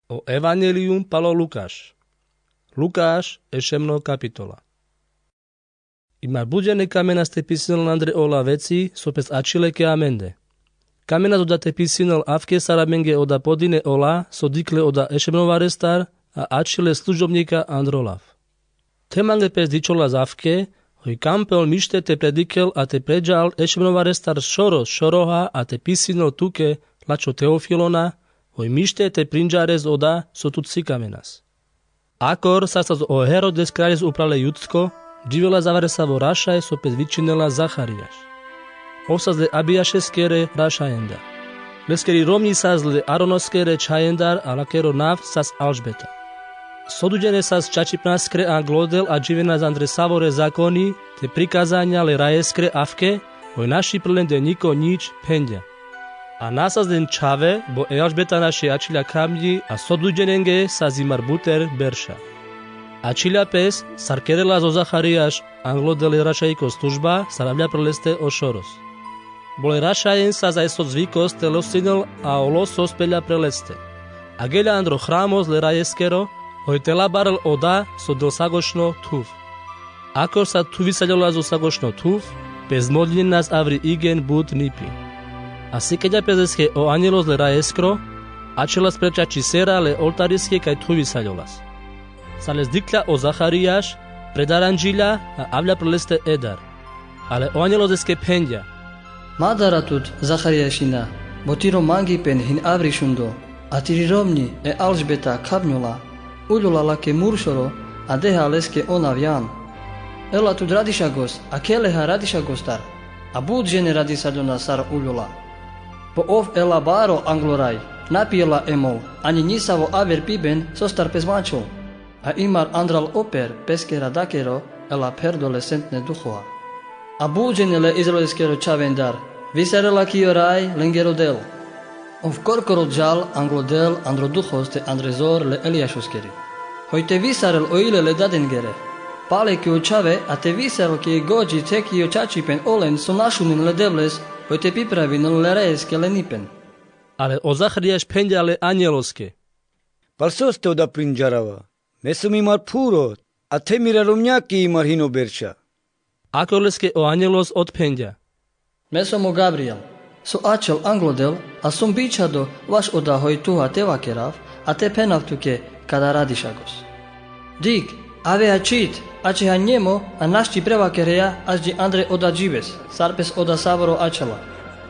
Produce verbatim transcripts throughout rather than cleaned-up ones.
O evanjelijum palo lukaš. Lukaš e šemno kapitola. Imar but džene kamenas te pisinel andre ola veci so pes ačhile ke amende. Kamenas oda te pisinel avke sar amenge oda podine ola so dikhle oda e šemno varestar, a ačhile služobnika andro lav. Te mange pes dičholas avke, hoj kam pe ol mište te predikel a te predžal e šemno varestar šoro šoroha a te pisinel tuke, lačho Teofilona, hoj mište te prinžares oda so tut sikamenas. Akor sar sas o Herodes kraljes upral e Judsko, dživelas avresavo rašaj so pes vičinela Zaharijaš. Ov sas le Abijašeskere rašajendar. Leskeri romnji sas le Aronoskere čhajendar, a lakero nav sas Alžbeta. So dujdžene sas čačipnaskre anglo del adživenas andre savore zakoni te prikazanja le rajeskre avke, hoj našti pre lende niko njič, phendja. A na sas len čhave, bo e Alžbeta našti ačhilja khamnji, a so dujdženenge sas imar buter berša. Ačhilja pes sar kerelas o Zaharijaš anglo del le rašajiko služba sar avlja pre leste o šoros. Bo le rašajen sas aj so zvikos te losinel a o losos pelja pre leste. A gelja andro hramos le rajeskero, hoj te labarel oda so del sagošno thuv. Akor sar thuvisaljolas o sagošno thuv, pes modljinenas avri igen but nipi. A sikelja pes leske o anjelos le rajeskro, ačhelas pre čačisera le oltariske kaj thuvisaljolas. Sar les dikhlja o Zaharijaš, predarandžilja, a avlja pre leste edar. Ale o anjelos leske phendja: Ma dara tut, Zaharijaš, ina, bo tiro mangipen hin avri šundo, a tiri romnji e Alžbeta khamnjola, uljola lake muršoro, a deha leske o nav Jan. Ela tut radišagos, a keleha radišagostar, a but džene radisaljona sar uljola. Po ov ela baro anglo raj, na pijela e mol, ani nisavo aver piben sostar pes mačhol. A imar andral o per peskera dakero ela pherdo le Sentne Duhoa. A but džene le Izraeleskero čhavendar visarela ki o raj lengero del. Ov korkoro džal anglo del andro duhos te andre zor le Elijašoskeri. Hoj te visarel o ile le dadengere. Pale ki o čhave, a te visarel ki e godži the ki o čačipen olen so na šunen le Devles, hoj te pipravinel le rajeske le nipen. Ale o Zaharijaš phendja le anjeloske: Pal soste oda prinžarava? Me som imar phuro, a the mira romnjake imar hino berša. Akor leske o anjelos otphendja: Me som o Gabrijel, so ačhel anglo del, a som bičhado vaš oda hoj tuha te vakerav, a te phenav tuke kada radišagos. Dig, ave a čhit, ačheha njemo, a našti prevakereja ačhdi andre oda džives, sar pes oda savoro ačhela.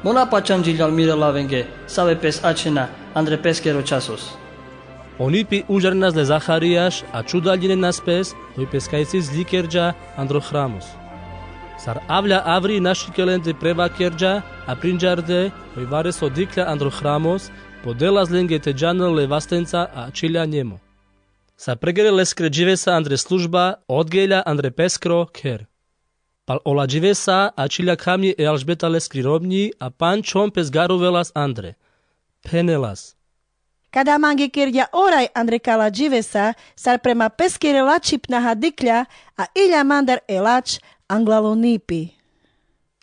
Mo na pačandžiljal mire lavenge, save pes ačhena andre peskero časos. O nipi užarenas le Zaharijaš, a čudaljinenas pes, hoj pes kaj si zli kergja andro hramos. Sar avlja avri našti ke lende prevakergja, a prinžarde, hoj vareso dikhlja andro hramos, podelas lenge te džanel le vastenca, a ačhilja njemo. Sar pregere leskere dživesa andre služba, odgelja andre peskro kher. Pal ola dživesa ačhilja khamnji e Alžbeta leskri romnji, a pandž čhon pes garuvelas andre. Phenelas: Kada mange kergja o raj andre kala dživesa, sar prema peskere lačhipnaha dikhlja, a ilja mandar e lačh anglal o nipi.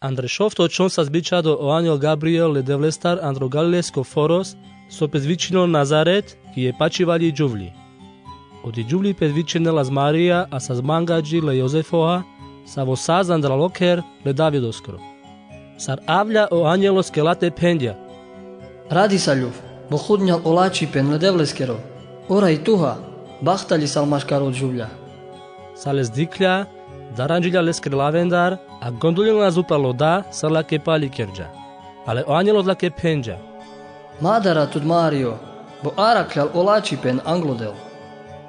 Andre šovto čhon sas bičhado o anjel Gabrijel le Devlestar andro galilesko foros, so pes vičinel Nazaret, ki e pačivalji džuvlji. Oti džuvlji pes vičinelas Marija, a sas mangadži le Jozefoha, savo sas andral o kher le Davidoskro. Sar avlja o anjeloske late phendja: Radisaljuv, bo hudnjal o lačhipen le Devleskero, o raj tuha, bahtalji sal maškar o džuvlja. Sar les dikhlja, darandžilja leskere lavendar, a gondolinelas upral oda sar lake pali kergja. Ale o anjelos lake phendja: Ma dara tut, Marijo, bo arakljal o lačhipen anglo del.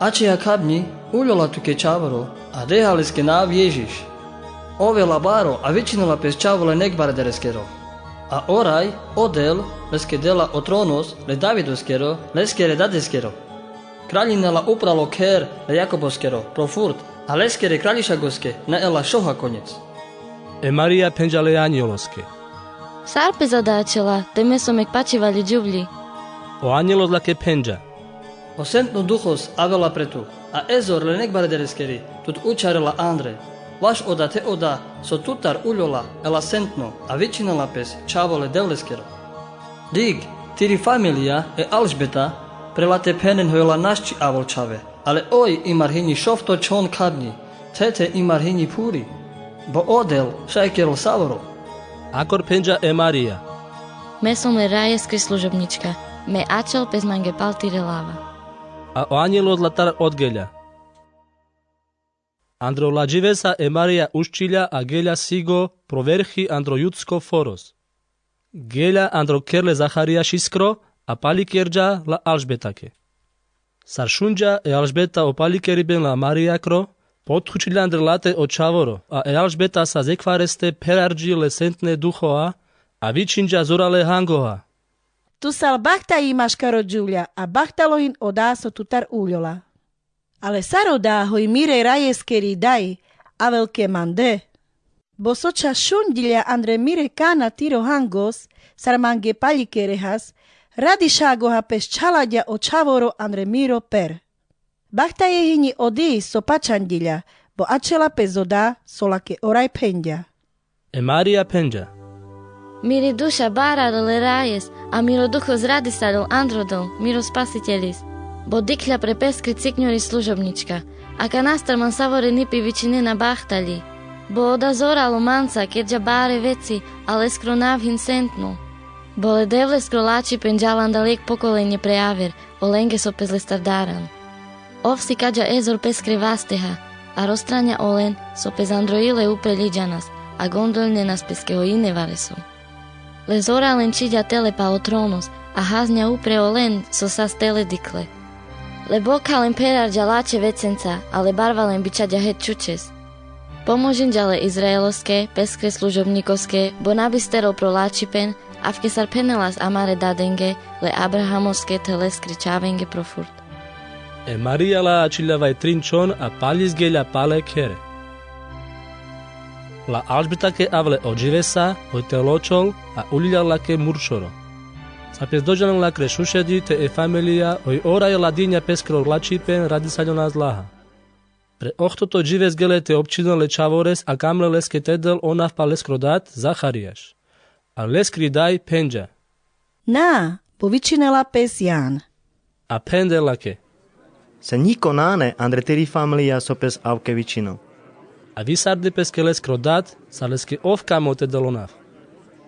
Ačheja khabnji, uljola tuke čhavoro, a deha leske nav Ježiš. Ov ela baro, a vičinela pes čhavo le Nekbaredereskero. A o raj, o Del, leske dela o tronos le Davidoskero, leskere dadeskero. Krallinela upral o kher le Jakoboskero, profurt, a leskere kraljišagoske na ela šoha konjec. E Marija phendža le anjeloske: Sar pes oda ačhela, te me som ek pačivalji džuvlji? O anjelos lake phendža: O Sentno Duhos avela pre tu, a e zor le Nekbaredereskeri tut učharela andre. Vaš oda te oda so tutar uljola ela sentno, a vičinela pes čhavo le Devleskero. Dig, tiri familija e Alžbeta, Pre late phenen hoj la našči avol čhave, ale oj imar hinji šovto čhon khadnji, thete imar hinji phuri, bo o Del šaj kerol savoro. Akor phenđa e Marija: Me som le rajeskri služobnička, me ačhel pes mange pal tire lava. A o anjelo odola tar odgelja. Andro ola dživesa e Marija uščilja a gelja sigo pro verhi andro judsko foros. Gelja andro kher le Zaharijašiskro, a pali kerđa la Alžbetake. Sar šunđa e Alžbeta o pali keriben la Marijakro, pothučilja andre late o čhavoro, a e Alžbeta sa zekvareste pherarđi le Sentne Duhoa, a vičhinđa zorale hangoha: Tu sar bahta i maškaro džuvlja, a bahtalo hin oda so tutar uljola. Ale sar oda hoj mire rajeskeri daj avel ke mande? Bo so ča šunđilja andre mire kana tiro hangos, sar mange pali kerehas, radi šagoha pes čhalađa o čhavoro andre miro per. Bahtaje hinji odi so pačhanđilja, bo ačhela pes oda so lake oraj phenđa. E Marija phenđa: Miri duša baralo le rajes, a miro duhos radisalol andro Del, miro Spasitelis. Bo dikhlja pre peskri ciknjori služobnička, akanastar man savore nipi vičinena bahtalji. Bo oda zoralo manca kerđa bare veci, a leskro nav hin Sentno. Bo le Devleskro lačipen džala andal jekh pokolenje pre aver, olenge so pes lestar daran. Ov sikađa ezor peskre vasteha, a rostranja olen so pes andro ile upre liđanas, a gondoljnenas peske hoj ine vareso. Le zoralen čhiđa tele palo tronos, a haznja upre olen so sas tele dikhle. Le bokhalen pherarđa lačhe vecenca, a le barvalen bičhađa het čučes. Pomožinđa le Izraeloske, peskre služobnikoske, bo na bi sterol pro lačipen, avke sar phenelas amare dadenge, le Abrahamoske, the leskri čhavenge pro furt. E Marija lačhilja vaj trin čhon, a pali sgelja pale khere. La Alžbetake avle o dživesa, hoj te ločhol, a uljilja lake muršoro. Sar pes dođanel lakre šušedi, te e familija hoj oraj ladinja peskro lačipen radisaljonas laha. Pre ohtoto džives gele te općinel le čhavores, a kamle leske te del o nav pal leskro dad, Zaharijaš. A leskri daj phenđa: Na, bo vičinela pes Jan. A phende lake: Sa njiko nane andre tiri familija so pes avke vičinel. A visarde peske leskro dad, sar leske ov kamo te del o nav.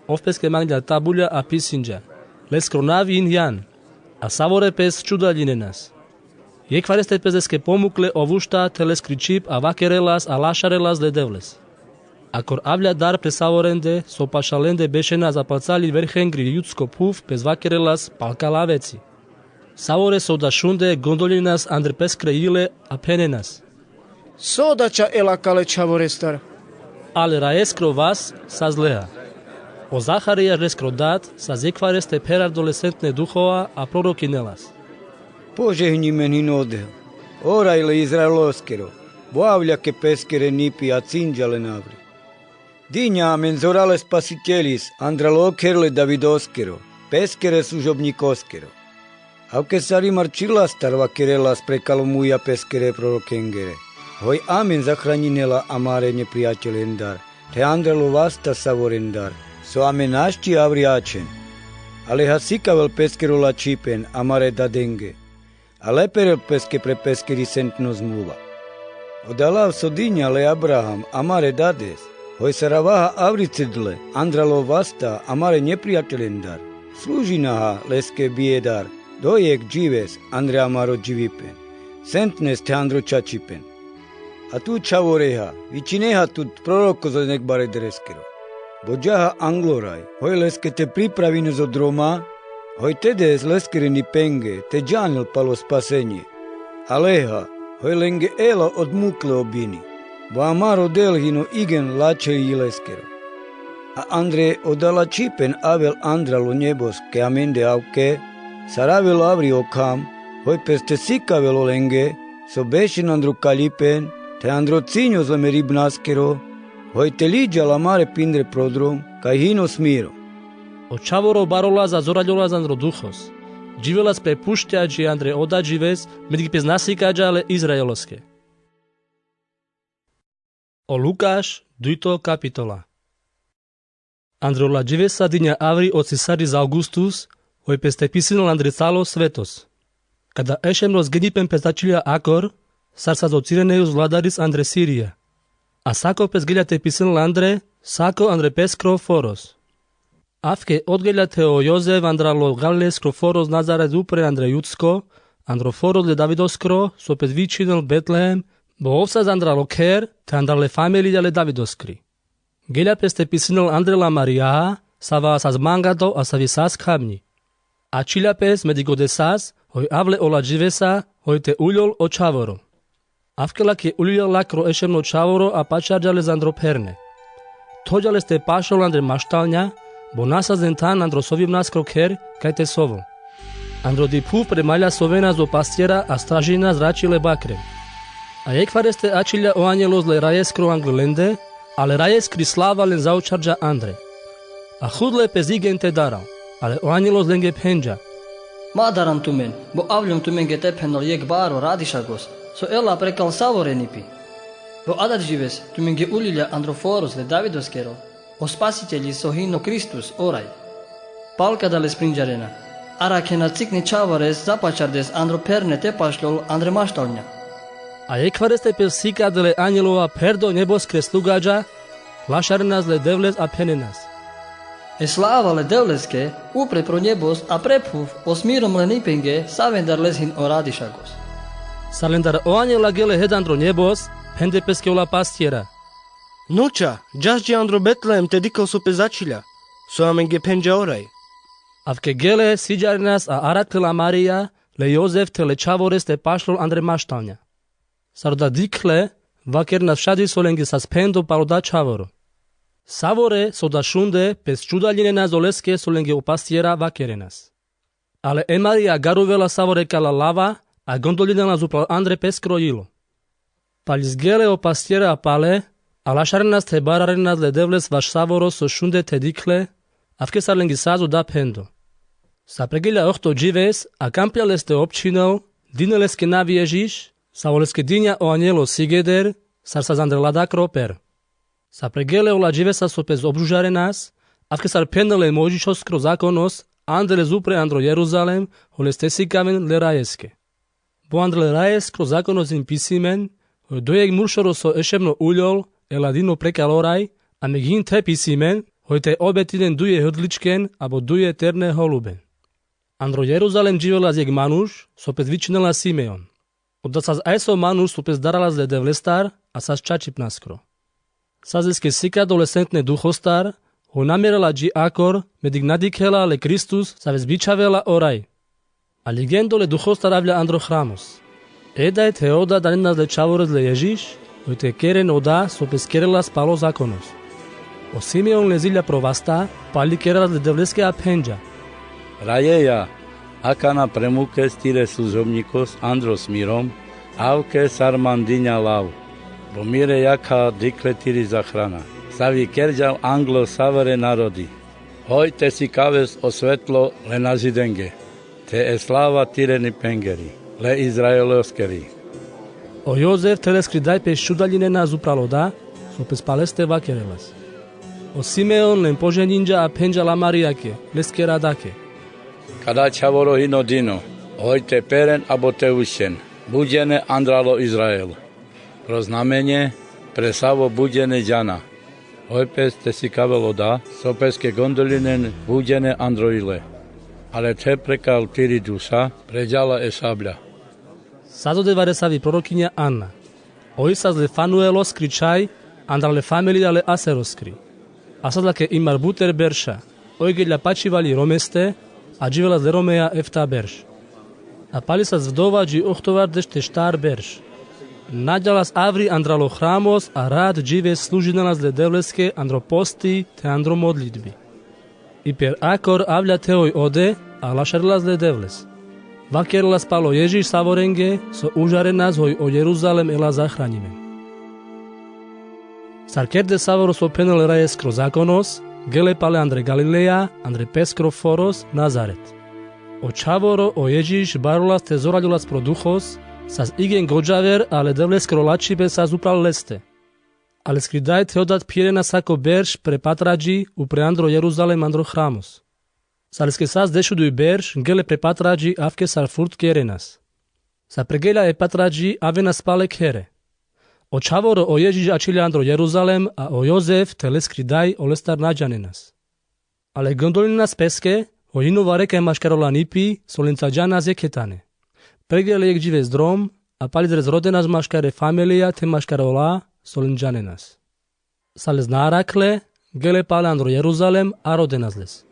Ov peske manglja tabulja, a pisinđa: Leskro nav hin Jan. A savore pes čudaljinenas. Jekhvareste pes leske pomukle o vušta the leskri čhib, a vakerelas, a lašarelas le Devles. Akor avlja dar pre savorende, so paša lende bešena zapalcalji verhengri judsko phuv, pes vakerelas pal kala veci. Savore so da šunde, gondoljinenas andre peskre ile, a phenenas: So da ča el akale čhavorestar? Ale rajeskro vas sas leha: O Zaharijaš, leskro dad, sas jekhvareste pherardo le Sentne Duhoa, a prorokinelas: Požehnjimen hin o Del, oraj le Izraeloskero, bo avlja ke peskere nipi, a cinđa len avri. Dinja amen zorale Spasitelis, andralo kher le Davidoskero, peskere služobnikoskero. Avke sar imar čhilastar vakerelas prekalo muja peskere prorokengere: Hoj amen zahranjinela amare njeprijateljendar, the andralo vasta savorendar, so amen našči avri ačhen. Ale ha sikavel peskero lačipen amare dadenge, a leperel peske pre peskeri Sentno zmuva. O dalav so dinja le Abraham amare dades, hoj sar avaha avri cedle, andralo vasta amare njeprijateljendar, služinaha leske bijedar, do jekh džives andre amaro dživipen, Sentnes the andro čačipen. A tu čhavoreha, vičineha tut proroko so nekh bare dereskero. Bo džaha angloraj, hoj leske te pripravines o droma, hoj te des leskere nipenge te džanel palo spasenje. A leha, hoj lenge ela odmukle o bini, bo amaro Del hino igen lačhe i leskero. A andre oda lačipen avel andralo njeboske amende avke, sar avelo avri o kham, hoj peste sikavel olenge so bešen andro kaljipen, the andro cinjos le meribnaskero, hoj te liđal amare pindre prodrom, kaj hino smiro. O čhavoro barolas a zoraljolas andro Duhos. Dživelas pe puštja dži andre oda džives, medri pes na sikađa le Izraeloske. O Lukaš, dujto kapitola. Andre ola dživesa dinja avri o Cesaris Augustus, hoj peste pisinel andre calo svetos. Kada ešemno zgenipen pes ačhilja akor, sar sazocirene i uz vladaris andre Sirija. A sako pes gelja te pisinel andre, sako andre peskro foros. Avke odgelja the o Jozef andralo galilejskro foros Nazaret upre andre Judsko, andro foros le Davidoskro, so pes vičhinel Betlehem, bo ov sas andralo kher the andrale familija le Davidoskri. Gelja pes te pisinel andre la Marijaa, sava sas mangato a savi sas khamnji. Ačhilja pes, medik ode sas, hoj avle ola dživesa, hoj te uljol o čhavoro. Avke lake uljilja lakro ešemno čhavoro, a pačarđa les andro pherne. Thodja les te pašlol andre maštalnja, bo na sas len than andro sovimnaskro kher, kaj te sovol. Andro di phuv premalja sovenas o pastjera, a stražinas račhile bakren. A jekhvareste ačhilja o anjelos le rajeskro anglel lende, a le rajeskri slava len zaočharđa andre. A hudle pes igen te daral, ale o anjelos lenge phenđa: Ma daran tumen, bo avljon tumenge te phenol jekh baro radišagos, so ela prekal savore nipi. Bo adar džives tumenge uljilja andro foros le Davidoskero, o Spasitelji so hin o Kristus, o raj. Pal kada les prinđarena, arakhena cikne čhavores zapačardes andro pherne te pašlol andre maštalnja. A jekhvareste pes sika dele anjelova pherdo njeboskre slugađa, lašarenas le Devles a phenenas: E slava le Devleske, upre pro njebos a pre phuv o smirom lenipenge, savendar les hin o radišagos. Sar lendar o anjela gele hed andro njebos, phende peske ola pastjera: Nuča, džaš dži andro Betlehem te dikhol so pes ačhilja, so amenge phenđa o raj. Avke gele, siđarenas a arakhle la Marija le Jozef the le čhavores te pašlol andre maštalnja. Sar oda dikhle, vakerenas šaj so lenge sas phendo pal oda čhavoro. Savore so oda šunde, pes čudaljinena oleske so lenge o pastjera vakerenas. Ale e Marija garuvela savore kala lava, a gondoljinela upral andre peskro jilo. Pal gele o pastjera pale, a lašarenas the bararenas le Devles vaš savoro so šunde the dikhle, avke sar lenge sas oda phendo. Sa pregelja ohto džives, a kamplja leste općhinel, dine leske nav Ježiš, savo leske dinja o anjelo sigeder, sar sas andre ladakro per. Sa pregele ola dživesa so pes obžužarenas, avke sar phenel e Mojžišoskro zakonos, ande les upre andro Jeruzalem, hoj leste sikaven le rajeske. Bo andre le rajeskro zakonos hin pisimen, hoj dujek muršoro so ešemno uljol, ela dino prekal o raj, a meghin the pisimen, hoj te obetinen duje hodličken, abo duje terne holuben. Andro Jeruzalem dživelas jekh manuš, so pes vičinela Simeon. Oda sas ajso manuš so pes daralas le Devlestar, a sas čačipnaskro. Sas leske sikado le Sentne Duhostar, hoj na merela dži akor, medik na dikhela le Kristus, saves bičhavela o raj. A ligendo le Duhostar avlja andro hramos. Edaj the oda daninas le čhavores le Ježiš, hoj te keren oda so pes kerelas palo zakonos. O Simeon lezilja pro vasta, pali kerelas le Devleske a phenđa: Rajeja, akana premukes tire služobnjikos andro smirom, avke sar man dinja lav. Bo mire jakha dikhle tiri zahrana, savi kerđam anglo savore narodi. Hoj te sikaves o svetlo le nazidenge, the e slava tire nipengeri, le Izraeloskeri. O Jozef the leskri daj pes čudaljinena upral oda so pes paleste vakerelas. O Simeon len poželinđa a phenđa la Marijake, leskere adake: Kada čhavoro hino dino, hoj te peren abo te ušćen, buđene andralo Izrael. Pro znamenje, pre savo buđene džana. Hoj pes te sikavel oda so peske gondolinen buđene andro jile. Ale the prekal tiri duša pređala e šablja. Sas ode varesavi prorokinja Anna. Oj sas le Fanueloskri čhaj, andral le familija le Aseroskri. A sas lake imar buter berša, oj gelja pačhivali romeste, a dživelas le romeja efta berš. A pali sas vdova dži ohtovardeš te štar berš. Nađalas avri andralo hramos, a rat džives služinelas le Devleske andro posti the andro modlitbi. I per akor avlja the oj ode, a lašarelas le Devles. Vakerelas palo Ježiš savorenge, so užarenas hoj o Jeruzalem ela zahranjimen. Sar kerde savoro so phenel e rajeskro zakonos, gele pale andre Galileja, andre peskro foros Nazaret. O čhavoro o Ježiš barolas te zoraljolas pro Duhos, sas igen gođaver, a le Devleskro lačhibe sas upral leste. A leskri daj the oda phirena sako berš pre patra dži, upre andro Jeruzalem andro hramos. Sar leske sas dešuduj berš, gele pre patra dži avke sar furt kerenas. Sa pregelja e patra dži, avenas pal e khere. O čhavoro o Ježiš ačhilja andro Jeruzalem, a o Jozef te leskri daj olestar na džanenas. Ale gondolinenas peske, hoj hino vareka maškar ola nipi, so lenca džanas jekhe tane. Pregelja le jekh džives drom, a palizdres rodenas maškar e familija te maškar ola so len džanenas. Sar les na arakhle, gele pale andro Jeruzalem, a rodenas les.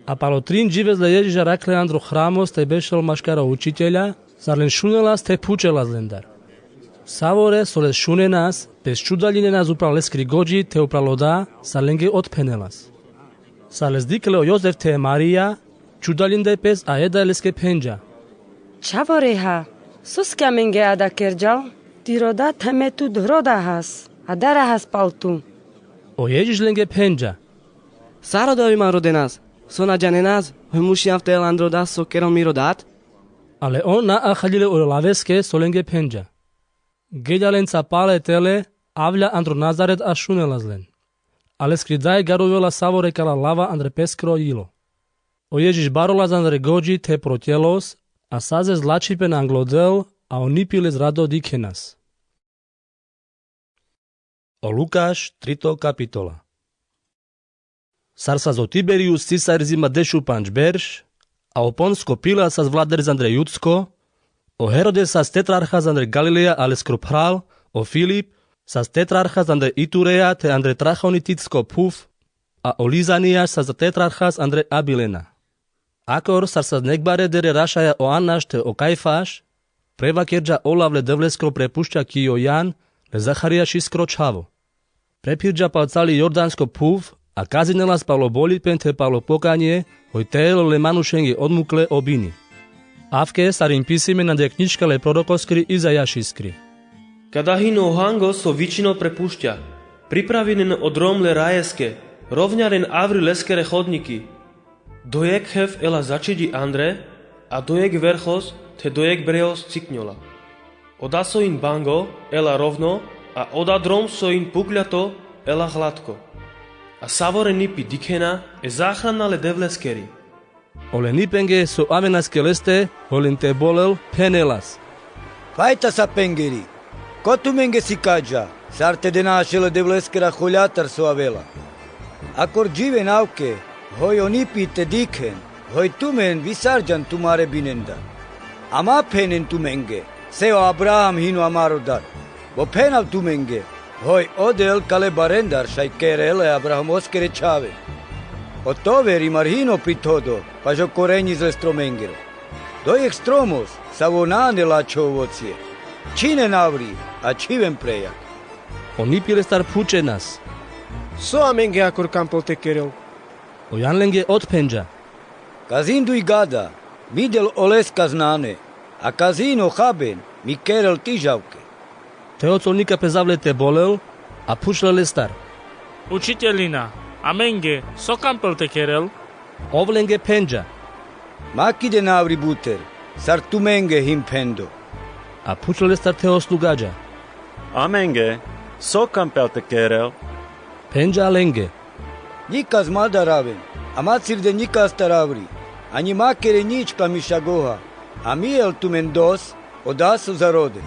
A palo trin džives le Ježiš arakhle andro hramos te bešel maškar o učitelja, sar len šunelas te phučelas lendar. Savore so les šunenas, pes čudaljinenas upral leskri godži te upral oda, sar lenge otphenelas. Sar les dikhle o Jozef te Marija, čudaljinde pes, a eda leske phenđa: Čhavore ha, soske amenge ada kerđal? Ti roda the me tut hroda has, a dara has pal tu. O Ježiš lenge phenđa: Sar odovi man rodenas, so na džanenas, hoj mu šijavte el andro da so kerel mi rodat? Ale on na ahaljile ole laveske so lenge phenđa. Gelja lenca pale tele, avlja andro Nazaret a šunelas len. A leskri daj garuvela savore kala lava andre peskro jilo. O Ježiš barolas andre godži the pro tjelos, a sazes lačhipen anglo Del, a o nipi les rado dikhenas. O Lukaš, trito kapitola. Sar sas o Tiberius Cisar zima dešupandž berš, a o Ponsko Pilat sas vladeris andre Judsko, o Herodes sas tetrarhas andre Galileja a leskro phral, o Filip, sas tetrarhas andre Itureja the andre Trahonititsko phuv, a o Lizanijaš sas tetrarhas andre Abilena. Akor sar sas nekbare dere rašaja o Anaš the o Kajfaš, prevakerđa olav le Devleskro prepušća ki o Jan, le Zaharijašiskro čhavo. Prephirđa pal cali Jordansko phuv, a kazinelas palo boljipen the palo pokanje, hoj te el ole manušenge odmukle o bini. Avke sar in pisime andre knjižka le prorokoskri Izajašiskri. Kada hino o hango so vičinel prepušća: Pripravinen o drom le Rajeske, rovnjaren avri leskere hodnjiki. Do jekh hev ela začidži andre, a do jekh verhos the do jekh brejos ciknjola. Oda so in bango ela rovno, a oda drom so in pukljato ela hladko. A savore nipi dikhena e zahrana le Devleskeri. Ole nipenge so avenas ke leste, hoj len te bolel, phenelas: Fajta sa pengeri, ko tumenge sikađa sar te dena ašel e Devleskera holjatar so avela? Akor dživen avke, hoj o nipi te dikhen, hoj tumen visarđan tumare binendar. A ma phenen tumenge se o Abraham hino amaro dad. Bo phenav tumenge, hoj o Del kale barendar šaj kerel e Abrahamoskere čhave. Oto veri mar hino prithodo paš o korenji zle stromengero. Do jekh stromos savo na ane lačho ovocie, čhinen avri, a čhiven prejak. O nipi lestar phučenas: So amenge akor kampel te kerel? O Jan lenge otphenđa: Kazin duj gada, mi Del oleskaz nane, a kazin o haben, mi kerel tižavke. The o colnika pezavle te bolel, a phučle lestar: Učiteljina, amenge so kampel te kerel? Ov lenge phenđa: Ma kiden avri buter, sar tumenge him phendo. A phučle lestar the o slugađa: Amenge so kampel te kerel? Phenđa lenge: Njikaz ma daraven, a ma cirden njikastar avri, anji ma keren njič ka mi šagoha, a mi el tumen dos, oda so zaroden.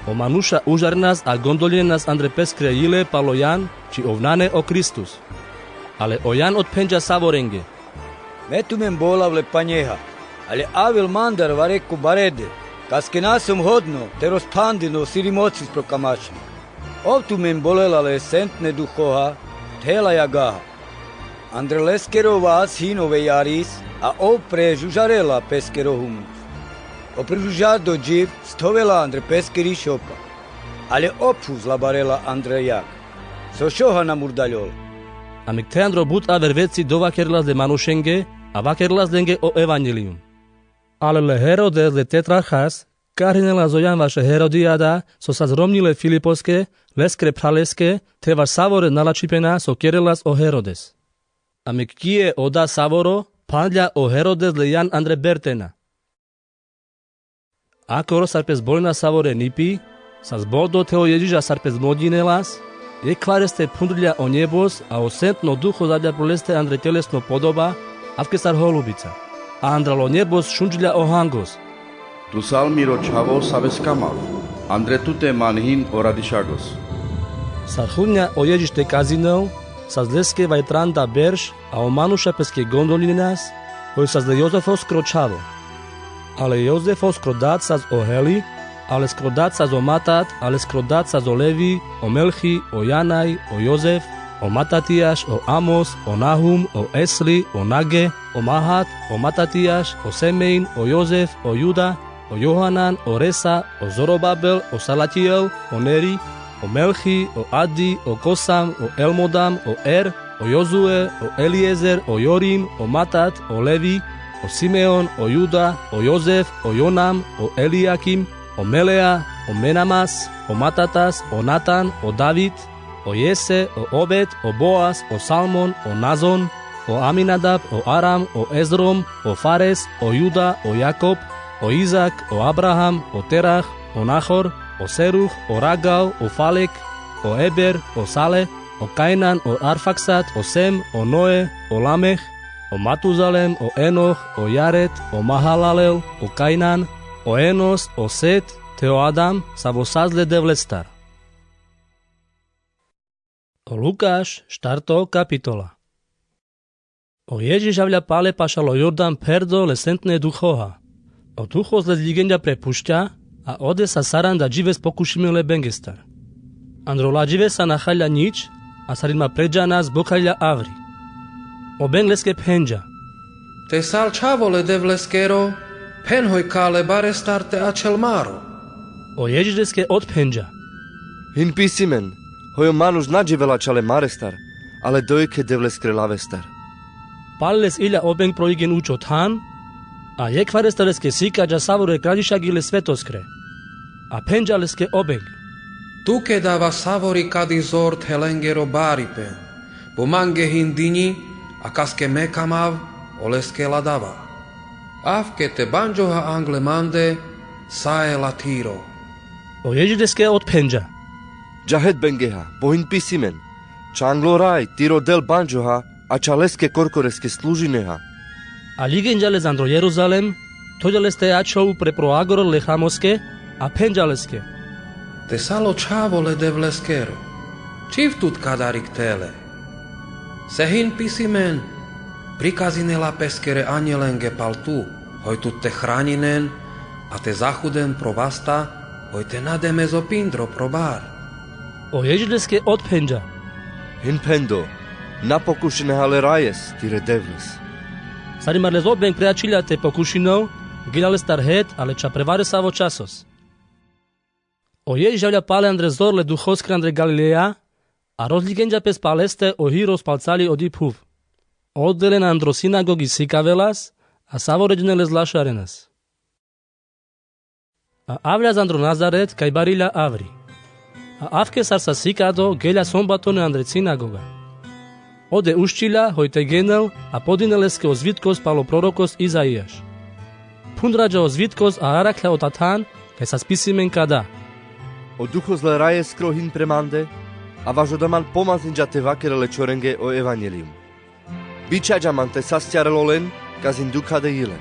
O manuša užarenas a gondolinenas andre peskre jile palo Jan, či ov nane o Kristus. Ale o Jan otphenđa savorenge: Me tumen bolav le panjeha, ale avel mandar vareko barede, kaske na som hodno te rosphandin o sirimocis pro kamačnik. Ov tumen bolela le Sentne Duhoha, thela jagaha. Andre leskero vas hino vejaris, a ov pre žužarela peskero humnus. O prežužardo dživ sthovela andre peskeri šopa, ale o phuv zlabarela andre jag, so šoha na murdaljol. Amek the andro but aver veci dovakerelas le manušenge, a vakerelas lenge o evanjelijum. Ale le Herodes le tetrarhas, karhinelas o Jan vaš e Herodijada, so sas romnji le Filiposke, leskre phraleske, the vaš savore nalačhipena so kerelas o Herodes. Amek kije oda savoro, phandlja o Herodes le Jan andre bertena. Akor sar pes bolena savore nipi, sas boldo the o Ježiša sar pes modljinelas, jekh kvareste phundrilja o njebos, a o Sentno Duho zavlja pro leste andre tjelesno podoba, avke sar holubica. A andral o njebos šunđilja o hangos: Tu sal miro čhavo, saveska mav, andre tute man hin o radišagos. Sar huňa o Ježiš te kazinel, sas leske vajtranda berš, a o manuša peske gondolinenas, hoj sas le Jozefoskro čhavo. Ale Jozefoskro dad sas o Heli, a leskro dad sas o Matat, a leskro dad sas o Levi, o Melhi, o Janaj, o Jozef, o Matatijaš, o Amos, o Nahum, o Esli, o Nage, o Mahat, o Matatijaš, o Semein, o Jozef, o Juda, o Johanan, o Resa, o Zorobabel, o Salatijel, o Neri, o Melhi, o Adi, o Kosam, o Elmodam, o Er, o Jozue, o Eliezer, o Jorim, o Matat, o Levi, o Simeon, o Juda, o Jozef, o Jonam, o Elijakim, o Melea, o Menamas, o Matatas, o Natan, o David, o Jese, o Obed, o Boas, o Salmon, o Nazon, o Aminadab, o Aram, o Ezrom, o Fares, o Juda, o Jakob, o Izak, o Abraham, o Terah, o Nahor, o Seruh, o Ragal, o Falek, o Eber, o Sale, o Kajnan, o Arfaksad, o Sem, o Noe, o Lameh, o Matuzalem, o Enoh, o Jared, o Mahalalel, o Kajnan, o Enos, o Set, te o Adam, savo sas le Devlestar. O Lukaš, štarto kapitola. O Ježiš avlja pale pašal o Jordan pherdo le sentne Duhoha. O Duhos le džigjenďa pre pušća, a ode sa saranda džives pokušimen le bengestar. Andro la dživesa na halja nič, a sarinma predžanas bokhalilja avri. O beng leske phenďa: Te sal čhavo le Devleskero, phen hoj ka le barestar te ačhel maro. O Ježiš leske otphenďa: Hin pisimen, hoj o manuš na dživela ačhale marestar, ale dojekhe Devleskre lavestar. Pal les ilja o beng pro igjen učo than, a jekhvarestar leske sikaďa savore kraljišagi le svetoskre. A phenďa leske o beng: Tuke dava savori kadi zor the lengero baripen, bo mange hin dinji, a kaske me kamav, oleske la dava. Avke te banďoha angle mande, sae la tiro. O Ježiš leske otphenďa: Džahed bengeha, bo hin pisimen, čhanglo raj tiro del banďoha, a čhaleske korkoreske služineha. A ligjenďa les andro Jeruzalem, thoďa les te ačhol upre pro agorol le hramoske, a phenďa leske: Te sal o čhavo le Devleskero, čhib tut ka darik tele. Se hin pisimen, prikazinela peskere anjelenge pal tu, hoj tut te hranjinen, a te zahuden pro vasta, hoj te na de mez o pindro pro bar. O Ježiš leske otphenďa: Hin phendo, na pokušineha le rajes, tire Devles. Sarimar les o beng preačhilja te pokušinel, gelja lestar het, ale čha prevaresavo časos. O Ježiš avlja pale andre zor le Duhoskre andre Galileja, a rozligjenďa pes paleste o hiros pal cali odi phuv. Ode len andro sinagogi sikavelas, a savore džene les lašarenas. A avljas andro Nazaret kaj barilja avri. A avke sar sa sikado, gelja sombatone andre sinagoga. Ode uščilja hoj te genel, a podinel leske o zvitkos palo prorokos Izaijaš. Phundraďa o zvitkos a arakhľa o tathan, kaj sas pisimen kada: O Duhos le Rajeskro hin pre mande, a vaš oda man pomazinďa te vakerel le čorenge o evanjelijum. Bičhaďa man te sasťarel olen, kazin dukha de jile.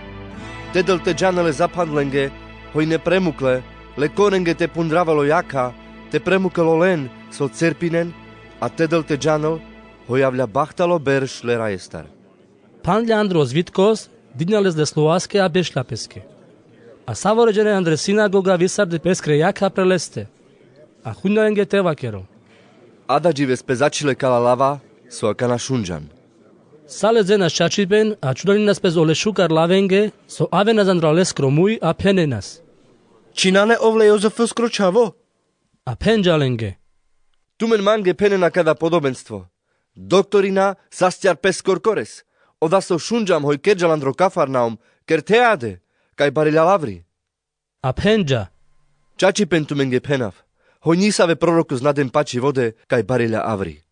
Tedel te džanel e zaphandlenge, hoj ne premukle, le korenge te phundravel o jakha, te premukel olen so cerpinen, a tedel te džanel, hoj avľa bahtalo berš le Rajestar. Phandľa andro zvitkos, dinľa les le sluhaske a bešľa peske. A savore džene andre sinagoga visarde peskre jakha pre leste. A huňa lenge te vakerel: Ada džives pe začhile kala lava, so akana šunďan. Sa le dzenas čačipen, a čudalinas pes ole šukar lavenge, so avenas andro leskro muj, a phenenas: Či nane ov le Jozefoskro čhavo? A phenďa lenge: Tumen mange phenena kada podobenstvo: Doktorina, sasťar pes korkores, oda so šunďam hoj kerďal andro Kafarnaum, ker the ade, kaj bariljal avri. A phenďa: Čačipen tumenge phenav, hoj nisave prorokos na den pačhiv ode, kaj barilja avri.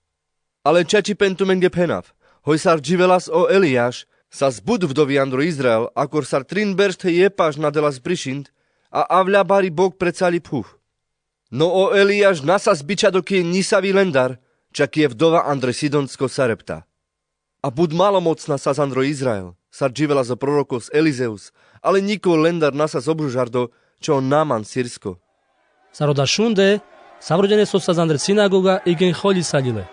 Ale čačipen tumenge phenav, hoj sar dživelas o Elijaš, sas but vdovi andro Izrael, akor sar trin berš the jepaš na delas brišind, a avľa bari Bog pre cali phuv. No o Elijaš na sas bičha dokije nisavi lendar, čakije vdova andre Sidonsko Sarepta. A but malomocna sas andro Izrael, sar dživelas o prorokos Elizeus, ale njiko lendar na sas obružardo, čho o Naman sirsko. Sar oda šunde, savro džene so sas andre sinagoga, igjen holjisalji le.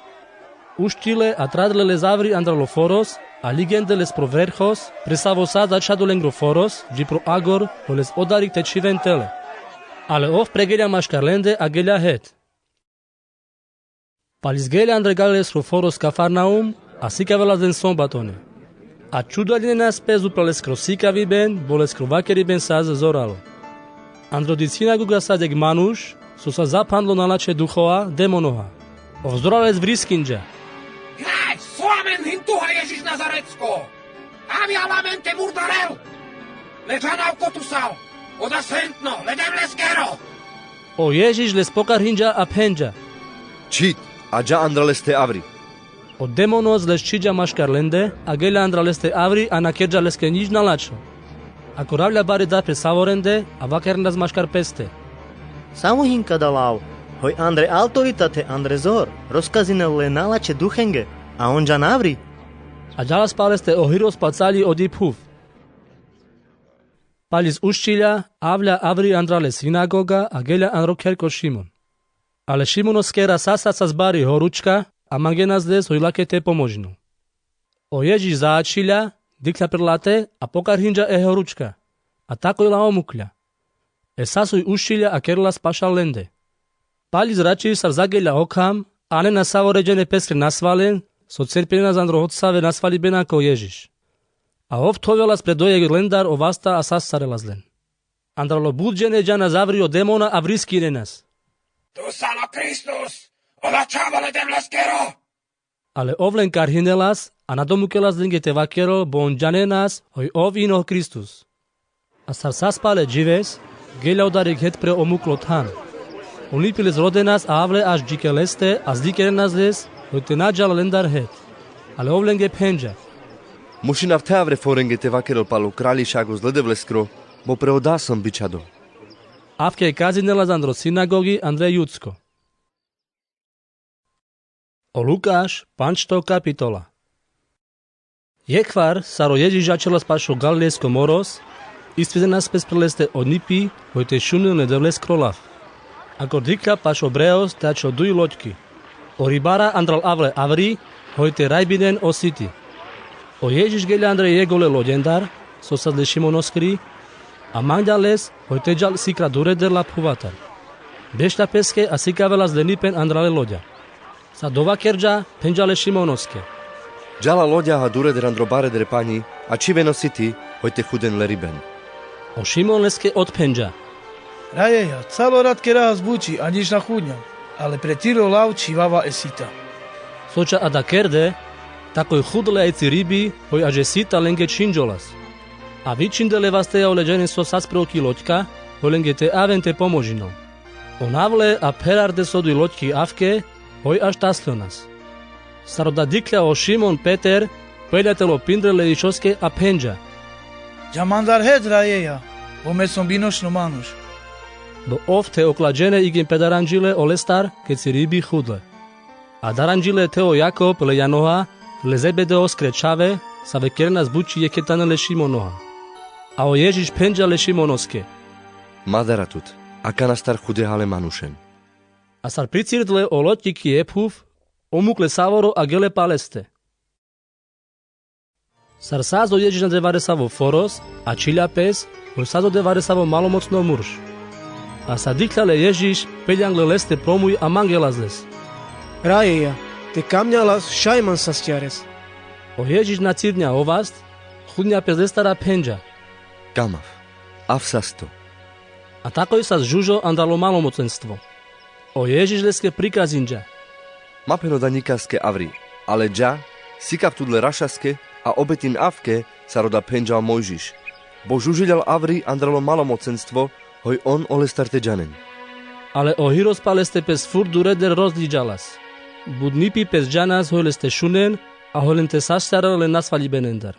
Uščile, a tradle le zavri andral o foros, a ligende les pro vrerhos, pre savo sas ačhado lengro foros, dži pro agor, hoj les odarik te čhiven tele. Ale ov pregelja maškar lende, a gelja het. Pal izgelja andre Galilejsko foros Kafarnaum, a sikavelas len sombatone. A čudaljinenas pes upral leskro sikaviben, bo leskro vakeriben sas zoralo. Andro di sinagoga sas jekh manuš, so sas zaphandlo na lačhe duhoa, demonoha. Ov zoralo les vriskinđa: Jaj, so amen hin tuha Ježiš Nazaretsko? Avjal amen te murdarel? Le džanav kotusal, oda sentno, le Devleskero. O Ježiš les pokarhinđa a phenđa: Čhid, a dža andra leste avri. O demonos les čhiđa maškar lende, a gelja andra leste avri, a na kerđa leske njiđ na lačho. Akor avlja bari dapre savorende, a vakerenas maškar peste: Samo hinka da lav, hoj andre autoritate, andre zor, roskazinel le na lačhe duhenge, a on džan avri. A džalas paleste o hiros pacalji odi phuv. Pal iz uščilja, avlja avri andral le sinagoga, a gelja andro kher ko Šimon. Ale Šimonoskera sasa sas bari horučka, a mangenas les hoj lake te pomožinol. O Ježiš zaačhilja, dikhlja pre late, a pokarhinđa e horučka, a takoj la omuklja. E sasoj uščilja, a kerelas pašal lende. Pal iz rači sar zagelja o kham, anena savore džene peskre nasvalen, so cerpinena andro hotsave nasvalibena ko Ježiš. A ov thovelas pre doje lendar o vasta, a sascarelas len: Andral o but džene džana zavri o demona, a vriskinenas: Tu sal o Kristus, ola čhavo le Devleskero. Ale ov len karhinelas, a na domukelas lenge te vakerol, bo on džanenas hoj ov ino Kristus. A sar sas pale džives, gelja odarik het pre omuklo than. O nipi les rodenas, a avle aš džike leste, a zlikenenas les, hoj te na džal lendar het. Ale ov lenge phenđa: Mušinav the avre forenge te vakerol pal o Kralji šagos le Devleskro, bo pre oda som bičhado. Avke kazinelas andro sinagogi, andre Judsko. O Lukaš, pandžto kapitola. Jekhvar, sar o Ježiš ačhelas paš o Galilejsko moros, isvizenas pes pre leste o nipi, hoj te šunen le Devleskro lav. Akor dikhlja paš o breos te ačhol duj loďki. O ribara andral avle avri, hoj te rajbinen o siti. O Ježiš gelja andre jegole loďendar, so sas le Šimonoskri, a mangda les, hoj te džal sikra dureder la phuvatar. Bešlja peske, a sikavelas le nipen andral le loďa. Sa dova kerđa, phenđa le Šimonoske: Džala loďa a dureder andro bareder panji, a čhiven o siti, hoj te huden le riben. O Šimon leske otphenđa: Rajeja, calo rat kerava buči, a njiš na hudnjam, ale pre tiro lav čhivava e sita. Soča adakerde, takoj hudle ajci ribi, hoj ađe sita lenge čhinđolas. A vičhinde le vasteja ole džene so sas pre oki loďka, hoj lenge te aven te pomožinol. On avle, a pherarde so duj loďki avke, hoj aštaslonas. Sar oda dikhlja o Šimon Peter, pelja te lopindre le Išoske, a phenđa: Dža mandar het, rajeja, bo me som binošno manuš. Bo ov the okla džene igjen pedaranđile olestar, keci ribi hudle. A daranđile the o Jakob le Janoha, le Zebedeoskre čhave, save kerenas buči jekhe tane le Šimonoha. A o Ježiš phenđa le Šimonoske: Ma dara tut, akanastar hudeha le manušen. A sar pricirdle o loďki ki e phuv, omukle savoro a gele paleste. Sar sas o Ježiš andre varesavo foros, ačhilja pes, hoj sas ode varesavo malomocno murš. A sa dikhlja le Ježiš, peljangle leste promuj, a mangelas les: Rajeja, te kamnjalas, šaj man sasćares. O Ježiš na cirnja o vast, hudnja pes lestar a phenđa: Kamav, av sasto. A takoj sas žužo andral o malomocenstvo. O Ježiš leske prikazinđa: Ma phen oda njikaske avri, ale dža, sikav tut le rašaske, a obetin avke, sar oda phenđa o Mojžiš. Bo žužilja avri andral o malomocenstvo, hoj on olestar te džanen. Ale o hiros paleste pes furt dureder rozdjiđalas. But nipi pes džanas hoj leste šunen, a hoj len te sasćarel le nasvaljibenendar.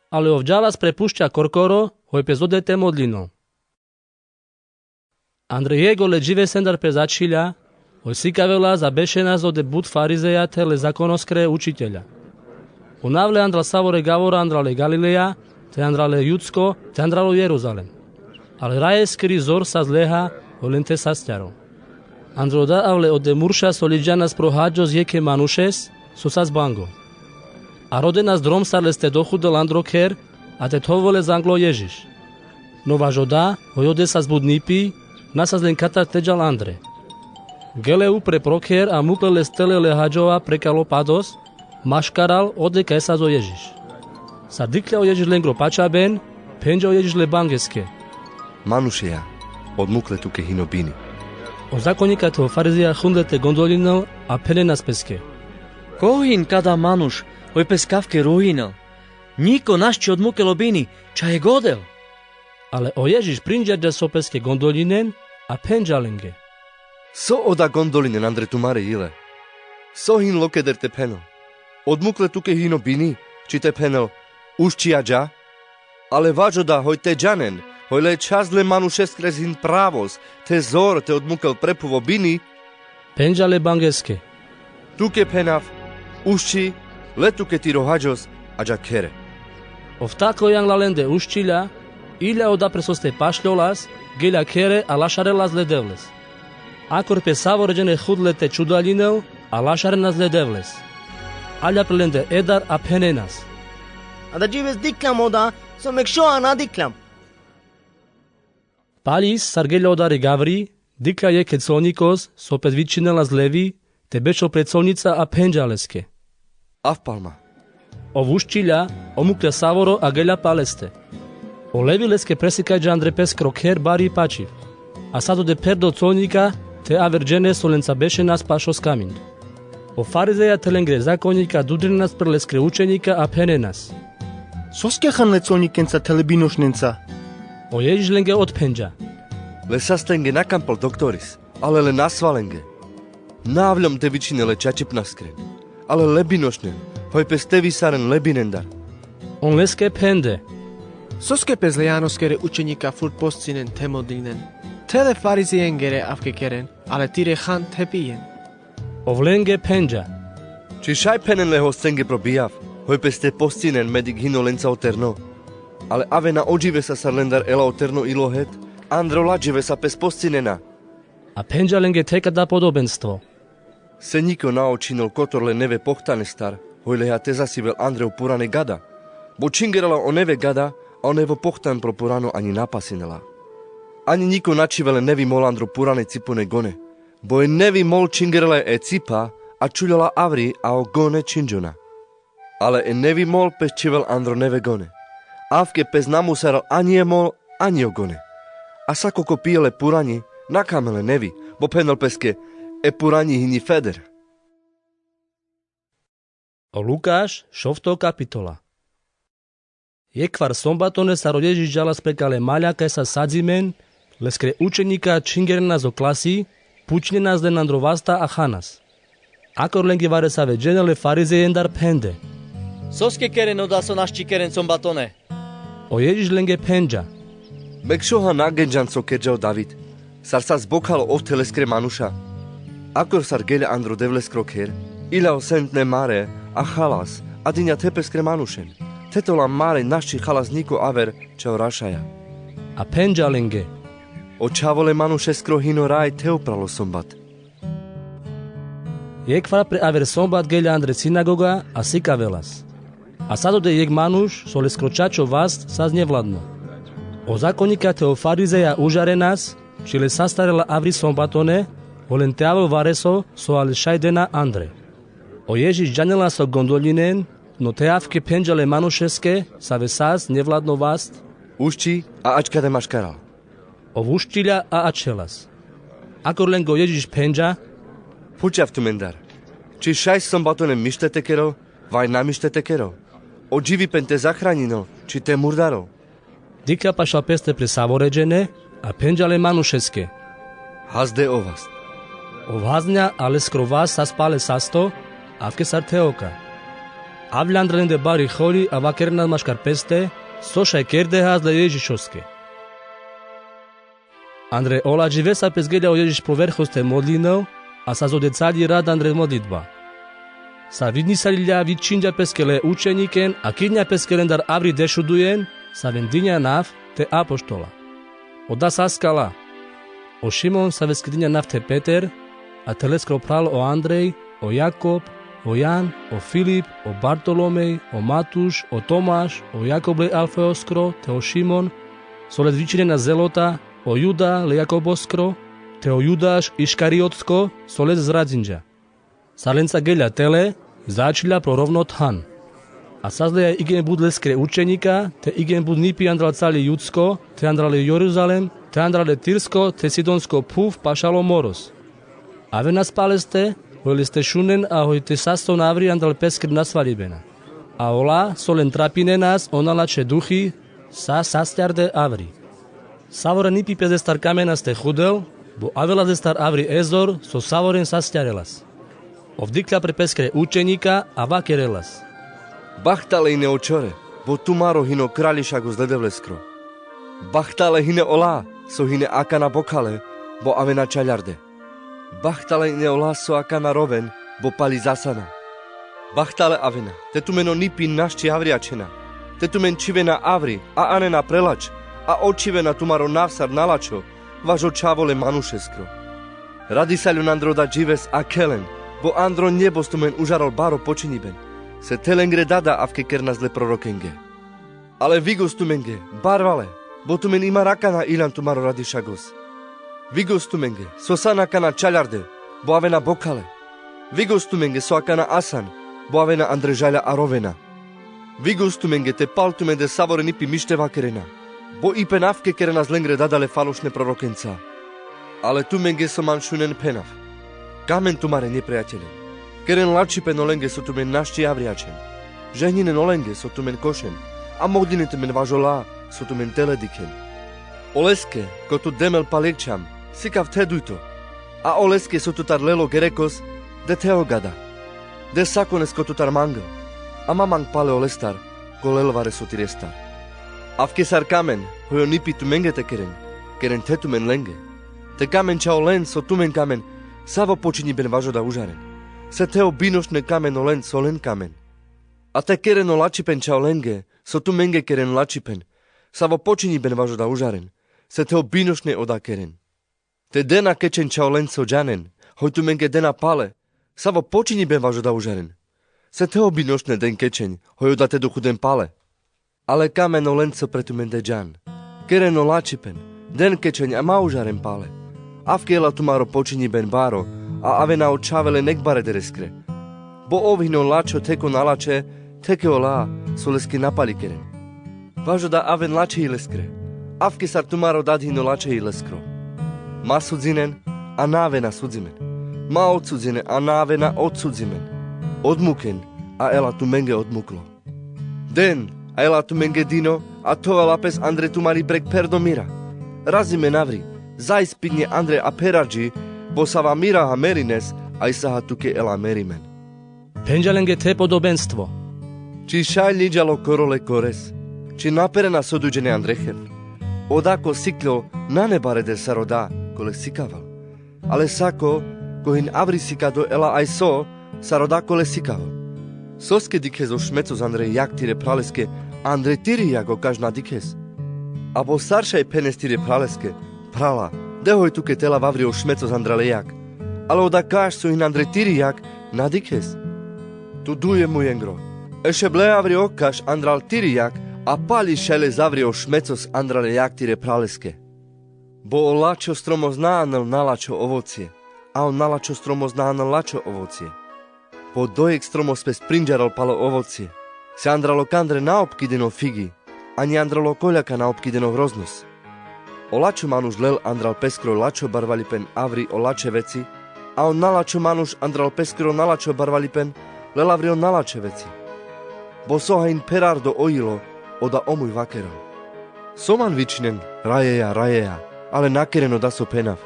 Ale ov džalas pre pušća korkoro, hoj pes ode te modlino. Andre jegole dživesendar pes ačhilja, hoj sikavelas a bešenas ode but farizeja the le zakonoskre učitelja. Ona avle andral savore gavora, andral e Galileja, te andral e Judsko, te andral o Jeruzalem. Ale rajeskiri zor sas leha, olen te sastjaro. Andar oda avle ode murša so lidžanas pro hadžos jekhe manušes, so sas bango. A rodenas drom sar leste dohudel andro kher, a te thovel le anglo Ježiš. No vaš oda, hoj ode sas budnipi, na sas len katar te džal andre. Gele upre pro kher, a muklel leste le hadžova prekalo pados, maškaral ode kaj sas o Ježiš. Sar dikhlja o Ježiš lengro pačhaben, phenđa o Ježiš le bangeske: Manušeja, odmukle tuke hino bini. O zakonjika te o farizeja hundle te gondolinel, a phenenas peske: Ko hin kada manuš, hoj pes kavke ruhinel? Njiko našči odmukel o bini, čha e godel. Ale o Ježiš prinđa so peske gondolinen, a phenđa lenge: So oda gondolinen andre tumare jile? So hin lokeder te phenel: Odmukle tuke hino bini, či te phenel: Ušči a dža? Ale vaš oda, hoj te džanen, hoj le čhas le manušeskres hin pravos, te zor te odmukel pre phuv o bini. Phenđa le bangeske: Tuke phenav: Ušči, le tuke tiro hadžos, a dža khere. Ov tako jangla lende uščilja, ilja oda pre soste pašljolas, gelja khere, a lašarelas le Devles. Akor pe savore džene hundle te čudaljinel, a lašarenas le Devles. Alja pre lende edar, a phenenas: Adadžives dikhljam oda, so mekšoha na dikhljam. Paljis sar gelja odari gavri, dikhlja jekhe colnjikos, so pes vičhinelas Levi, te bešel pre colnjica, a phenđa leske: Av pal ma. Ov uščilja, omuklja savoro, a gelja paleste. O Levi leske presikajđa andre peskro kher bari pačiv. A sado de pherdo colnjika, te aver džene so lenca bešenas pašo skamind. O farizeja te lengre zakonjika dudrinenas pre leskre učenjika, a phenenas: Soske han le colnjikenca te le binošnenca? O Ježiš lenge odphenđa: Le sastenge na kam pal doktoris, ale le nasvalenge. Na avljom te vičhine le čačipnaskren, ale le binošnen, hoj pes te visaren le binendar. On leske phende: Soske pes le Janoskere učenjika furt poscinen te modlinen, te le farizejengere avke keren, ale tire han te pijen? Ov lenge phenđa: Či šaj phenen le hostenge pro bijav, hoj pes te poscinen medik hino lenca o terno? Ale avena odživesa sar lendar ela o terno ilo het, andre ola dživesa pes poscinena. A phenđa lenge thekada podobenstvo: Se njiko na očhinel kotor le neve pohtanestar, hoj leja te zasivel andre o purane gada. Bo čhingerela o neve gada, a o nevo pohtan pro purano anji na pasinela. Anji njiko na čhivel e nevi mol andro purane cipune gone. Bo e nevi mol čhingerela e cipa, a čuljala avri, a o gone čhinđona. Ale e nevi mol pes čhivel andro neve gone. Avke pes na musarel anji e mol, anji o gone. A sako ko pijel e puranji, na khamel e nevi, bo phenel peske: E puranji hini feder. O Lukaš, šovto kapitola. Jekhvar sombatone sar o Ježiš džalas prekale malja kaj sa sadzimen, leskre učenjika čhingerenas o klasi, pučnenas len andro vasta a hanas. Akor lenge varesave džene le farizejendar phende: Soske keren oda so našči keren sombatone? O Ježiš lenge phenđa: Mekšoha na genđan so kerđa o David, sar sas bokhalo ov te leskre manuša. Akor sar gelja andro Devleskro kher, ilja o sentne mare, a halas, a dinja the peskre manušen. Thet ola mare našči halas njiko aver ča o rašaja. A phenđa lenge: O čhavo le manušeskro hino raj the upral o sombat. Jekhvar pre aver sombat gelja andre sinagoga, a sikavelas. A sado de jekh manuš, so leskro čačo vast sas njevladno. O zakonjika the o farizeja užarenas, či le sastarela avri sombatone, olen te avel vareso, so ale šaj dena andre. O Ježiš džanela so gondoljinen, no the avke phenđa le manušeske, save sas njevladno vast: Ušči, a ačkade maškaral. Ov uščilja, a ačhelas. Akor lenge o Ježiš phenđa: Pučav tumendar: Či šaj sombatone mište te kerel, vaj na mište te kerel? O dživipen te zahranjinel, či te murdarel? Dikhlja pašal peste pre savore džene, a phenđa le manušeske: Hazde o vast. Ov haznja, a leskro vast sas pale sasto, avke sar the oka. Avlja andre lende bari holji, a vakerena maškar peste: So šaj kerde hazde le Ježišoske? Andre ola dživesa pes gelja o Ježiš pro verhos te modlinel, a sas ode calji rad andre modlitba. Sa vidnisalilja, vičhinďa peske le učeniken, a kidňa peske lendar avri dešudujen, sa vendinďa nav te apoštola. Oda saskala: O Šimon, sa veske dinďa nav te Peter, a te leskro pral o Andrej, o Jakob, o Jan, o Filip, o Bartolomej, o Matuš, o Tomaš, o Jakob le Alfeoskro, te o Šimon, so led vičinena Zelota, o Juda le Jakoboskro, te o Judaš Iškariotsko, so led zradzinďa. Sar lenca geľa tele, začilľa pro rovno than. A sazleja igen but leskere učeňika, te igen but nipi andral cali Judsko, te andral Jeruzalem, te andral Tirsko, te Sidonsko phuv pašal o moros. Avena spaleste, hoj leste šunen, a hoj te sasto navri andral peskere nasvalibena. A ola so len trapinena, ona lačhe duhi, sa sastarde avri. Savore nipi pes lestar kamenaste hudel, bo avela lestar avri ezor so savoren sastjarelas. Ov dikhlja pre peskere učeňika, a vakerelas: Bahtale hine o čore, bo tumaro hine o Kraljišak o zle Devleskro. Bahtale hine ola so hine akana bokhale, bo avena čaljarde. Bahtale hine ola so akana roven, bo pali zasana. Bahtale avena, te tumen o nipi našči avriačhena, te tumen čhivena avri, a anena prelač, a očhivena tumaro nav sar nalačho, vaš o Čhavo le manušeskro. Radisaľon andre oda džives, a khelen, bo andro njebos tumen užarol baro počinjiben, se the lengre dada avke kerena zle prorokenge. Ale vigos tumenge, barvale, bo tumen imar akana iljan tumaro Radišagos. Vigos tumenge, so san akana čaljarde, bo avena bokhale. Vigos tumenge, so akana asan, bo avena andre žalja a rovena. Vigos tumenge, te pal tumende savore nipi mište vakerena, bo ipen avke kerena zlengre dada le falošne prorokenca. Ale tumenge so man šunen phenav: Kamen tumare neprijateľen. Keren lačhipen olenge so tumen našči avriačhen. Žehninen olenge so tumen košen, a modlinen tumen vaš ola so tumen tele dikhen. Oleske, kote demel paljekčham, sikav the dujto. A oleske so tutar lelo gerekos, de the o gada. De sakonesko tutar mangel, a ma mang pale olestar ko lel vares o tirestar. Avke sar kamen hoj o nipi tumenge te keren, keren the tumen lenge. Te kamen čha olen so tumen kamen savo počinjiben vaš oda užaren, se the o binošne kamen olen so len kamen. A te keren o lačhipen čha olenge so tumenge keren lačhipen, savo počinjiben vaš oda užaren, se the o binošne oda keren. Te den a kečhen čha olen so džanen, hoj tumenge den a pale, savo počinjiben vaš oda užaren, se the o binošne den kečhen, hoj oda te dukhuden pale. Ale kamen olen so pre tumende džan, keren o lačhipen, den kečhen, a ma užaren pale. Avke ela tumaro počinjiben baro, a avena o čhave le nekbare dereskre. Bo ov hine o lačho thek o nalačhe, theke ola so leske napali keren. Vaš oda aven lačhe i leskre, avke sar tumaro dad hine o lačhe i leskro. Ma sudzinen, a na avena sudzimen. Ma odsudzinen, a na avena odsudzimen. Odmuken, a ela tumenge odmuklo. Den, a ela tumenge dino, a thovela pes andre tumari breg pherdo mira. Razimen avri, zais pidnje andre a pherarđi, bo sava mira ha merines, a isaha tuke ela merimen. Phenđa lenge the podobenstvo. Či šaj lidžalo koro le kores, či na perena so dujđene andre hel. Oda ko siklo nane bareder sar oda ko le sikavel. Ale sako ko hin avri sikado ela ajso sar oda ko le sikavo. Soske dikhes o šmecos andre jak tire phraleske, andre tiri jak okaš na dikhes? Abo sar šaj phenes tire phraleske: Phrala, de hoj tuke te lav avri o šmecos andrale jak, ale oda kaš so hin andre tiri jak na dikhes? Tu duje mujengro, e šeble avri o kaš andral tiri jak, a pali šaj le zavri o šmecos andrale jak tire phraleske. Bo o lačho stromos na anel nalačho ovocie, a o nalačho stromos na anel lačho ovocie. Po dojek stromos pes prinđarol palo ovocie. Se andralo kandre na opkiden o figi, ani andralo koljaka na opkiden o hroznos. O lačho manuš lel andral peskro lačho barvalipen avri o lačhe veci, a o nalačho manuš andral peskro nalačho barvalipen lel avri o nalačhe veci. Bo so hain pherardo ojilo, oda omuj vakerel. So man vičinen: Rajeja, rajeja, ale na keren oda so phenav.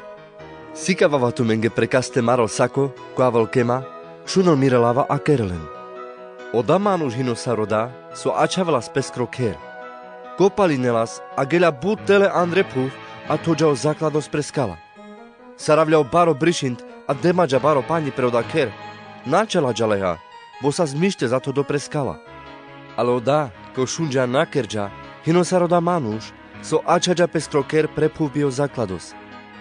Sikavava tumenge, prekaste marol sako ko avel ke ma, šunel mire lava a kerel len. Oda manuš hino sar oda so ačhavelas peskro kher. Ko palinelas, a gelja but tele andre phuv, a thođa o zaklados pre skala. Sar avlja o baro brišint, a demađa baro panji pre oda kher, na čalađa leha, bo sas mište za to dopreskava. Ale o da, ko šunďa na kerďa, hino sar o da manuš so ačhaďa pes kro ker pre phuv pi o zaklados.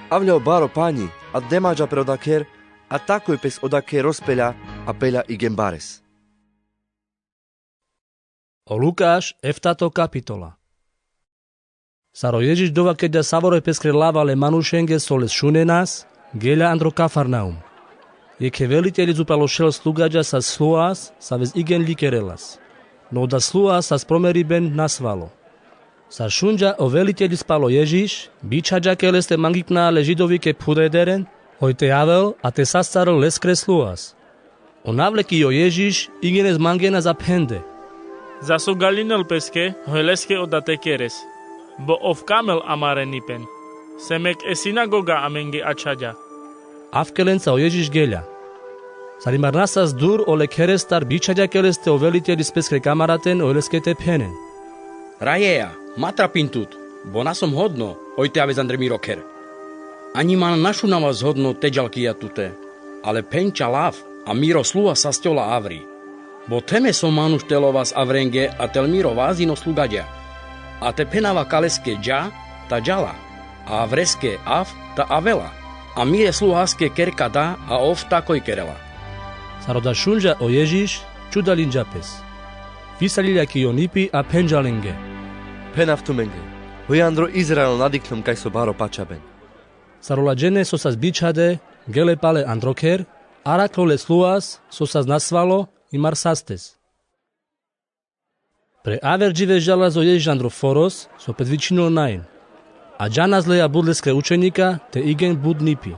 Avľa o baro pani a demaďa pre o da ker, a takoj pes o da ker rozpeľa a peľa igen bares. O Lukáš, eftato kapitola. Sar o Ježiš dova kerďa savore peskre lava le manušenge so le šunenas, geľa andro Kafarnaum. Jekhe veliteľic upral o šel slugaďa sas sluhas, saves igen ľikerelas. No o da sluhas sas promeriben nasvalo. Sar šunďa o veliteľic pal o Ježiš, bičhaďa ke leste mangipna le Židovike phudederen, hoj te avel a te sascarel leskre sluhas. On avle ki o Ježiš, igen les mangenas a phende: Za so gaľinel peske, hoj leske o da te keres. Bo ov kamel amare nipen. Semek e sinagoga amenge ačhaďa. Avke lenca o Ježiš geľa. Sar imar na sas dur, ole kherestar bičhaďa ke leste o veliteľic peskre kamaraten, hoj leske te phenen: Rajeja, ma trapin tut, bo na som hodno hoj te aves andre miro kher. Aňi man na šunavas hodno te ďal ki ja tute, ale phen ča lav, a miro sluha sasťola avri. Bo theme so manuš te lovas avrenge a te le miro vazdin o slugaďa. A te phenava ka leske: Ďa, ta ďala, a avreske: Av, ta avela, a mire sluhaske: Ker, ka da, a ov takoj kerela. Sar o da šunďa o Ježiš, čudaľinďa pes. Visaľiľa ki o nipi a phenďa lenge: Phenav tumenge, hoj andro Izrael na dikhlom kaj so baro pačaben. Sar ola ďene so sas bičhade gele pale andro kher, araklo le sluhas so sas nasvalo imar sastes. Pre aver ďive žaľa so Ježiš andro foros so pes vičinol nain. A ďanas leja but leskre učenika, te igen but nipi.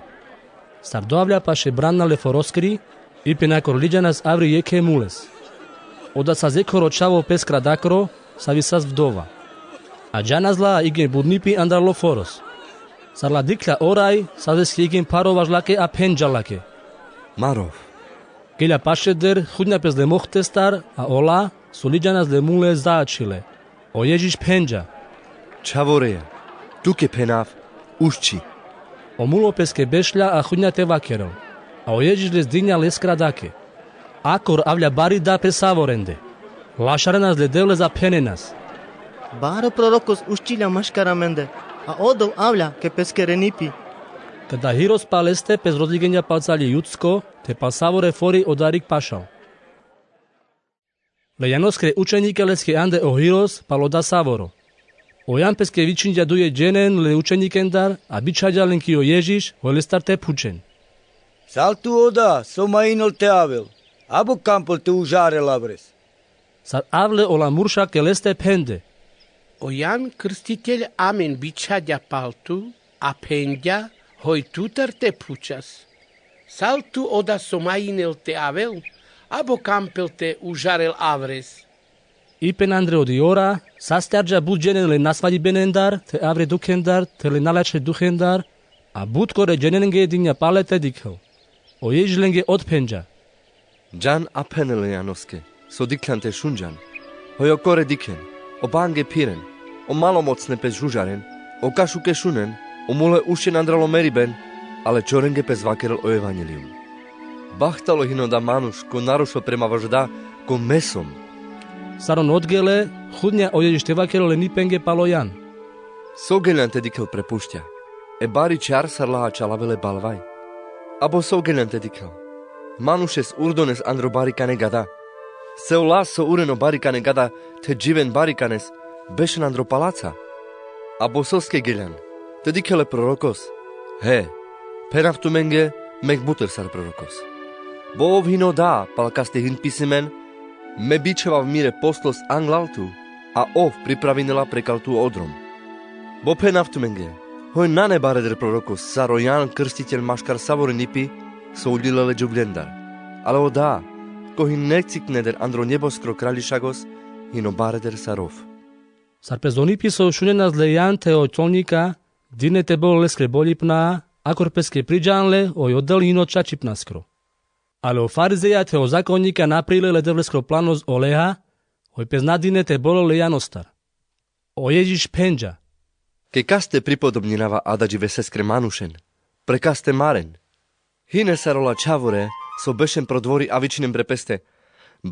Sar doavľa paše brana le foroskri, ipen akor liďanas avri jekhe mules. O da sas jekhoro čhavo peskra dakro, savi sas vdova. A ďanas la igen but nipi andar lo foros. Sar la dikhľa o raj, sazeske igen parovaš lake a phenďa lake: Marov. Geľa pašeder, chudňa pes le mochtestar, a ola so liďanas le mule zaačhile. O Ježiš phenďa: Čhavoreja, tuke phenav, ušči. O mulo peske bešľa a chudňa te vakerel. A o Ježiš les diňa leskra dake. Akor avľa bari da pe savorende. Lašarenas le Devles a phenenas: Baro prorokos uščiľa maškar amende, a odol avľa ke peskere nipi. Kada hiros paleste pes rozdigenďa pal cali Judsko, te pal savore fori o darik pašal. Le Janoskre učenika leske ande o hiros pal o da savoro. O Jan peske vičinďa duje ďenen le učenikendar, a bičhaďa len ki o Ježiš, hoj lestar te phučen: Sal tu oda so ma inol te avel, abo kampel te užarel avres? Sar avle ola murša ke leste phende: O Jan Krstiteľ amen bičhaďa pal tu, a phenďa: Hoj tutar te phučas. Sal tu oda so ma inel te avel, abo kampel te užarel avres? Ipen andre odi ora, sastarďa but ďenen le nasvadibenendar, te avre dukhendar, te le nalačhe dukhendar, a but kore ďenenge diňa pale te dikhel. O Ježiš lenge odphenďa: Ďan a phene le Janoske so dikhľan te šunďan. Hoj okore dikhen, o bange phiren, o malomocne pes žužaren, o kašuke šunen, o mule uščen andral o meriben, ale čorenge pes vakerel o evanjelium. Bahtalo hino da manuš ko narušel prema vaš da, ko me som. Sar on odgele, chudňa o Ježiš te vakerel le nipenge pal o Jan: So geľan te dikhel pre pušťa? E bari čar sar laha čalavele balvaj? Abo so geľan te dikhel? Manušes urdones andro bari kane gada? Se ola so uren o bari kane gada, te dživen bari kanes, bešen andro palaca? Abo soske geľan? Te dikhel le prorokos? He, phenav tumenge, mek buter sar prorokos. Bo ov hino da pal kaste hin pisimen: Me bičhavav mire poslos anglal tu, a ov pripravinela prekal tu odrom. Bo phenav tumenge, hoj nane bareder prorokos sar o Jan Krstiteľ maškar savore nipi so uľile le džuvľendar. Ale o da, ko hin nekcikneder andro njeboskro kraľišagos, hino bareder sar ov. Sar pes o nipi so šunenas le Jan te o čolňika, dine te bol leskre boľipna, akor peske priďan le, hoj odel hino čačipnaskro. Ale o farizeja te o zakonňika na prile le Devleskro planos oleha, hoj pes na dine te bolel le Janostar. O Ježiš phenďa: Ke kaste pripodobňinava adaďiveseskre manušen, pre kaste maren? Hine sar ola čhavore so bešen pro dvori a vičinen pre peste: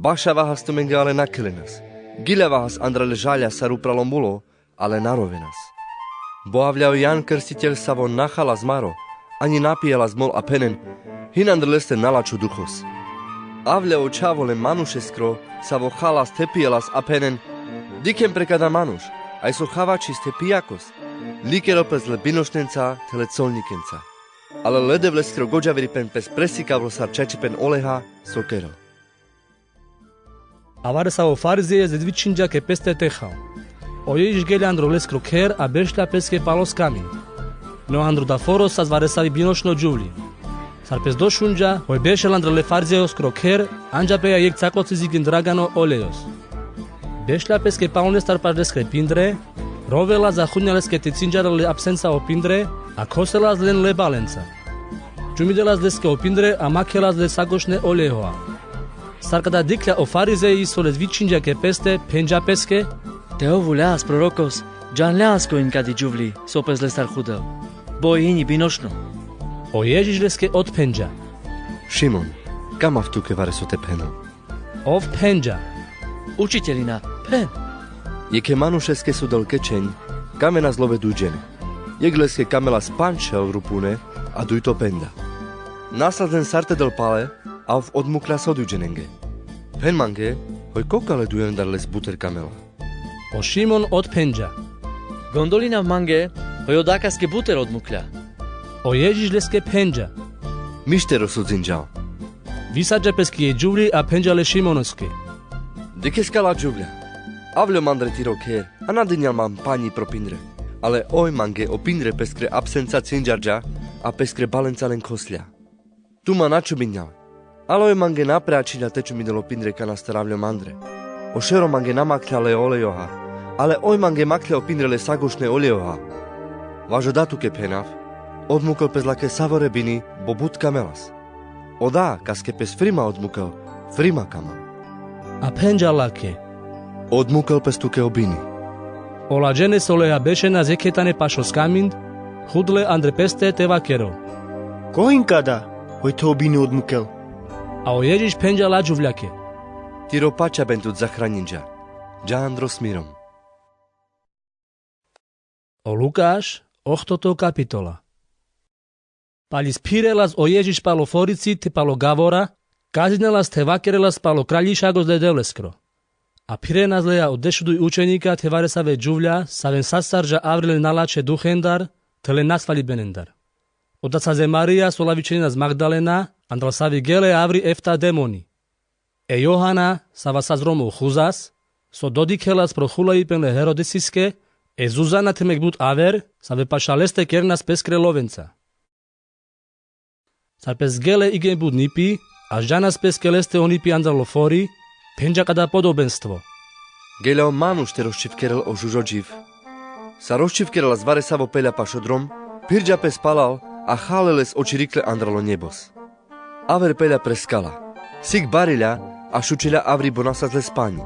Bašavahas tumenge, ale na khelenhas. Giljavahas andrale žalja sar upralo mulo, ale na rovenhas. Bo avlja o Jan Krstitel savo na khalas maro, ani na pijelas mol, a phenen: Hin andar leste nalačho duhos. Avlja o Čhavo le manušeskro savo khalas the pijelas, a phenen: Dikhen pre kada manuš, aj so khavačhis the pijakos, likerel pes le binošnenca the le colnikenca. Ale le Devleskro godžaviripen pes presikavlo sar čačipen oleha so kerel. Avare savo farizejes le vičhinđa ke peste te khal. O Ježiš gelja andro leskro kher, a bešlja peske palo skamin. No andro daforo sas varesavi binošno džuvli. Sar pes došunđa, hoj bešel andro le farizejoskro kher, anđa peja jekh cako cizikin dragano olejos. Bešlja peske palo nestar paš leskre pindre, rovela, zakhunja leske te cinđarel le apsenca o pindre, a khoselas len le balenca. Džumidelas leske o pindre, a makhelas le sagošne olejoha. Sar kada dikhlja o farizeji so le vičhinđa ke peste, phenđa peske: Te ovuleas prorokos, džanleas ko inka di džuvli so pes lestar khudel, bo i hinji binošno. O Ježiš leske otphenđa: Šimon, kamav tuke vare so te phenel. Ov phenđa: Učiteljina, phen. Jekhe manušeske su del kečenj kamena zlove duj džene. Jekh leske kamelas pandž šel rupune, a dujto penda. Na sazlen sar te del pale, a ov odmuklja so duj dženenge. Phen mange, hoj kokale dujendar les buter kamela. O Šimon otphenđa: Gondolinav mange, hoj odakaske buter odmuklja. O Ježiš leske phenđa: Mišter osudzinđal. Visarđa peske jekh džuvli, a phenđa le Šimoneske: Dikhes kala džuvlja, avljo mandre tiro kher, a na dinđal man panji pro pindre. Ale oj mange o pindre peskre apsenca cinđarđa, a peskre balenca len khoslja. Tu ma na čubinđal. Ale oj mange na preačhilja te čubindel o pindre kanastar avljo mandre. O šero mange na makhlja le olejoha, ale oj mange makhlja o pindre le sagošne olejoha. Vaš oda tuke phenav: Odmukel pes lake savo rebini, bo but kamelas. Oda kaske pes frima odmukel, frima kamel. A phenđa lake: Odmukel pes tuke o bini. Ola džene so leja bešena zekhetane pašo skamind, hudle andre peste te vakerel: Ko hinka da, hoj the o bini odmukel? A o Ježiš phenđa la džuvljake: Tiro pačaben tut zahraninđa. Dža andro smirom. O Lukaš, ohtoto kapitola. Pali sphirelas o Ježiš palo forici te palo gavora, kazinelas te vakerelas palo kraljišagos le Devleskro. A phirenas leja o dešuduj učenika te varesave džuvlja, saven sastarđa avri le nalačhe duhendar, te le nasvalibenendar. Oda saze Marija so la vičheninas Magdalena, andral savi gele avri efta demoni. E Johana, sava sas Romo Huzas, so dodikhelas pro hulaipen le Herodesiske, e Zuzana te mek but aver, save paša leste kerenas peskre lovenca. Sar pes gele igen but nipi, a džanas peske leste o nipi andral o fori, phenđa kada podobenstvo: Gelja o manuš te roščhivkerel o žužo dživ. Sar roščhivkerelas varesavo pelja pašo drom, phirđa pes palal, a halel les o čirikle andral o njebos. Aver pelja pre skala, sik barilja, a šučilja avri bo na sazle spanji.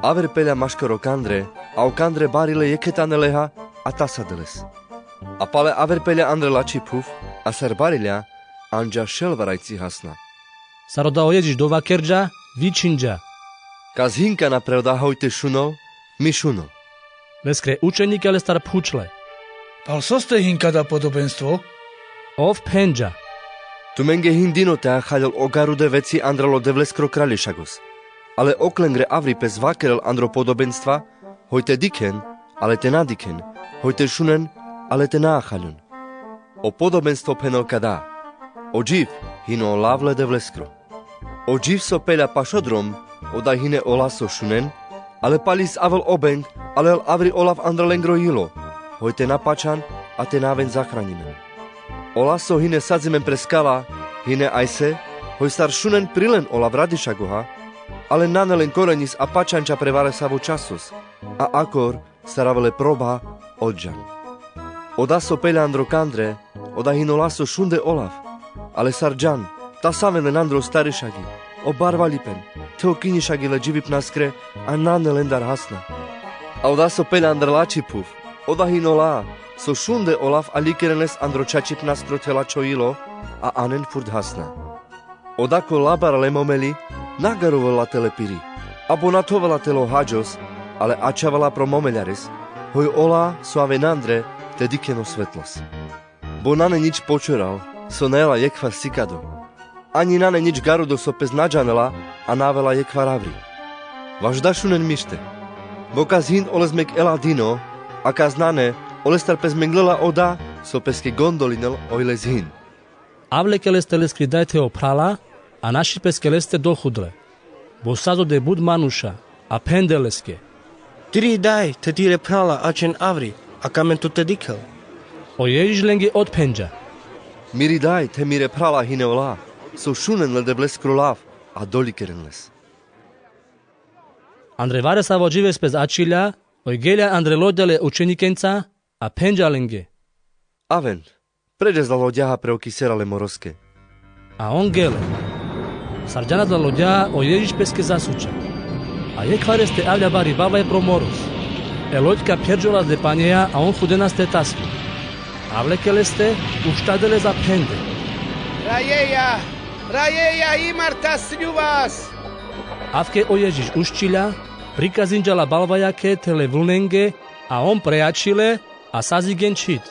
Aver pelja maškar o kandre, a o kandre barile jekhe tane leha, a tasade les. A pale aver pelja andre lačhi phuv, a sar barilja, anđa šel varajci hasna. Sar oda o Ježiš dovakerđa, vičhinđa: Kas hinkana pre oda hoj te šunel, mi šunel. Leskre učenika lestar phučle: Pal soste hinka da podobenstvo? Ov phenđa: Tumenge hin dino te akhaljol o garude veci andral o Devleskro kraljišagos. Ale oklengre avri pes vakerel andro podobenstva, hoj te dikhen, ale te na dikhen, hoj te šunen, ale te na akhaljon. O podobenstvo phenel kada: O dživ hine o lav le Devleskro. O dživ so pelja pašo drom, oda hine ola so šunen, ale pali savel o beng, a lel avri olav andral lengro jilo, hoj te na pačhan, a te na aven zahranime. Ola so hine sazimen pre skala, hine ajse, hoj sar šunen prilen o lav radišagoha, ale nane len korenis a pačhanđa pre varesavo časos, a akor sar avela proba, odžan. Oda so pelja andro kandre, oda hine ola so šunde olav, ale sar džan, tasaven len andro starišagi, o barvalipen, te o kinjišagi le dživipnaskre, a nane lendar hasna. A oda so pelja andral lačhi phuv, oda hine ola so šunde olav, a likeren les andro čačipnaskro te lačho jilo, a anen furd hasna. Oda ko labar le momeli, Na garovela tele piri, abo na thovela tele o hadžos, ale ačhavela pro momeljares, hoj ola so avena andre te dikhen o svetlos. Bo nane nič počoral so na jela jekhvar sikado, ani nane nič garudo so pes na džanela a na avela jekhvar avri. Vaš da šunen mište. Bo kas hin oles mekela dino, a kas nane, olestar pes menglela o da so peske gondolinel oj les hin. Avle ke leste leskri daj the o phrala, a naši peske leste dohudle. Bo sazode but manuša, a phendel leske: Tiri daj the tire phrala ačhen avri, a kamen tut te dikhel. O Ježiš lenge odphenďa: Miri daj the mire phrala hine ola so šunen le Devleskro lav, a dolikeren les. Andre varesavo džives pes ačhilja, oj gelja andre lodja le učenikenca, a phenďa lenge: Aven, pređes la lodjaha pre o kisera le moroske. A on gele. Sar džana la lodjaha, o Ježiš peske zasuča. A jekhvareste avlja bari balvaj pro moros. E lodjka pherdžolas le panjeja, a on hudenas te tasli. Avle ke leste, uštadeles a phende: Rajeja, rajeja, imar taslju vas! Avke o Ježiš uščilja, prikazinďa la balvajake the le vlnenge, a on preačhile, a sazigen čhit.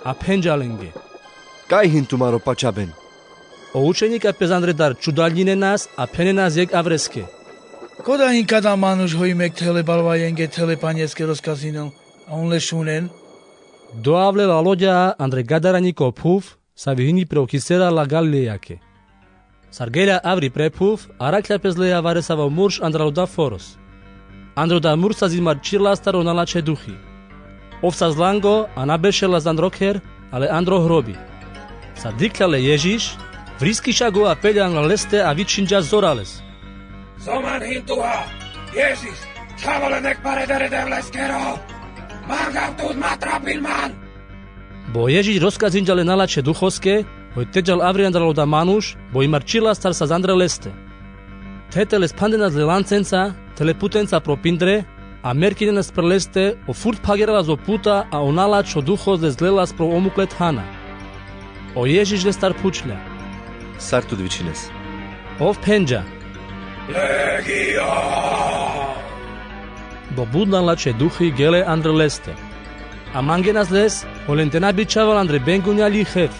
A phenďa lenge: Kaj hin tumaro pačaben? O učenika pes andredar čudaljinenas, a phenenas jekh avreske: Koda hin kada manuš hoj mek the le balvajenge the le panjeske roskazinel, a on le šunen? Doavle la lodjaha andre Gadaranjiko phuv, savi hini pre o kisera la Galilejake. Sar gelja avri pre phuv, arakhla pes leja varesavo murš andral oda foros. Andre oda murš sazi marčhirelastar o Nalačhe Duhi. Ov saz lango, a na bešelas andro kher, ale andro hrobi. Sar dikhla le Ježiš, vriskiša gova pelja andral leste a vičhinďa zorales: So man hin tuha, Ježiš, čhavo le nekparedere Devleskero? Mangav tut, ma trapin man! Bo o Ježiš roskazinďa le Nalačhe Duhoske, hoj teďal avri andral oda manuš, bo i marčhirelastar saz andre leste. Thete les phandenas le lancenca, the le putenca pro pindre, a merkinenas pre leste, o furt phageralas o puta, a o Nalačho Duhos les lelas pro omukle thana. O Ježiš lestar phučhlja: Sar tut vičhines? Ov phenďa: Legion! Bo but Nalačhe Duhi gele andre leste. A mangenas les, hoj len te na bičhavel andre bengunjalji hef.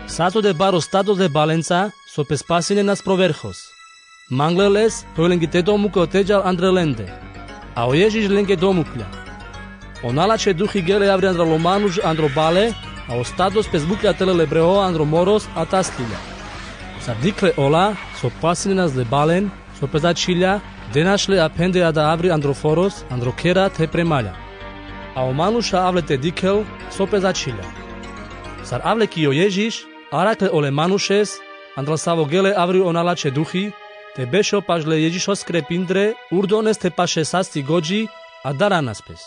Sazode baro stados le balenca, so pes pasinenas pro verhos. Mangle les, hoj lenge te domuke o teďal andre lende. A o Ježiš lenge domuklja. O Nalačhe Duhi gele avri andral o manuš andro bale, a o stados pes buklja tele le breho andro moros, a taslilja. Sar dikhle ola so pasinenas le balen, so pes ačhilja, denaš le a phende ada avri andro foros, andro khera the premalja. A o manuša avle te dikhel so pes ačhilja. Sar avle ki o Ježiš, arakhle ole manušes, andral savo gele avri o Nalačhe Duhi, te bešel paš le Ježišoskre pindre, urdones the paše sasti godži, a daranas pes.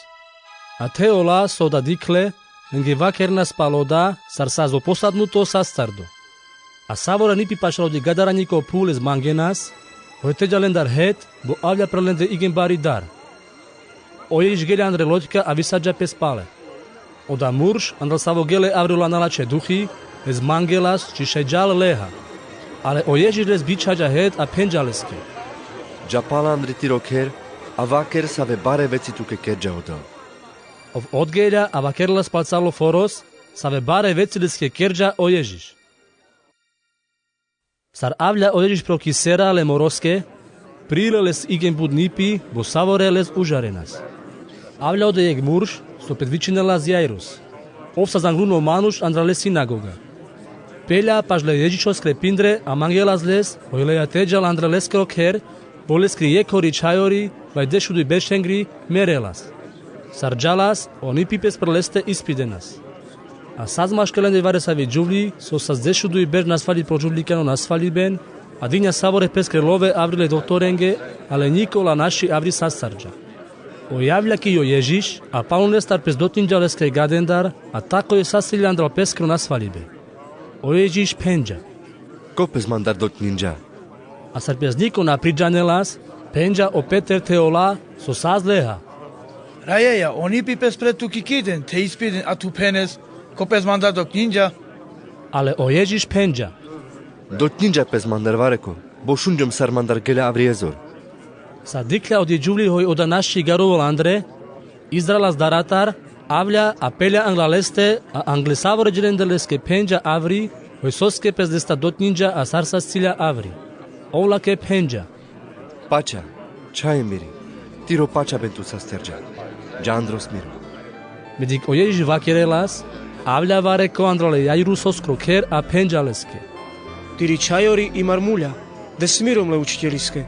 A the ola so oda dikhle, lenge vakerenas pal oda, sar saz o posadnuto sastardo. A savore nipi paš odi Gadaranjiko phuv les mangenas, hoj teďa lendar het, bo avlja pre lende igen bari dar. O Ježiš gelja andre lodjka, a visaďa pes pale. Oda murš, andral savo gele avri ola Nalačhe Duhi, les mangelas, či šaj džal leha. Ale o Ježiš les bičhaďa het, a phenďa leske: Dža pale andre tiro kher, a vaker save bare veci tuke kerďa odo. Ov odgelja, a vakerelas pal calo foros, save bare veci leske kerďa o Ježiš. Sar avlja o Ježiš pro kisera le moroske, prile les igen but nipi, bo savore les užarenas. Avlja ode jekh murš, so pes vičhinelas Jajrus. Ov saz angluno manuš andral le sinagoga. Pelja paš le Ježišoskre pindre, a mangelas les, hoj leja teďal andre leskro kher, bo leskri jekhori čhajori, vaj dešuduj beršengri, merelas. Sar džalas, o nipi pes pre leste ispidenas. A saz maškar lende varesavi džuvli, so saz dešuduj berš nasvalji pro džuvlikjano nasvaljiben, a dinja savore peskre love avri le dohtorenge, ale njiko ola naši avri sastarďa. Oj avlja ki o Ježiš, a palun lestar pes dotinďa leske gadendar, a tako oj sasilja andral peskro nasvaljibe. O Ježiš phenďa: Ko pes mandar dotninďa? A sar pes njiko na pridžanelas, phenďa o Peter the ola so saz leha: Rajeja, o nipi pes pre tu kikiden, the ispiden, a tu phenes: Ko pes mandar dotninďa? Ale o Ježiš phenďa: Dotninďa pes mandar vareko. Bo šunďom sar mandar geľa avri ezor. Sa dikľa odi džuvľi hoj oda našči garovol andre, izdrala zdaratar, avľa a pelľa angla leste, a angle savore dželende leske phenďa avri, hoj soske pes lesta dotňinďa a sar sasciľa avri. Ov lake phenďa: Pača, čhaje miri, tiro pača ben tu sasterďa, dža andro smiro. Medik o Ježiš vakerelas, avľa vareko andral e Jairusoskro kher a phenďa leske: Tiri čhajori i mar muľa, de smirom le učiteľiske.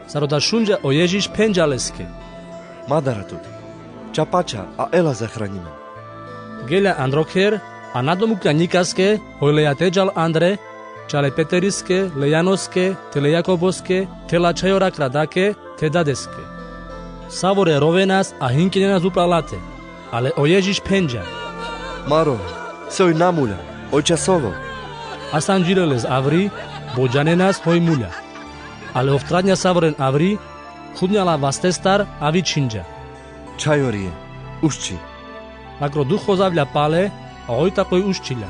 Sar oda šunďa o Ježiš phenďa leske: Ma dara tut, čha pača a ela zahranimen. Geľa andro kher, a nadomuklja ňikaske, hoj leja te džal andre, čhale Peteriske, le Janoske, te le Jakoboske, te la čhajorakra dake, te dadeske. Savore rovenas a hinkenenas upral late. Ale o Ježiš phenďa: Maro, se oj na muľa, oj časovo. Asanďile les avri, bo džanenas hoj muľa. Ale ov tradňa savoren avri, chudňa la vastestar a vičhinďa: Čhajori je, ušči. Lakro duchos avľa pale, a oj takoj uščiľa.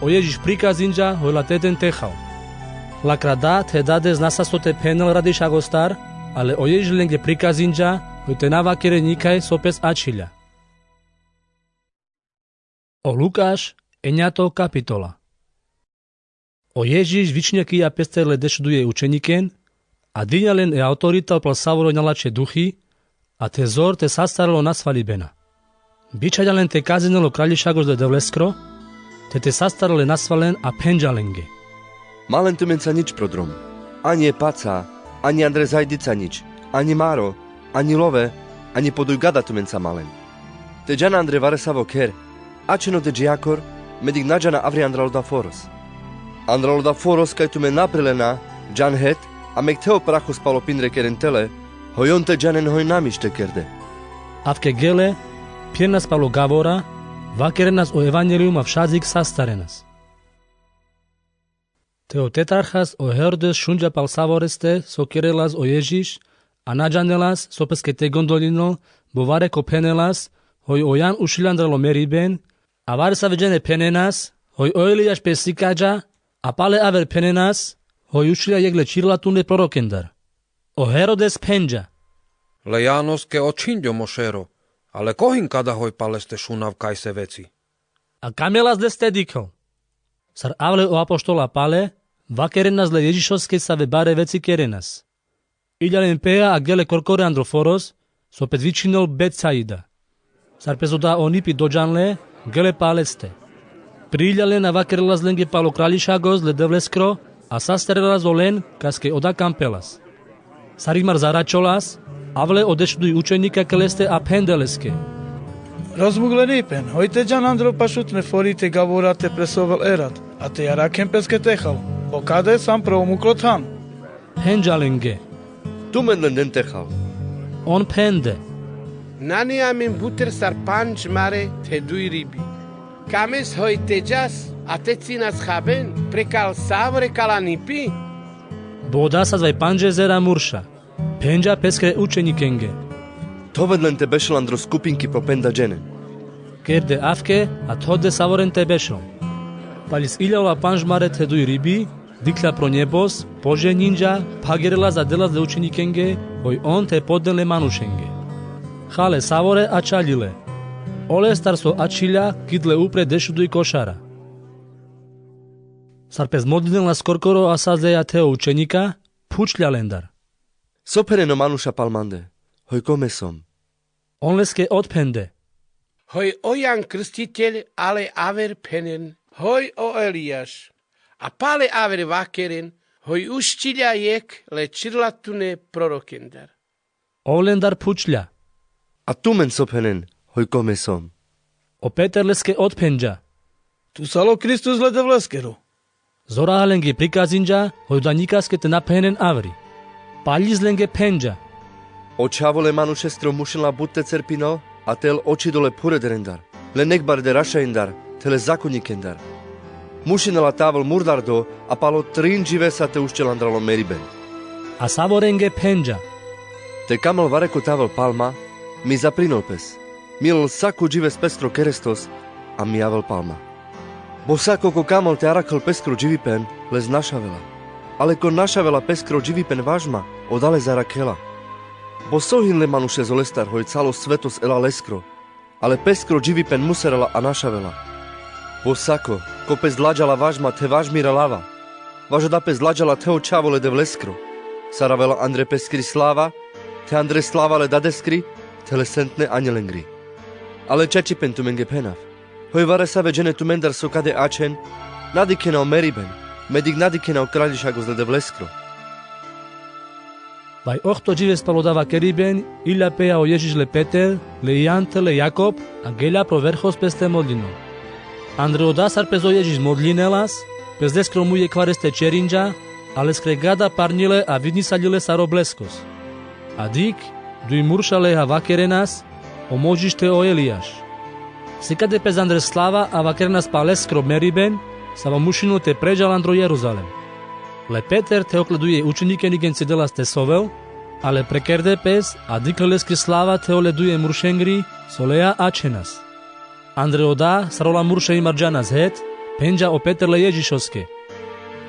O Ježiš prikazinďa hoj la te den te chal. Lakra da te dades na sa so te phenel radišagostar, ale o Ježiš lenge prikazinďa hoj te na vakeren ňikaj so pes ačhiľa. O Lukaš, eňato kapitola. O Ježiš vičhinďa kija peste le dešuduj učeňiken, a diňa len e autorita upral savore ňalačhe duchi, a te zor te sastarel o nasvalibena. Bičhaľa len te kazinel o Kraľišagos le Devleskro, te te sastarel e nasvalen a phenďa lenge: Ma len tumenca ňič pro drom, aňi e paca, aňi andre zajdica ňič, aňi maro, aňi love, aňi poduj gada tumenca ma len. Te džana andre varesavo kher, ačhen ode džiakor, medik na džana avri andral oda foros. Andral oda foros kaj tumen na prelena, džan het, a mekte o prachos palo pindre keren tele, hoj on te džanen hoj namiš te kerde. Avke gele, phirenas palo gavora, vakerenas o evanjelium a šadzik sastarenas. Te o tetarhas o Herodes šunďa pal savoreste so kerelas o Ježiš, a na džanelas, so peske te gondolinel, bo vareko phenelas, hoj o Jan ušilja andral o meriben, a varesave džene phenenas, hoj o Elijaš pes sikaďa, a pale aver phenenas, hoj ušilja jekh le čhirlatune prorokendar. O Herodes phenďa: Le Janoske očhinďom o šero, ale kohinka da hoj paleste šunav kaj se veci. A kamelas leste dikhol. Sar avle o apoštola pale, vakerenas le Ježišoske save bare veci kerenas. Iľa len peja a gele korkore andro foros, so pes vičhinol Betsaida. Sar pes oda o nipi dodžanle, gele paleste. Priiľa len a vakerelas lenge palo Kraľišagos le Devleskro, a sastarelas olen, kaske oda kampelas. Sar i mar zaračolas, avle o dešuduj učeňika ke leste a phende leske: Rozmuglenipen, hoj te džan andro pašutne fori te gavora te presovel e rat, a te arakhen peske te chal, o kade sam pro o muklo than. Phenďa lenge: Tumen len den te chal. On phende: Nani amen buter sar pandž mare the duj ribi. Kames hoj te džas a te cinas chaben, prekal savore kala nipi? Bo oda sas vaj pandž ezera murša. Phenďa peskre učeňikenge: Thoven len te bešel andro skupinki pro penda dženen. Kerde avke, a thode savoren te bešel. Palis iľa ola pandž mare the duj ribi, dikhlja pro njebos, poženinďa, phagerelas a delas le učeňikenge, hoj on the podnen le manušenge. Chale savore a čaľile. Olestar so ačhiľa, kidle upre dešuduj košara. Sar pes modlinelas korkoro a sas leja the o učeňika, phučľa lendar: So phenen o manuša pal mande, hoj kome som? On leske odphende: Hoj o Jan Krstiteľ, ale aver phenen: Hoj o Elijaš. A pale aver vakeren: Hoj uščiľa jekh le čhirlatune prorokendar. Ov lendar phučľa: A tumen so phenen, hoj kome som? O Peter leske odphenďa: Tu sal o Kristus le Devleskero. Zoralenge prikazinďa, hoj oda ňikaske te na phenen avri. Palis lenge phenďa: O Čhavo le manušeskro mušen la but te cerpinol, a te el očhidol e phuredrendar, le nekbarde rašaindar, the le zakonjikendar. Mušinela te avel murdardo, a palo trin dživesa te uščel andral o meriben. A savorenge phenďa: Te kamel vareko te avel pal ma, mi zaprinol pes, milel sako džives peskro kerestos, a mi avel pal ma. Bo sako ko kamel te arakhel peskro dživipen, les našavela. Ale ko našavela peskro dživipen važma, oda le zarakhela. Bo so hin le manušes olestar hoj calo svetos ela leskro, ale peskro dživipen muserela a našavela. Bo sako, ko pes dljađa la važma the važmira lava, vaš oda pes dljađa la the o čhavo le Devleskro, sar avela andre peskri slava, the andre slava le Dadeskri, the le sentne anjelengri. Ale čačipen tumenge phenav. Hoj varesave džene tumendar so kade ačhen, na dikhena o meriben, medik na dikhena o kraljišagos le Devleskro. Vaj ohto džives pal oda vakeriben, ilja peja o Ježiš le Peter, le Jan the le Jakop, a gelja pro verhos pes te modljinol. Andre oda sar pes o Ježiš modljinelas, pes leskro muj jekh vares te čerinđa, a leskre gada parnjile a vidnisaljile sar o bleskos. A dikh, duj murša leja vakerenas, o Možiš the o Elijaš. Sikade pes andre slava a vakerenas pal leskro meriben, savo mušinol te pređal andro Jeruzalem. Le Peter the okle duje učeniken igenci delas te sovel, ale prekerde pes, a dikhle leskri slava the ole duje muršengri, so leja ačhenas. Andre oda, sar ola murša imar džanas het, phenđa o Peter le Ježišoske: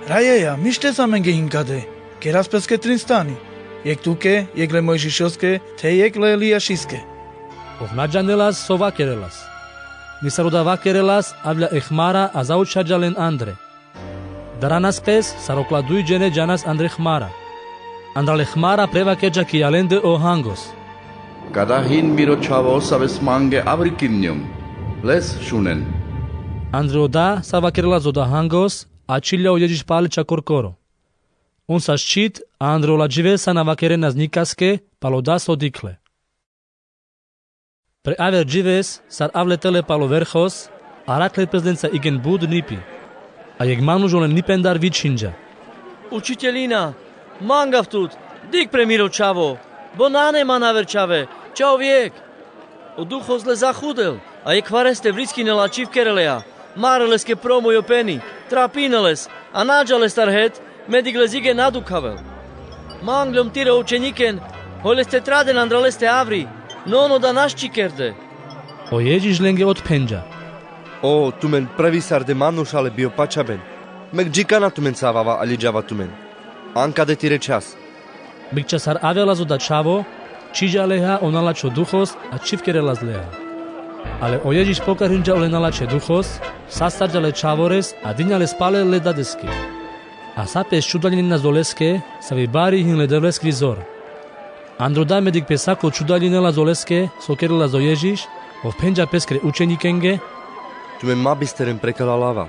Rajeja, mištes amenge hin kade, keras peske trin stani, jekh tuke, jekh le Mojžišoske, the jekh le Elijašiske. Ov na džanelas so vakerelas. Ni sar oda vakerelas, avlja e hmara a zaučhađa len andre. Daranas pes, sar okla duj džene džanas andre hmara. Andral e hmara prevakerđa ki alende o hangos: Kada hin miro čhavo saves mange avri kinjom, les šunen. Andre oda, sar vakerelas oda hangos, ačhilja o Ježiš pale ča korkoro. On sa ščit, a andre ola dživesa na vakerenas njikaske, pal oda so dikhle. Pre aver džives, sar avle tele palo verhos, arakhle pes lenca igen but nipi. A jekh manuš olen nipendar vičhinđa: Učiteljina, mangav tut, dikh pre miro čhavo, bo nane man aver čhave, ča o vijek. O duhos le zahudel, a jekh vareste vriskinela a čhivkereleja, marel leske pro moj o peni, trapinel les, a na džal lestar het, medik le zige na dukhavel. Mangljom tire o učenjiken, hoj leste traden andral leste avri, no on oda na ščikerde. O Ježiš lenge otphenđa: O, tumen previsarde manuš ale bijopačhaben, mek džikana tumenca avava a ljiđava tumen. An kade tire čhas. Bikča sar avelas oda čhavo, čhiđa leja o nalačho duhos, a čhivkerelas leja. Ale o Ježiš pokarinđa ole nalačhe duhos, sastarđa le čhavores, a dinja les pale le dadeske. A sa pes čudaljinenas oleske, savi bari hin le Devleskri zor. Andro da medik pe sako čudaljinelas oleske, so kerelas o Ježiš, ov phenđa peskre učenjikenge: Tumen ma bisteren prekala lava,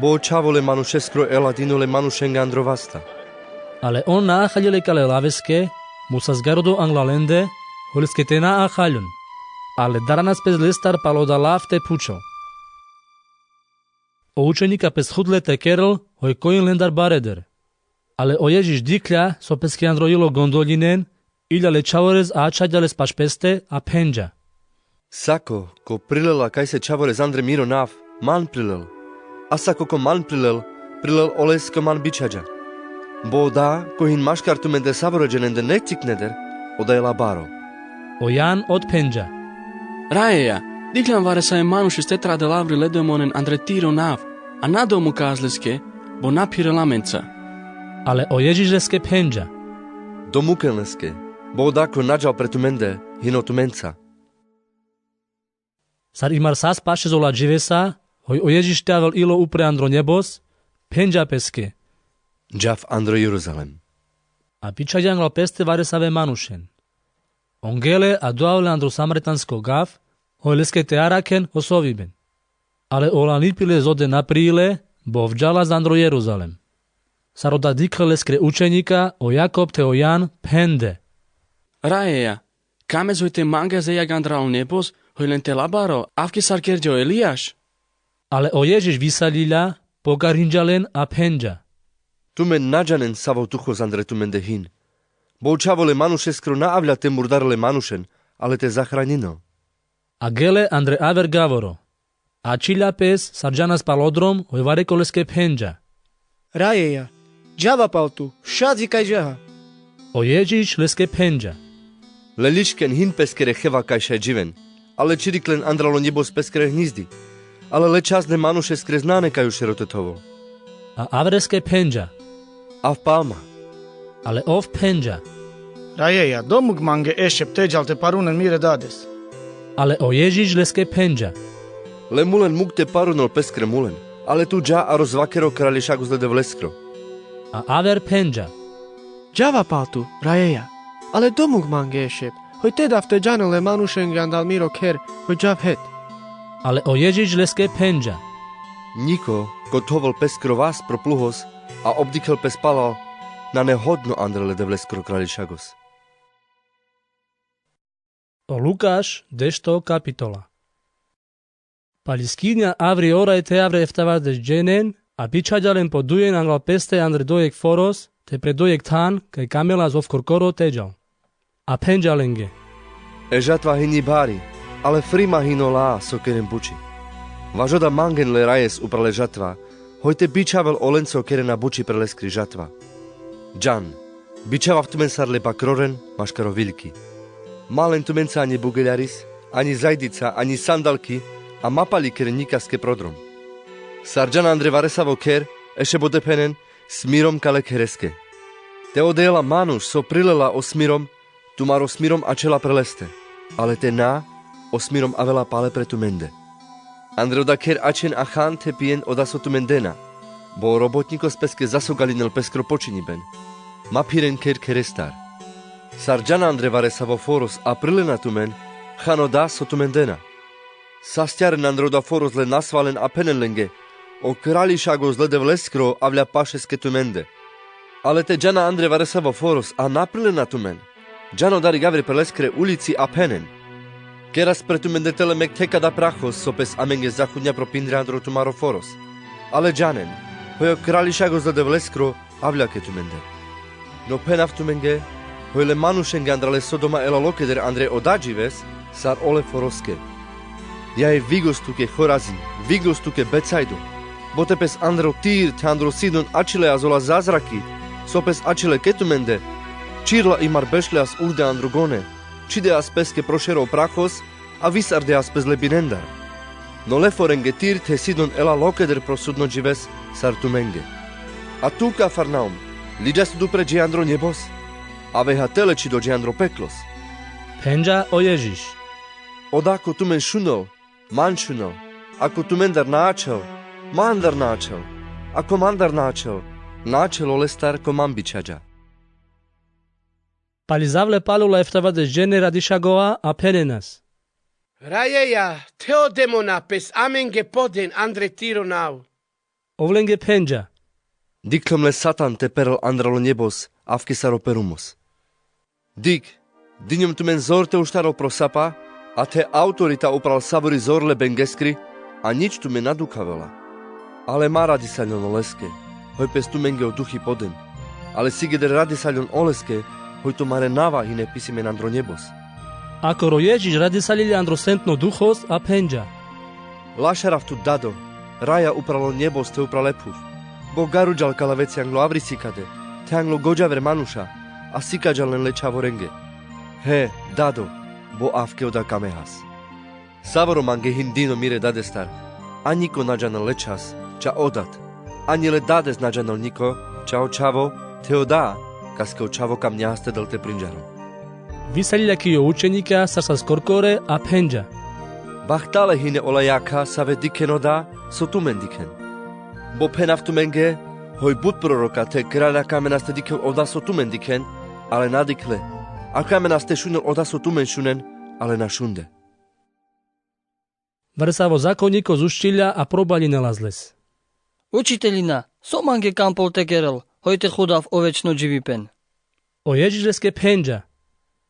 bo o čhavo le manušeskro ela dino le manušenge andro vasta. Ale on na ahaljel e kale laveske, musazgarodo angla lende, hoj leske te na ahaljon. Ale daranas pes lestar pal oda lav te phučhol. O učenjika pes hudle te kerel, hoj koin lendar bareder. Ale o Ježiš dikhlja, so peske andro jelo gondoljinen, ilja le čhavores a ačhađa les paš peste, a phenđa: Sako, ko prilela kajse čhavores andre miro nav, man prilel. A sako ko man prilel, prilel oles ko man bičhađa. Bo oda, ko hin maškar tumende savore dženende ne tikneder, oda ela baro. O Jan otphenđa: Rajeja, dikhljan varesave manušes te tradel avri le demonen andre tiro nav, a na domukas leske, bo na phirela amenca. Ale o Ježiš leske phenđa: Domuken leske, bo oda ko na džal pre tumende, hino tumenca. Sar imar sas pašez ola dživesa, hoj o Ježiš te avel ilo upre andro njebos, phenđa peske: Džav andro Jeruzalem. A bičhađa angla peste varesave manušen. Ongele a doavle andro samaritansko gav, hoj leske te arakhen o soviben. Ale ola nipi le zode na priile, bo ov džala za andro Jeruzalem. Sar oda dikhle leskre učenjika, o Jakop the o Jan, phende: Rajeja, kamez hoj te manga ze jag andral njebos, hoj len te la baro, avki sar kerđa o Elijaš? Ale o Ježiš visaljilja, pokarinđa len, a phenđa: Tumen na džanen savo duhos andre tumende hin. Bo o Čhavo le manušeskro na avlja te murdarel e manušen, ale te zahraninel. A gele andre aver gavoro. Ačhilja pes, sar džanas pal odrom, hoj varekoleske phenđa: Rajeja, džava pal tu, šadži kaj džaha. O Ježiš leske phenđa: Leljičken hin peskere heva kaj šaj dživen, ale čiriklen andralo njebos peskere hnizdi, ale le Čhas le manušeskres nane kaj ušero te thovo. A avreske phenđa: Av palma. Ale ov phenďa: Rajeja, domuk mange e šep te džal te parunen mire dades. Ale o Ježiš leske phenďa: Le mulen muk te parunel peskre mulen, ale tu dža a rozvaker o Kraljišak o zle Devleskro. A aver phenďa: Džava pal tu, rajeja, ale domuk mange e šep, hoj te dav te džanel le manušenge andral miro kher, hoj džav het. Ale o Ježiš leske phenďa: Ňiko, ko thovel peskro vas pro pluhos, a obdikhel pes palal, nane hodno andre le Devleskro Kraljišagos. O Lukaš, dešto kapitola. Pali skidňa avri ora i te avre eftavardeš dženen, a bičhaďa len po dujen angla peste andre dojek foros, te pre dojek than, kaj kamelas ov korkoro te džal. A phenďa lenge: E žatva hini bari, ale frima hini o laa so keren buči. Važo da mangen le rajes upral e žatva, hoj te bičhavel olen so kerena buči pre leskri žatva. Džan, bičhavav tumen sar le bakroren maškar o viľky. Ma len tumenca aňi bugeľaris, aňi zajdica, aňi sandalky, a ma pali keren ňikaske pro drom. Sar džan andre varesavo kher, e šep ote phenen: Smirom ka le khereske. Te odela manuš so prilela o smirom, tumaro smirom ačhela pre leste, ale te na, o smirom avela pale pre tumende. Andre oda kher ačhen a khan the pijen oda so tumen dena, bo o robotňikos peske zasogaľinel peskro počinjiben. Ma phiren kher kherestar. Sar džan andre varesavo foros a prilena tumen, khan oda so tumen dena. Sasťaren andre oda foros le nasvalen a phenen lenge: O Kraljišak o zle Devleskro avľa pašeske tumende. Ale te džana andre varesavo foros a na prilena tumen, džan odari gavri pre leskre uľici a phenen: Keras pre tumende tele mek thekada prachos so pes amenge zachudňa pro pindre andro tumaro foros. Ale džanen, hoj o Kraljišak o zle Devleskro avľa ke tumende. No phenav tumenge, hoj le manušenge andral e Sodoma e Lalo keder andre oda džives, sar ole foroske. Jaj vigos tuke, Horazin, vigos tuke, Becajdo, bo te pes andro Tir the andro Sidon ačhileas ola zazraki so pes ačhile ke tumende, čirla i mar bešleas urde andro gone, čhideas peske pro šero prachos, a visardeas pes le binendar. No le forenge Tir the Sidon e Lalo keder pro sudno džives sar tumenge. A tu, Kafarnaum, liďas tu dupre dži andro njebos? Aveha tele čhido dži andro peklos. Phenďa o Ježiš: Oda ko tumen šunel, man šunel, a ko tumendar na ačhel, mandar na ačhel, a ko mandar na ačhel, na ačhel olestar ko man bičhaďa. Pali zavle pali ola eftavardeš džene radišagova a phenenas: Rajeja, the odem ona pes amenge poden andre Tiro nav. Ov lenge phenďa: Dikhlom le Satan te perel andral o njebos, avke sar o perumos. Dikh, dinjom tumen zor te uštarel pro sapa, a the autorita upral savori zor lebengeskri, a ňič tumen na dukhavela. Ale ma radisaľon oleske, hoj pes tumenge o Duhi poden, ale sikeder radisaľon oleske, hoj tumare nava hine pisimen andro njebos. Akor o Ježiš radisaľilja andro Sventno Duhos a phenďa: Lašarav tut, Dado, raja upral o njebos the upral e phuv, bo garuďal ka la veci anglo avri sikade, the anglo goďaver manuša, a sikaďal len le čhavorenge. He, Dado, bo avke oda kamehas. Savoro mange hin dino mire dadestar, aňiko na džanel le čhas, ča o dad, aňi le dades na džanel ňiko, ča o čhavo, the oda, kaske o čhavo kam nja has te del te prinďarel. Visaľilja ki o učeňika sar sas korkore a phenďa: Bahtale hine ola jakha save dikhen oda so tumen dikhen. Bo phenav tumenge, hoj but proroka the kraľa kamenas te dikhel oda so tumen dikhen, ale na dikhle, a kamenas te šunel oda so tumen šunen, ale na šunde. Varesavo zakonňikos uščilja a probaľinelas les: Učiteľina, so mange kampol te kerel, hoj te chudav o večno dživipen? O Ježiš leske phenďa: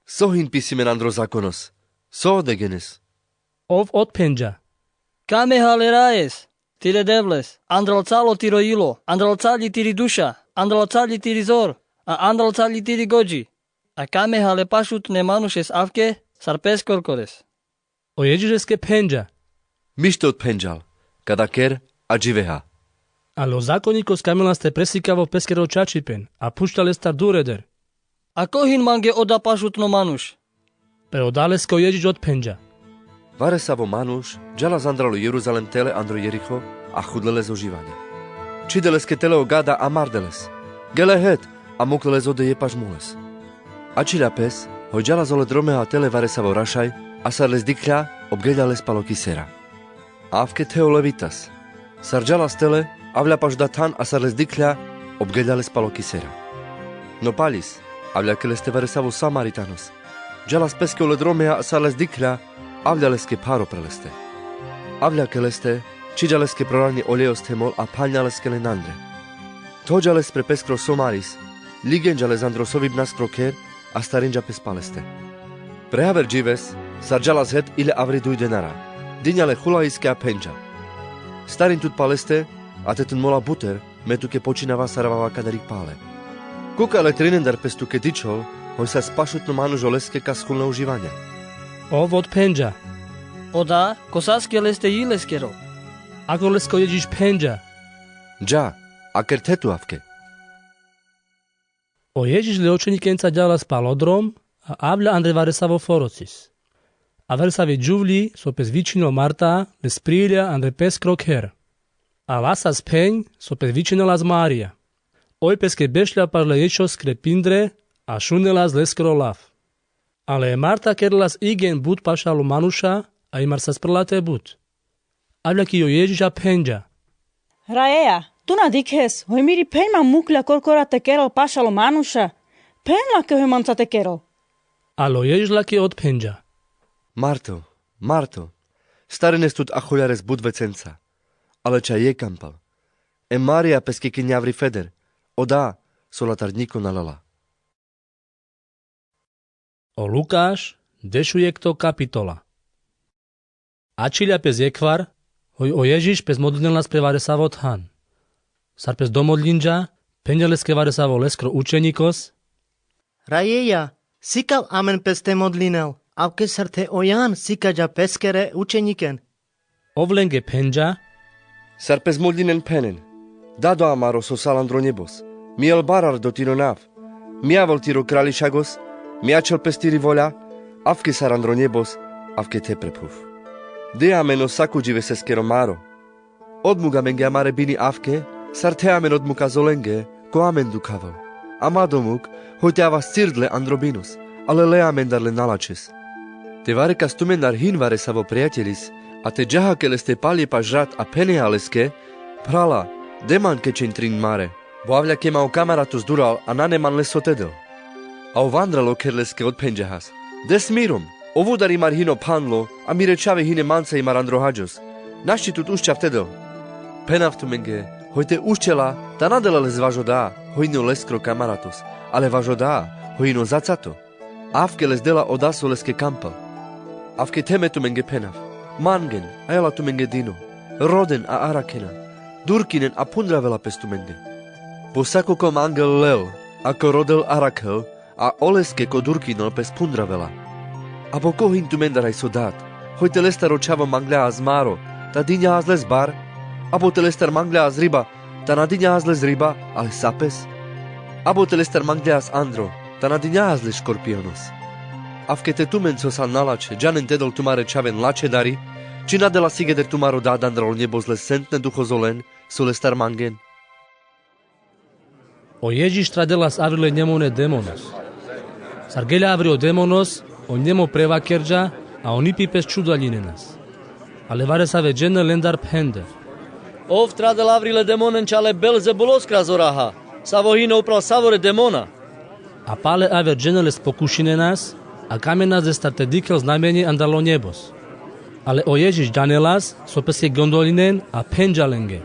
So hin pisimen andro zakonos? So odegenes? Ov odphenďa: Kameha le rajes, tire Devles, andral calo tiro jilo, andral caľi tiri duša, andral caľi tiri zor, a andral caľi tiri goďi, a kameha le pašutne manušes avke sar pes korkores. O Ježiš leske phenďa: Miš te odphenďal, kada ker a dživeha. Ale o zakonňikos kamelas te presikavol peskero čačipen, a phučľa lestar dureder: A ko hin mange oda pašutno manuš? Pre oda leske o Ježiš odphenďa: Varesavo manuš džala zandral o Jeruzalem tele andro Jeriho, a chudle le zo živane. Čhide leske tele o gada a marde les. Gele het, a mukle les ode jepaš mules. Ačhiľa pes, hoj džala zole dromea tele varesavo rašaj, a sar les dikľa, obgeľa les palo kisera. Avke the o levitas. Sar džalas tele, avľa paš oda than, a sar les dikľa, obgeľa les palo kisera. No paľis, avľa ke leste varesavo samaritanos. Džalas peske ole dromea, a sar les dikľa, avľa leske pharo pre leste. Avľa ke leste, čhidža leske proranie oľejos themol a phaľňa leske len andre. Thodža les pre peskro somaris, ligenďa les andro sovibnaskro kher, a starinďa pes paleste. Pre haver džives, sar džalas het, ila avri duj denara. Diňa le chulahiske a phenďa: Starin tut paleste, a te tun mola buter, me tuke počinava sar avava kadari pale. Kuka le trinendar pes tuke dičhol, hoj sas pašutno manuš oleske ka skhulne o živaňa. Ov odphenďa: Oda, kosaske leste jil leskero. Akor leske o Ježiš phenďa: Dža, a ker the tu avke. O Ježiš le učenikenca džalas pal o drom, a avľa andre varesavo forocis. A varesavi džuvľi, so pes vičinol Marta, les priľa andre peskro kher. A vasas phenj, so pes vičinelas Marija. Oj peske bešľa paš le Ježišoskre pindre, a šunelas leskro lav. Ale Marta kerelas igen but pašal o manuša, a imar sas prlate but. Avľa ki o Ježiš a phenďa: Rajeja, tu na dikhes, hoj miri phenj ma mukľa korkora te kerel pašal o manuša. Phenj lake hoj manca te kerel. Ale o Ježiš lake odphenďa: Marto, Marto, starines tut a choľares but vecenca. Ale ča jekh kampal. E Marija peske kinja avri feder, oda, so latar ňiko na lela. O Lukáš, dešujekto kapitola. Ačhiľa pes jekhvar, hoj o Ježiš pes modľinelas pre varesavo than. Sar pes domodľinďa, phenďa leske varesavo leskro učeňikos: Rajeja, sikav amen pes te modľinel, avke sar the o Jan sikaďa peskere učeňiken. Ov lenge phenďa: Sar pes modľinen phenen: Dado amaro so sal andro njebos, mi jel barar do tiro nav. Mi avol tiro kraľišagos, mi ačhel pes tiri voľa, avke sar andro njebos, avke the pre phuv. De amen o saku dživeseskero maro. Odmuk amenge amare bini avke, sar the amen odmukas olenge, ko amen dukhavel. A ma domuk, hoj te avas cird le andro binos, ale le amendar le nalačhes. Te varekas tumendar hin varesavo prijatelis, a te džaha ke leste pal jepaš rat a pheneha leske: Phrala, de man ke čen trin mare. Bo avľa ke ma o kamaratos dural a nane man le so te del. A ov andral o kher leske odphenďahas: Des mirom, o vudar imar hino phanlo, a mire čhave hine manca imar andro haďos. Našti tut uščav te del. Phenav tumenge, hoj te uščela, ta na dela les vaš oda, hoj hino leskro kamaratos, ale vaš oda, hoj hino zacato. Avke les dela oda so leske kampal. Avke the me tumenge phenav: Mangen, a jala tumenge dino, roden a arakhena, durkinen a phundravela pes tumenge. Bo sako ko mangel lel, a ko rodel arakhel, a oleske ko durkinel pes phundravela. Abo ko hin tumendar aj so dat, hoj te lestar o čhavo mangľahas maro, ta diňahas les bar? Abo te lestar mangľahas riba, ta na diňahas les riba, ale sa pes? Abo te lestar mangľahas andro, ta na diňahas les škorpionos? Avke te tumen so sal nalačhe džanen te del tumare čhaven lačhe dari, či na dela sigeder tumaro Dad andral njebos les sentne duhos olen, so lestar mangen? O Ježiš tra delas avri le njemone demonos. Sar geľa avri o demonos, o njemo prevakerďa, a onipi pes čudaľinenas. Ale varesave džene lendar phende: Ov tra del avri le demonen ča le Belzebuloskra zoraha, savo hine upral savore demona. A pale aver džene les pokušinenas, a kamenas lestar te dikhel znamenje andral o njebos. Ale o Ježiš džanelas so peske gondoľinen, a phenďa lenge: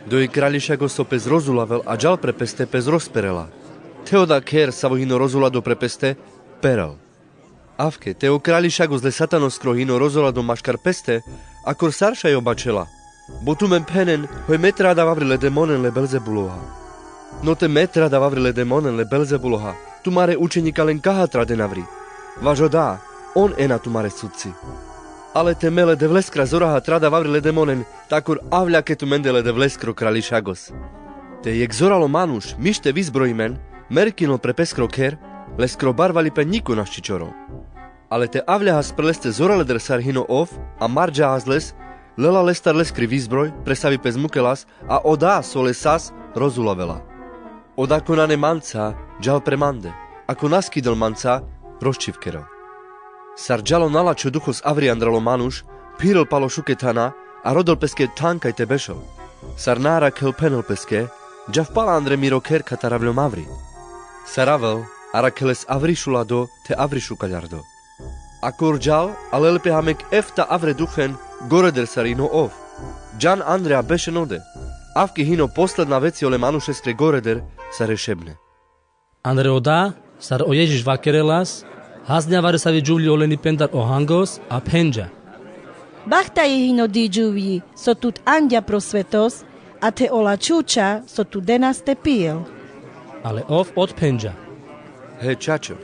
Doj kraľišagos so pes rozulavel a džal pre peste pes rozperela. The oda kher savo hino rozulado pre peste, perel. Avke te o kraľišagos le satanoskro hino rozulado maškar peste, akor saršaj obačhela. Bo tumen phenen, hoj me tra dav avri le demonen le Belzebuloha. No te me tra dav avri le demonen le Belzebuloha, tumare učeňika len kaha tra den avri? Vaš oda, on ena tumare sudci. Ale te me le Devleskra zoraha tra dav avri le demonen, takor avľa ke tumende le Devleskro kraľišagos. Te jekh zoralo manuš mište vizbrojimen merkinol pre peskro kher, leskro barvalipe ňiko našti čorol. Ale te avľahas pre leste zoraleder sar hino ov, a marďahas les, lela lestar leskri vizbroj, presavi pes mukelas, a oda so le sas rozulavela. Oda ko nane manca, džal pre mande, a ko naskidel manca, rozčhivkerel. Sar džalo nalačho duchos avri andral o manuš, phirel pal o šuke thana, a rodel peske than kaj te bešel. Sar na arakhel, phenel peske: Džav pala andre miro kher, katar avljom avri. Sar avel, arakhel les avri šulado the avri šukaljardo. A kor džal, a lel pe hamek efta avre dukhen, goreder sar ino ov. Džan andre a bešen ode. Avke hino posledna veci ole manušeskre goreder sar e šebne. Andre oda, sar o Ježiš vakerelas, haznja varesavi džuvlji oleni pendar o hangos, a phenđa: Bahtaji hino di džuvlji so tut anđa pro svetos, a the ola čhuča so tut denas te pijel. Ale ov otphenđa: He čačo,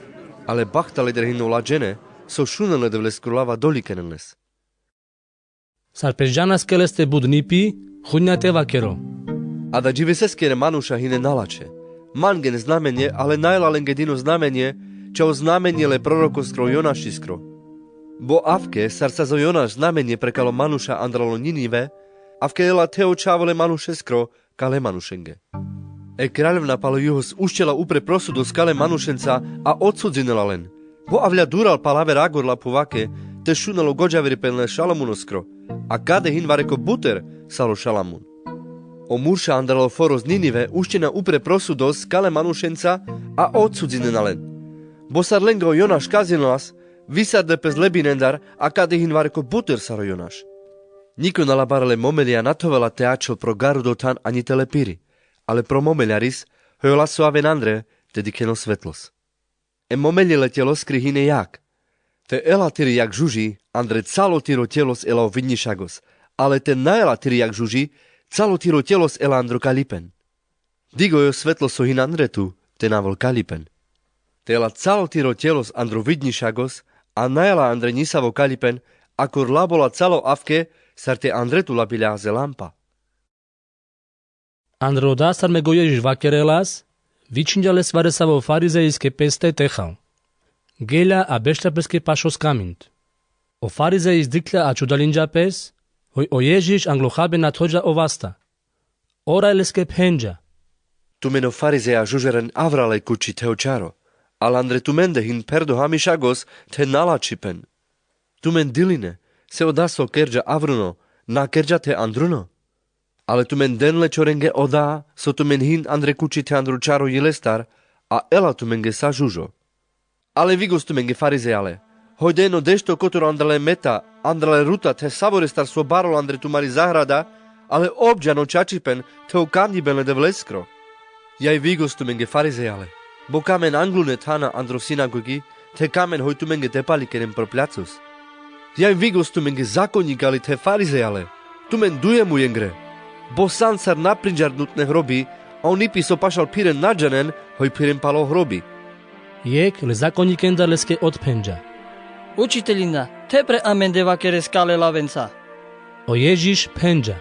ale bahta leder hine ola džene so šunen le Devleskro lav a dolikenen les. Sar pes džanaske leste but nipi, hudnja te vakerol: Ada dživeseskere manuša hine nalačhe. Mangen znamenje, ale najla lenge dino znamenje, ča o znamenje le prorokoskro Jonašiskro. Bo avke, sar sas o Jonaš znamenje prekal o manuša andral o Ninive, avke lela the o čhavo le manušeskro kale manušenge. E kraljevna palo juhos ušćela upre prosudos kale manušenca, a odsudzinela len. Bo avlja dural pal aver agor lapuvake, te šunel o gođaveripen le Šalamunoskro, a kade hin vareko buter sar o Šalamun. O murša andral o foros Ninive ušćena upre prosudos kale manušenca, a odsudzinena len. Bo sar lenge o Jonaš kazinelas, visarde pes lebinendar, a kade hin vareko buter sar o Jonaš. Niko na labar le momelja na thovela te ačhol pro garudo than anji te le piri, ale pro momeljaris, hoj ola so aven andre, te dikhen o svetlos. E momelje le tjeloskri hine jag. Te ela tiri jag žuži, andre calo tiro tjelos ela o vidnjišagos, ale te na ela tiri jag žuži, calo tiro tjelos ela andro kaljipen. Digoj o svetlo so hin andre tu, te na avol kaljipen. Te ela calo tiro tjelos andro vidnjišagos, a na ela andre njisavo kaljipen, a kor labola calo avke, sar te andre tu labilja aze lampa. Andre oda, sar mego Ježiš vakerelas, vičhinđa les varesavo farizeiske peste te hal. Gelja a bešlja peske pašos kamind. O farizeis dikhlja a čudalinđa pes, hoj o Ježiš anglo habe na thođa o vasta. Oraj leske phenđa: Tumen o farizeja žužaren avrale kući the o čaro, al andre tumende hin pherdo hamišagos the nalačipen. Tumen diline, se oda so kerđa avruno, na kerđa the andruno. Ale tumen den le čorenge oda, so tumen hin andre kući the andro čaro jilestar, a ela tumenge sa žužo. Ale vigos tumenge farizejale, hoj den o dešto kotor andrale meta, andrale ruta the savorestar so barol andre tumari zahrada, ale obđan o čačipen the o kamnjiben le Devleskro. Jaj vigos tumenge farizejale, bo kamen anglune thana andro sinagogi, the kamen hoj tumenge te palikeren pro pljacos. Jaj vigos tumenge zakonjikali the farizejale, tumen dujemujengre. Bo san sar na prinđarnutne hrobi, a o nipi so pašal phiren na džanen, hoj phiren palo hrobi. Jekh le zakonjikendar leske otphenđa: Učiteljina, the pre amende vakeres kale lavenca. O Ježiš phenđa: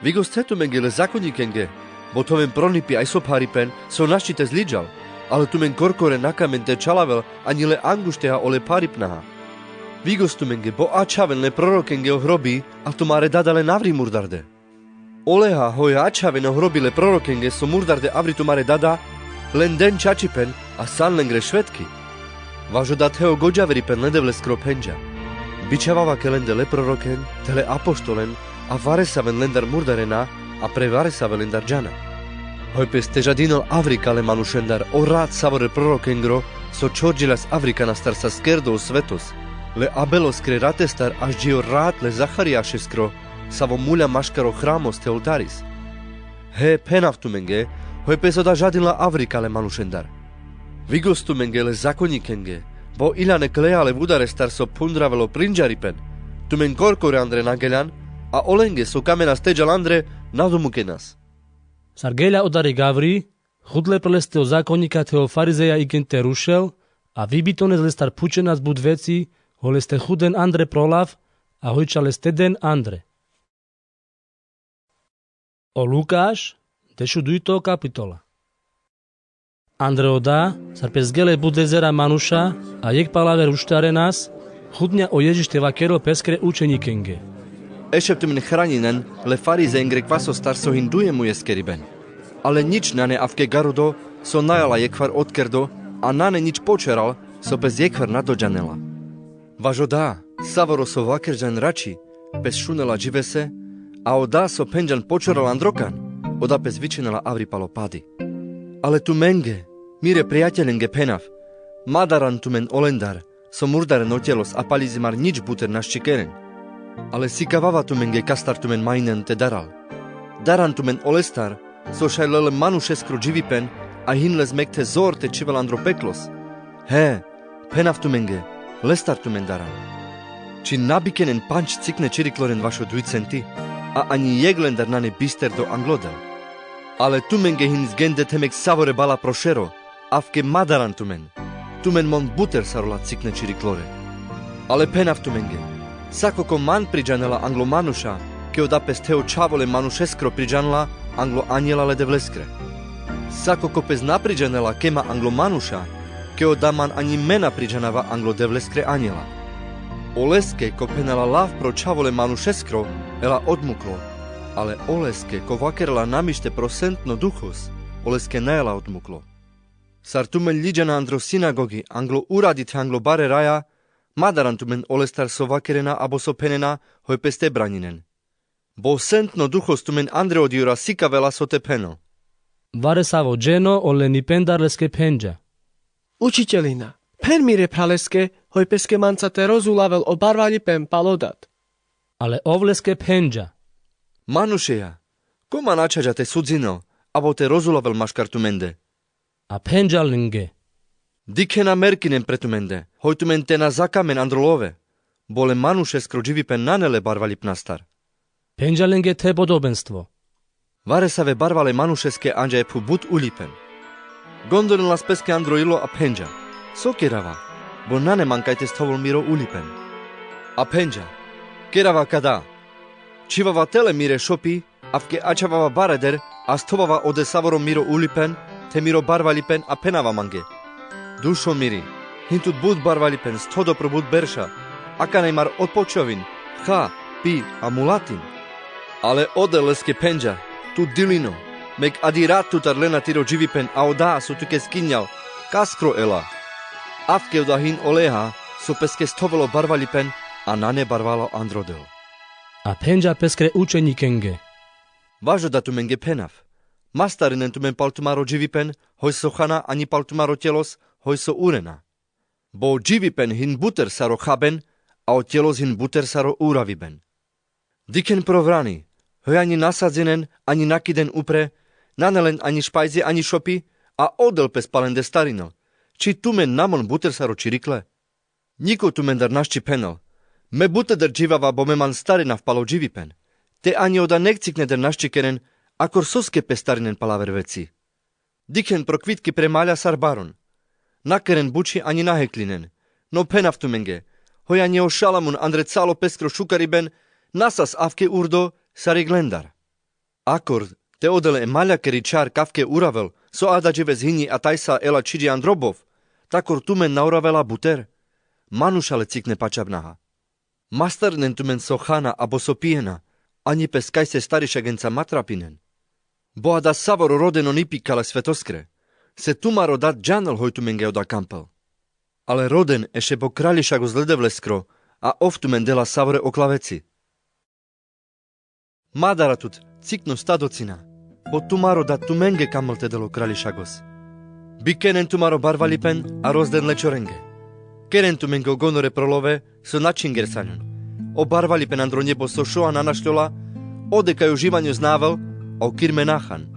Vigos the tumenge le zakonjikenge, bo thoven pro nipi ajso pharipen so našti te zljiđal, ale tumen korkore na kamen te čhalavel anji le angušteha ole pharipnaha. Vigos tumenge, bo ačhaven le prorokenge o hrobi, a tumare dada len avri murdarde. Oleha hoj ačhaven o hrobi le prorokenge so murdarde avri tumare dada, len den čačipen, a san lengre švetki. Vaš oda the o gođaveripen le Devleskro phenđa: Bičhavava ke lende le proroken, the le apoštolen, a varesaven lendar murdarena, a pre varesaven lendar džana. Hoj pes te žadinel avri kale manušendar o rat savore prorokengro, so čhorđilas avri kanastar saskerdo o svetos, le Abeloskre ratestar ažđi o rat le Zaharijašeskro, savo mulja maškar o hramos the oltaris. He, phenav tumenge, hoj pes oda žadinla avri kale manušendar. Vigos tumenge le zakonjikenge, bo iljane kleja le vudarestar so phundravel o prinđaripen, tumen korkore andre na geljan, a olenge so kamenas te džal andre na dumukenas. Sar gelja odari gavri, hudle pre leste o zakonjika the o farizeja iken te rušel, a vibitones lestar phučenas but veci, hoj leste huden andre pro lav, a hoj ča leste den andre. O Lukaš, dešudujto kapitola. Andre oda, sar pes gele but lezera manuša, a jekh pal aver uštarenas, hudnja o Ježiš te vakerel peskere učenjikenge: Ešev tumen hranjinen le farizejengre kvasostar so hin dujemujeskeriben. Ale nič nane avke garudo so na ela jekhvar otkerdo, a nane nič počeral so pes jekhvar na dodžanela. Vaš oda, savoro so vakerđan rači, pes šunela dživese, a oda so phenďan počeral androkan, oda pes vičinela avri palo padi. Ale tumenge, mire prijatelenge phenav, ma daran tumen olendar, so murdaren o tjelos, a pali zimar nič buter na ščikeren. Ale sikavava tumenge kastar tumen ma inen te daral. Daran tumen olestar, so šaj lel e manušeskro dživipen, a hin les mek the zor te čhivel andro peklos. He, phenav tumenge, lestar tumen daran. Či na bikenen pandž cikne čirikloren vašo duj centi, a anji jekh lendar nane bisterdo anglo Del. Ale tumenge hin zgende the mek savore bala pro šero, avke ma daran tumen. Tumen mon buter sar ola cikne čiriklore. Ale phenav tumenge, sako ko man priđanela anglo manuša, ke oda pes the o čhavol e manušeskro priđanela anglo anjela le Devleskre. Sako ko pes na priđanela ke ma anglo manuša, ke oda man anji me na priđanava anglo Devleskre anjela. Oleske ko phenela lav pro čhavol e manušeskro, ela odmuklo, ale oleske ko vakerela namište pro Sentno Duhos, oleske na ela odmuklo. Sar tumen ljiđana andro sinagogi, anglo uradi the anglo bare raja, ma daran tumen olestar so vakerena abo so phenena, hoj pes te branjinen. Bo Sentno Duhos tumen andre o diora sikavela so te phenel. Varesavo dženo, ole nipendar leske phenđa: Učiteljina, phen mire phraleske, hoj peske manca te rozulavel o barvaljipen palo dad. Ale ov leske phenđa: Manušeja, ko man ačhađa te sudzinel, abo te rozulavel maškar tumende? A phenđa lenge: Dikhena, merkinen pre tumende, hoj tumen te na zakamen andro love, bo le manušeskro dživipen nane le barvaljipnastar. Phenđa lenge the podobenstvo: Varesave barvale manušeske anđa jekh phu but uljipen. Gondoren las peske andro ilo a phenđa: So kerava, bo nane man kaj te sthovol miro uljipen. A phenđa: Kerava kada, čhivava tele mire šopi, avke ačhavava bareder, a sthovava ode savoro miro uljipen, the miro barvaljipen, a phenava mange: Dušo miri, hin tut but barvaljipen sthodo pro but berša, akana imar otpočovin, ha, pi, a mulatin. Ale ode leske phenđa: Tut dilino, mek adi rat tutar lena tiro dživipen, a oda so tuke skinđal, kaskro ela? Avke oda hin oleha, so peske sthovelo barvaljipen, a nane barvalo andro Del. A phenđa peskre učenikenge: Vaš oda tumenge phenav: Ma starinen tumen pal tumaro dživipen, hoj so hana, anji pal tumaro tjelos, hoj so urena. Bo o dživipen hin buter sar o haben, a o tjelos hin buter sar o uraviben. Dikhen pro vrani, hoj anji na sadzinen, anji na kiden upre, nane len anji špajzi, anji šopi, a o Del pes palende starinel. Či tumen na mon buter sar o čirikle? Njiko tumendar na ščiphenel: Me buteder dživava, bo me man starinav palo dživipen. Te anji oda nekcikneder na ščikeren, akor soske pes starinen pal aver veci? Dikhen pro kvitki pre malja sar baron. Na keren buči anji na heklinen. No phenav tumenge, hoj anji o Šalamun andre calo peskro šukariben na sas avke urdo sar i glendar. Akor te odel e maljakeri čhar kavke uravel, so adadžives hinji a tajsa ela čhiđi andro bov, takor tumen na uravela buter? Manuša le cikne pačabnaha. Ma starinen tumen so hana abo so pijena, anji pes kajse starišagenca ma trapinen. Bo ada savoro roden o nipi kale svetoskre, se tumaro dad džanel hoj tumenge oda kampel. Ale roden e Šebo Kraljišagos le Devleskro, a ov tumen dela savore oklaveci. Ma dara tut cikno stadocina, bo tumaro dad tumenge kamel te del o Kraljišagos. Bikenen tumaro barvaljipen, a rozden le čorenge. Keren tumenge o gondore pro love, so na čhingersaljun. O barvaljipen andro njebo so šoa na našljola, ode kaj o živanjos na avel, a o kirme na han.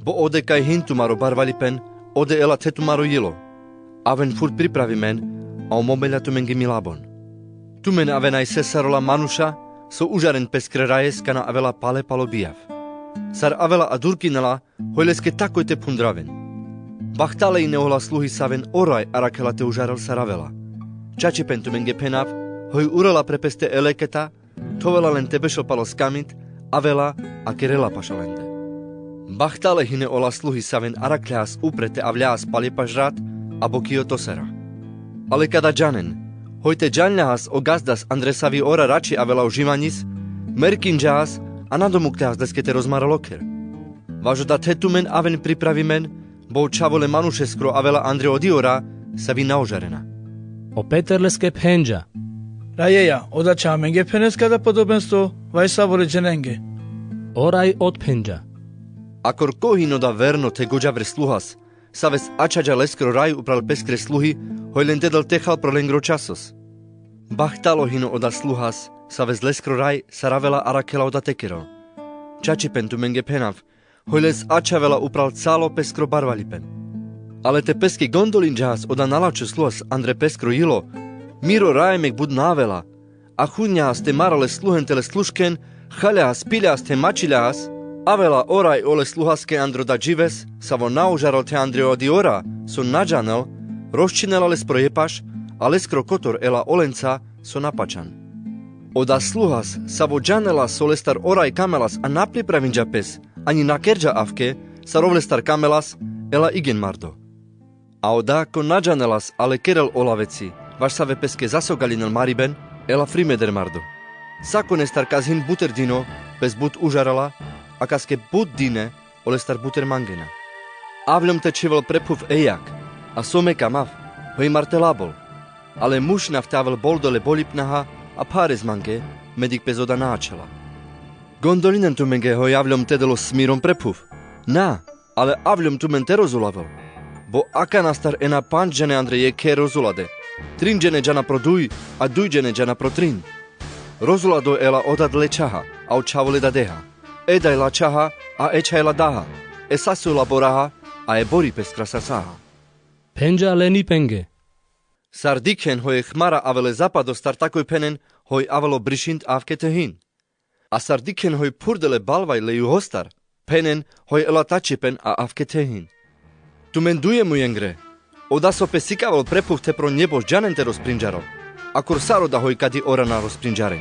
Bo ode kaj hin tumaro barvaljipen, ode ela the tumaro jilo. Aven furt pripravimen, a o momelja tumenge milabon. Tumen avena ise sar ola manuša, so užaren peskre rajes kana avela pale palo bijav. Sar avela a durkinela, hoj leske takoj te phundraven. Bahtale ine ola sluhi saven o raj arakhela te užarel sar avela. Čačipen tumenge phenav, hoj urela pre peste e leketa, thovela len te bešel palo skamit, avela, a kerela paša lende. Bahtale hine ola sluhi saven arakhljas upre te avljas pali paš rat, abo ki otosera. Ale kada džanen, hoj te džanljas o gazdas andre savi ora rači avela o živanjis, merkinđas, a na domukljahas leske te rozmarel okher. Vaš oda the tumen aven pripravimen, bo o Čhavo le manušeskro avela andre odi ora, savi na ožarena. O Peter leske phenđa: Rajeja, oda čha amenge phenes kada podobenstvo, vaj savore dženenge. O raj otphenđa: Akor ko hin oda verno the gođavre sluhas, saves ačhađa leskro raj upral peskre sluhi, hoj len te del tehal pro lengro časos. Bahtalo hin oda sluhas, saves leskro raj sar avela arakhela oda te kerel. Čačipen tumenge phenav, hoj les ačhavela upral calo peskro barvalipen. Ale te peske gondolinđahas oda nalačho sluhas andre peskro jilo, miro raj mek but na avela, a hunjahas te marale sluhen te le slušken, haljahas, piljahas te mačiljahas, avela o raj ole sluhaske andre oda džives, savo na ožarel the andre odi ora, so na džanel, roščinela les pro jepaš, a leskro kotor ela olenca so na pačan. Oda sluhas, savo džanela so lestar o raj kamelas, a na pripravinđa pes, ani na kerđa avke, sar ov lestar kamelas, ela igen mardo. A oda ko na džanelas, ale kerel olaveci, vaš save peske zasogalinel mariben, ela frimeder mardo. Sakonestar kas hin buter dino, pes but užarela, a kaske but dine, olestar buter mangena. Avljom te čhivel prephuv ejak, a so me kamav, hoj mar te labol. Ale mušinav te avel boldo le boljipnaha, a pharez mange, medik pes oda na ačhela. Gondolinen tumenge hoj avljom te del o smiron prephuv. Na, ale avljom tumen te rozulavel. Bo akanastar ena pandž džene andre jekhe rozulade. Trin džene džana pro duj, a duj džene džana pro trin. Rozulado ela o dad le čhaha, a o čhavo le dadeha. E daj la čhaha, a e čhaj la daha. E sasoj la boraha, a e bori peskra sasaha. Phenđa lenipenge: Sar dikhen hoj e hmara avela e zapadostar, takoj phenen hoj avela o brišint avke te hin. A sar dikhen hoj phurdel e balvaj le juhostar, phenen hoj ela tačipen a avke te hin. Tumen duje mujengre, oda so pe sikavel prephuv the pro njeboš džanen te rosprinđarel, akor sar oda hoj kadi ora na rosprinđaren.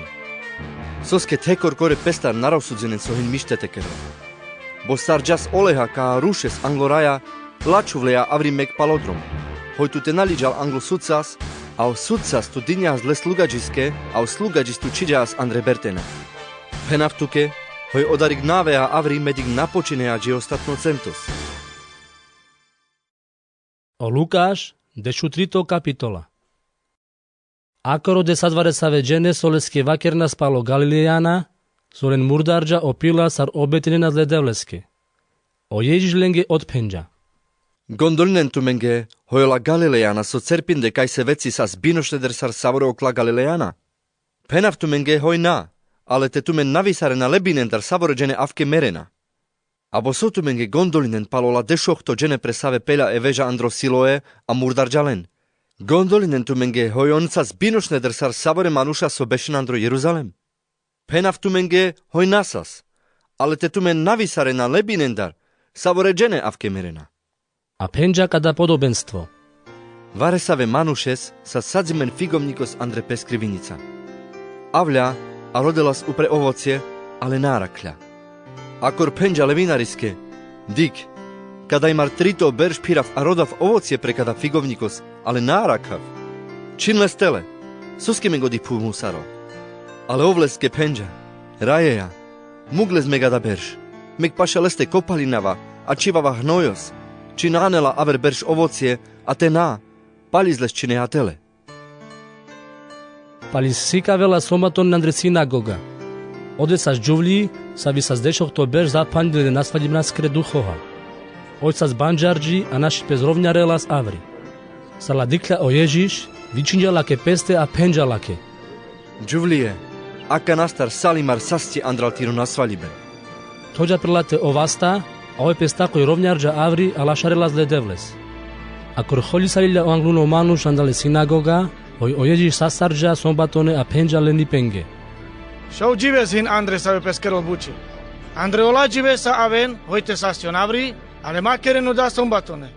Soske the korkore pestar na rosudzinen so hin mište te kerel. Bo sar džas oleha ka rušes anglo raja, lačhuvleja avri mek palodrom. Hoj tu te na liđal anglo sudcas, a o sudcas tu dinđas le slugadžiske, a o slugadžis tu čhiđas andre bertena. Phenav tuke, hoj odarik na aveja avri medik na počineja dži ostatno centos. O Lukaš, dešutrito kapitola. Akor ode sa advare save džene so leske vakernas palo Galilejana, so len murdarđa opila sar obetinena le Devleske. O Ježiš lenge otphenđa: Gondolinen tumenge, hoj ola Galilejana so cerpinde kaj se veci sas binošneder sar savore okla Galilejana? Phenav tumenge hoj na, ale te tumen na visarena le binendar savore džene avke merena. A bo so tumenge gondolinen palo ola dešohto džene pre save pelja e veža andro Siloe, a murdarđa len? Gondolinen tumenge hoj on sas binošneder sar savore manuša so bešena andro Jeruzalem? Phenav tumenge hoj na sas, ale te tumen na visarena le binendar, savore džene avke merena. A phenđa kada podobenstvo: Varesave manušes sas sadzimen figovnjikos andre peskri vinjica. Avlja, a rodelas upre ovocie, ale na araklja. Akor phenđa le vinariske: Dikh, kadajmar trito berš phirav a rodav ovocie pre kada figovnjikos, ale na arakhav. Čhin les tele, soske mek o diphuv musarel. Ale ov leske phenđa: Rajeja, muk les mek ada berš, mek paša leste kopalinava, a čhivava hnojos, čhin anela aver berš ovocie, a te na, paliz les čhineja tele. Paliz sikavela sombatone andre sinagoga. Ode sas džuvlji, savi sas dešohto berš zaphanlji le nasvaljibnaskere duhoha. Oj sas bandžarđi, a naši pes rovnjarelas avri. Sar la dikhlja o Ježiš, vičinđa lake peste, a phenđa lake: Džuvlije, akanastar salimar sasće andral tiro nasvaljibe. Thođa prela te ovasta, a oj pes takoj rovnjarđa avri, a lašarelas le Devles. Akor holisalilja o angluno manuš andral e sinagoga, oj o Ježiš sastarđa sombatone, a phenđa lenipenge: Šov džives hin andre save pes kerol buči. Andre ola dživesa aven hoj te sasćon avri, ale ma keren oda sombatone.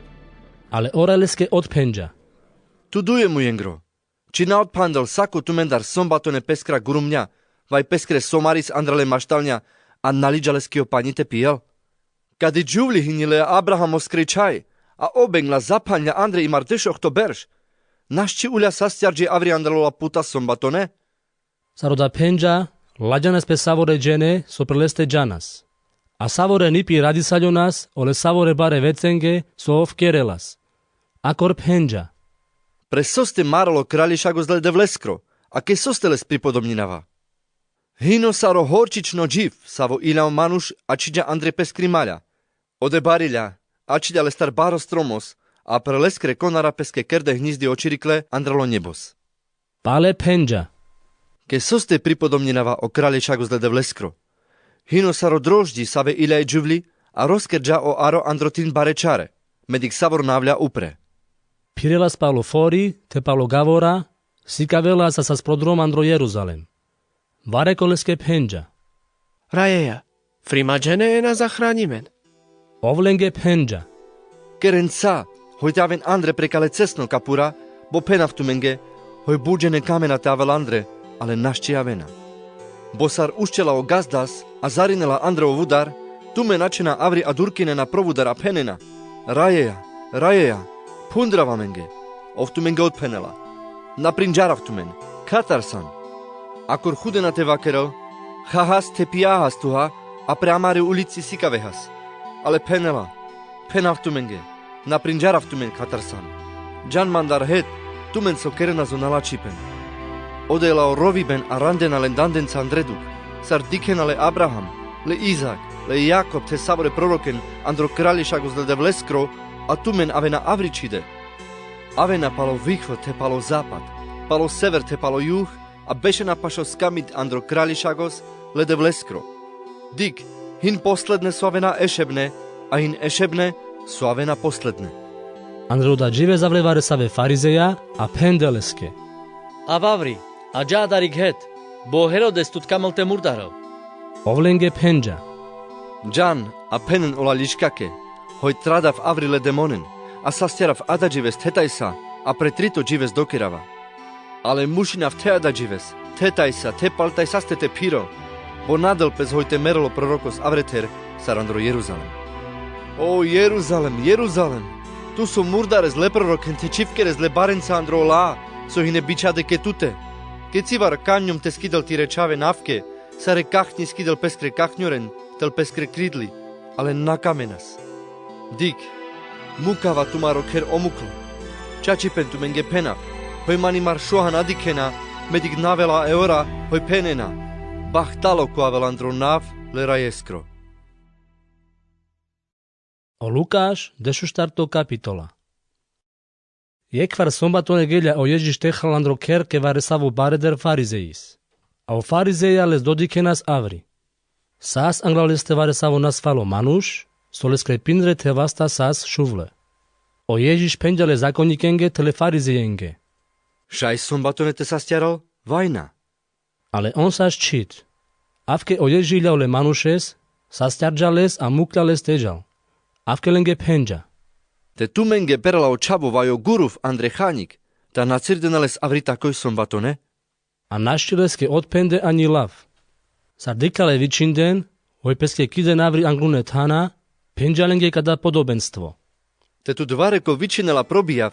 Ale o raj leske otphenđa: Tu duje mujengro, čhin na otphandel sako tumendar sombatone peskra gurumnja, vaj peskre somaris andral e maštalnja, a na liđa leske o panji te pijel? Kadi džuvli hini le Abrahamoskri čhaj, a o bengla zaphanlja andre imar dešohto berš, našći ulja sastarđi avri andral ola puta sombatone? Sar oda phenđa, lađanas pe savore džene so pre leste džanas. A savore nipi radisaljonas, ole savore bare vecenge, so ov kerelas. Akor phenďa: Pre soste marel o Kralješagos le Devleskro, a ke soste les pripodobňinava? Hino sar o horčično dživ, savo ilja o manuš ačhiďa andre peskri malja. Ode barilja, ačhiďa lestar baro stromos, a pre leskre konara peske kerde hnjizdi o čirikle andral o njebos. Pale phenďa: Ke soste pripodobňinava o Kralješagos le Devleskro? Hino sar o drožďi, save ilja e džuvľi, a rozkerďa o aro andro tin bare čare, me dik savor navlja upre. Phirelas palo fori, the palo gavora, sikavela sas prodrom andro Jeruzalem. Vareko leske phenďa: Rajeja, frimaďene ena zahraňimen. Ov lenge phenďa: Keren sa, hoj te aven andre prekale cesno kapura, bo phenav tumenge, hoj buďene kamena te avel andre, ale našči avena. Bo sar uščela o gazdas, a zarinela andre o vudar, tumen ačhena avri a durkinena pro vudar a phenena: Rajeja, rajeja, phundrav amenge. Ov tumenge odphenela: Na prinďarav tumen, khatar san. Akor hudena te vakerel: Hahas the pijahas tuha, a pre amare ulici sikavehas. Ale phenela: Phenav tumenge, na prinďarav tumen khatar san. Džan mandar het, tumen so kerena zona lačhipen. Ode la o roviben a randena len dandenca andre dukh, sar dikhena le Abraham, le Izak, le Jakob, the savore proroken andro Kralješagos le Devleskro, a tumen avena avri čhide. Avena palo vihvod the palo zapad, palo sever the palo juh, a bešena pašo skamind andro Kralješagos le Devleskro. Dik, hin posledne so avena ešebne, a hin ešebne so avena posledne. Andro da džive zavle varesave farizeja, a phende leske: Av avri, a dža adarik het, bo Herodes tut ka mol te murdarel. Ov lenge phenďa: Džan, a phenen ola ljičkake: Hoj tradav avri le demonen, a sastjarav ada džives thetajsa, a pre trito džives dokerava. Ale mušinav the ada džives, thetajsa, the paltajsaste te phirel, bo na del pes hoj te merel o prorokos avrether sar andro Jeruzalem. O Jeruzalem, Jeruzalem, tu so murdares le prorokhen the čhivkeres le barenca andro ola so hine bičhade ke tute. Kecivar kanjom te skidel tire čhave navke, sare kahnji skidel peskre kahnjoren, tel peskre kridli, ale na kamenas. Dik, mukava tumaro kher omuklo. Čačipen tumenge phenav, hoj mani mar šoha na dikhena, me dik na avela e ora, hoj phenena: Bahtalo ko avel andro nav le Rajeskro. O Lukaš, dešuštarto kapitola. Jekhvar sombatone gelja o Ježiš te hral andro kher ke varesavo bareder farizeis. A o farizeja les dodikhenas avri. Sas angla leste varesavo nasvalo manuš, so leskre pindre the vasta sas šuvle. O Ježiš phenďa le zakonjikenge the le farizejenge: Šaj sombatone te sastjarel, vaj na? Ale on sas čhit. Avke o Ježiš ilja ole manušes, sastjarďa les a mukhlja les teďal. Avke lenge phenďa: Te tumenge perela o čhavo vaj o guruv andre hanjik, ta na cirdena les avri takoj sombatone? A našči leske odphende anji lav. Sar dikhlja le vičhinden, hoj peske kiden avri anglune thana, phenďa lenge kada podobenstvo: Te tut vareko vičhinela pro bijav,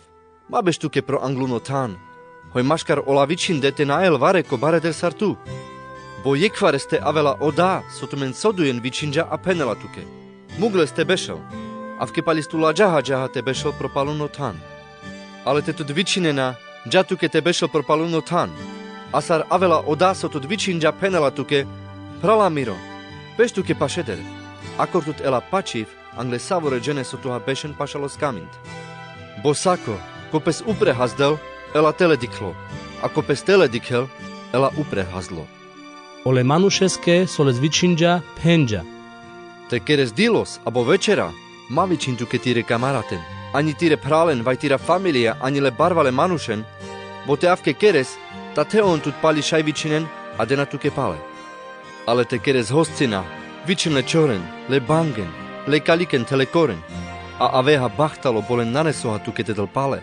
ma beš tuke pro angluno than. Hoj maškar ola vičhinde te na el vareko bareder sar tu. Bo jekhvares te avela o da so tumen sodujen vičhinďa a phenela tuke: Mugles te bešel, avke pali si tu ladžaha džaha te bešel pro paluno than. Ale te tut vičhinena, dža tuke te bešel pro paluno than. A sar avela o da so tut vičhinďa phenela tuke: Phrala miro, beš tuke pašeder, akor tut ela pačiv angle savore džene so tuha bešen pašalo skamind. Bo sako, ko pes upre hazdel, ela tele dikhlo, a ko pes tele dikhel, ela upre hazdlo. Ole manušeske so les vičhinďa, phenďa: Te keres dilos abo večera, ma vičhin tuke tire kamaraten, anji tire phralen, vaj tira familija, anji le barvale manušen, bo te avke keres, ta the on tut pali šaj vičhinen, a dena tuke pale. Ale te keres hoscina, vičhin le čhoren, le bangen, le kaliken the le koren. A aveja bahtalo bo len nane soha tuke te del pale,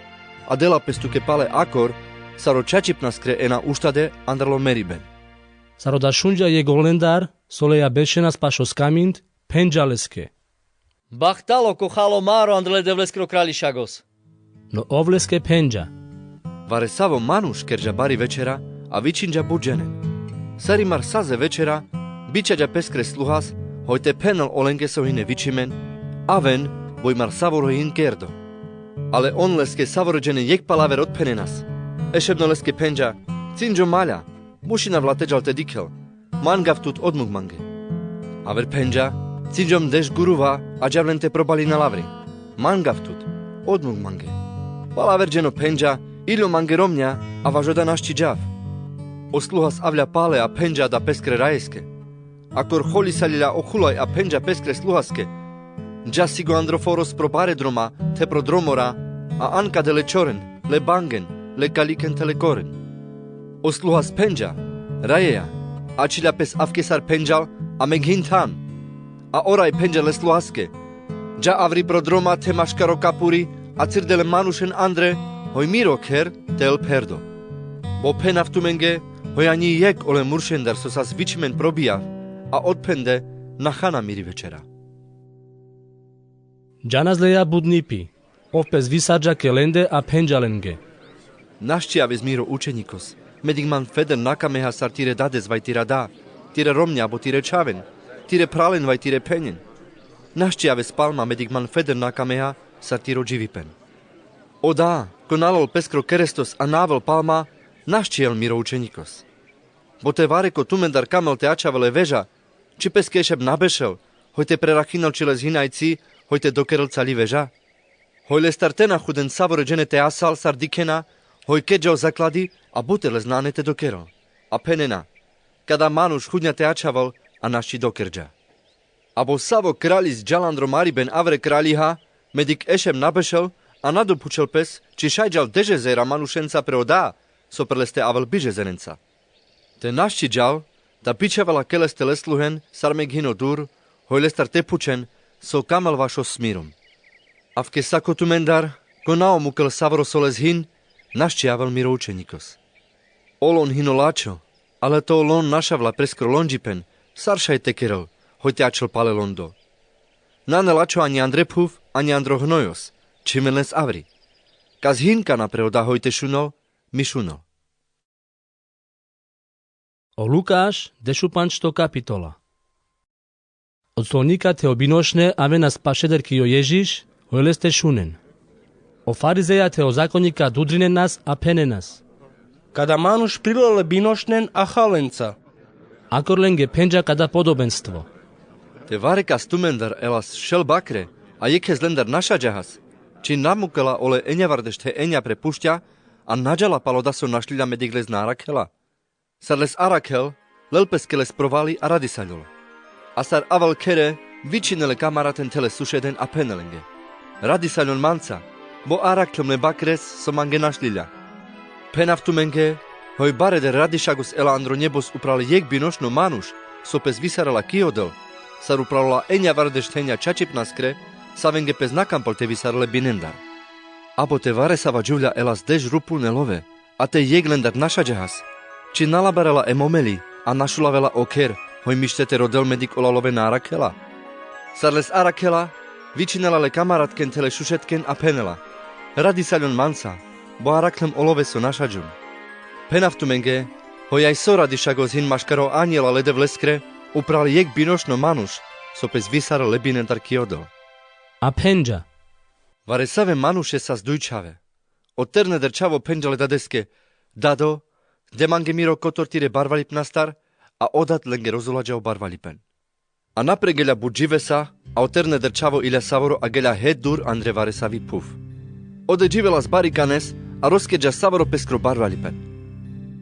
a dela pes tuke pale akor sar o čačipnaskre ena uštade andral o meriben. Sar oda šunďa jekh olendar, so leja bešenas pašo skamind, phenďa leske: Bahtalo ko halo maro andral e Devleskro Kralješagos. No ov leske phenďa: Varesavo manuš kerďa bari večera, a vičhinďa but dženen. Sari mar saze večera, bičhaďa peskre sluhas, Hoj te phenel olenge so hine vičimen: Aven, bo imar savoro hin kerdo. Ale on leske savore džene jekh palaver odphenenas. Ešebno leske phenďa: Cinďom malja, mušinav la te džal te dikhel. Mangav tut, odmuk mange. Aver phenďa: Cinďom deš guruva, a džav len te probalinel avri. Mangav tut, odmuk mange. Pal aver dženo phenďa: Iljo mange romňa, a vaš oda našči džav. O sluhas avlja pale a phenďa adapeskre rajeske: Akor holisalilja o hulaj a phenďa peskre sluhaske: Dža sigo andro foros pro bare droma, the pro dromora, a an kade le čoren, le bangen, le kalikhen the le koren. O sluhas phenďa: Rajeja, ačhilja pes avke sar phenďal, a meg hin than. A o raj phenďa le sluhaske: Dža avri pro droma, the maškaro kapuri, a cirde le manušen andre, hoj miro kher te el pherdo. Bo phenav tumenge, hoj aňi jekh ole muršendar so sas vičimen probijav a odphende na hana miri večera. Džanas le ja budnipi, ov pes visarďa ke lende a phenďa lenge: Našči aves miro učeňikos, medik man feder na kameha sar tire dades vaj tira da, tire romňa abo tire čhaven, tire phralen vaj tire phenjen. Našči aves pal ma, medik man feder na kameha sar tiro dživipen. Oda, ko na lel peskro kerestos a na avel pal ma, našči el miro učeňikos. Bo te vareko tumendar kamel te ačhavel e veža, či peske ešeb na bešel, hoj te prerakhinel či les hin ajci, hoj te dokerel cali veža? Hoj lestar te na huden savore džene te asal sar dikhena, hoj keďa o zakladi, a buter les nane te dokerel. A phenena: Kada manuš hudňa te ačhavel, a našči dokerďa. Abo savo kralis džal andro mariben avre kraliha, medik ešeb na bešel, a na dophučel pes či šaj džal dežezera manušenca pre oda so pre leste avel bižezerenca. Te našči džal, da bičhavela ke leste le sluhen sar meg hino dur, hoj lestar te phučen so kamel vašo smirom. Avke sako tumendar, ko na omukel savoro so les hin, našči avel miro učeňikos. Ol on hino lačho, ale to ol on našavla preskro londžipen, sar šaj te kerel, hoj te ačhel pale londo. Nane lačho aňi andre phuv, aňi andro hnojos, čhimen les avri. Kas hin kana pre oda hoj te šunel, mi šunel. O Lukaš, dešupančto kapitola. Od solňika the o binošne avenas pašeder ki o Ježiš, hoj leste šunen. O farizeja the o zakonňika dudrinenas a phenenas: Kada manuš prilela le binošnen a ha lenca. Akor lenge phenďa kada podobenstvo: Te varekas tumendar elas šel bakre, a jekhes lendar našaďahas, či na mukela ole enjavardeš the enja pre pušťa, a na džala pal oda so našlilja, medik les na arakhela. Sar les arakhel, lel peske les provali a radisaľol. A sar avel khere, vičinel e kamarathen the le sušeden a phenel lenge: Radisaľon manca, bo arakhlom le bakres so mange našlilja. Phenav tumenge, hoj bareder radišagos ela andro njebos upral jekh binošno manuš, so pes visarela ki odel, sar upralola enjavardeš thenja čačipnaskre, savenge pes na kam pal te visarel e binendar. Abo te varesava džuvľa elas deš rupune love, a te jekh lendar našaďahas, či na labarela e momeli, a na šulavela o kher, hoj mište te rodel, medik ola love na arakhela. Sar les arakhela, vičinela le kamaratken the le šušetken a phenela: Radisaľon manca, bo arakhlom o love so našaďum. Phenav tumenge, hoj aj so radišagos hin maškaro aňela le Devleskre upral jekh binošno manuš, so pes visarel le binendar ki odel. A phenďa: Varesave manuše sas duj čhave. O terneder čhavo phenďa le dadeske: Dado, de mange miro kotor tire barvalipnastar, a o dad lenge rozolaďa o barvalipen. A napre geľa but dživesa, a o terneder čhavo ilja savoro a geľa het dur andre varesavi phuv. Ode dživelas bari kanes, a roskerďa savoro peskro barvalipen.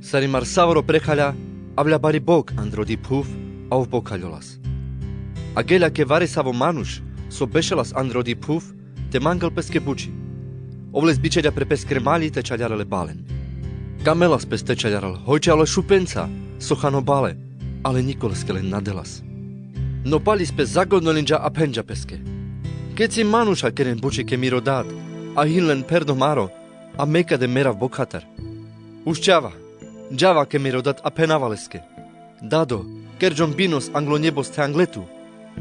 Sar imar savoro prekhaľa, avľa bari bok andre odi phuv, a ov bokhaľolas. A geľa ke varesavo manuš, so bešelas andre odi phuv, te mangel peske buči. Ov les bičaľa pre peskre maľi te čaľarel e balen. Kamelas pes te čaľarel, hoj ča ole šupenca, so han o bale, ale ňiko leske len na delas. No palis pes zagodnolinďa a phenďa peske: Keci manuša keren buči ke miro dad, a hin len pherdo maro, a me kade merav bokhatar. Uščava, džava ke miro dad a phenava leske: Dado, kerďom binos anglo njebos the angle tu.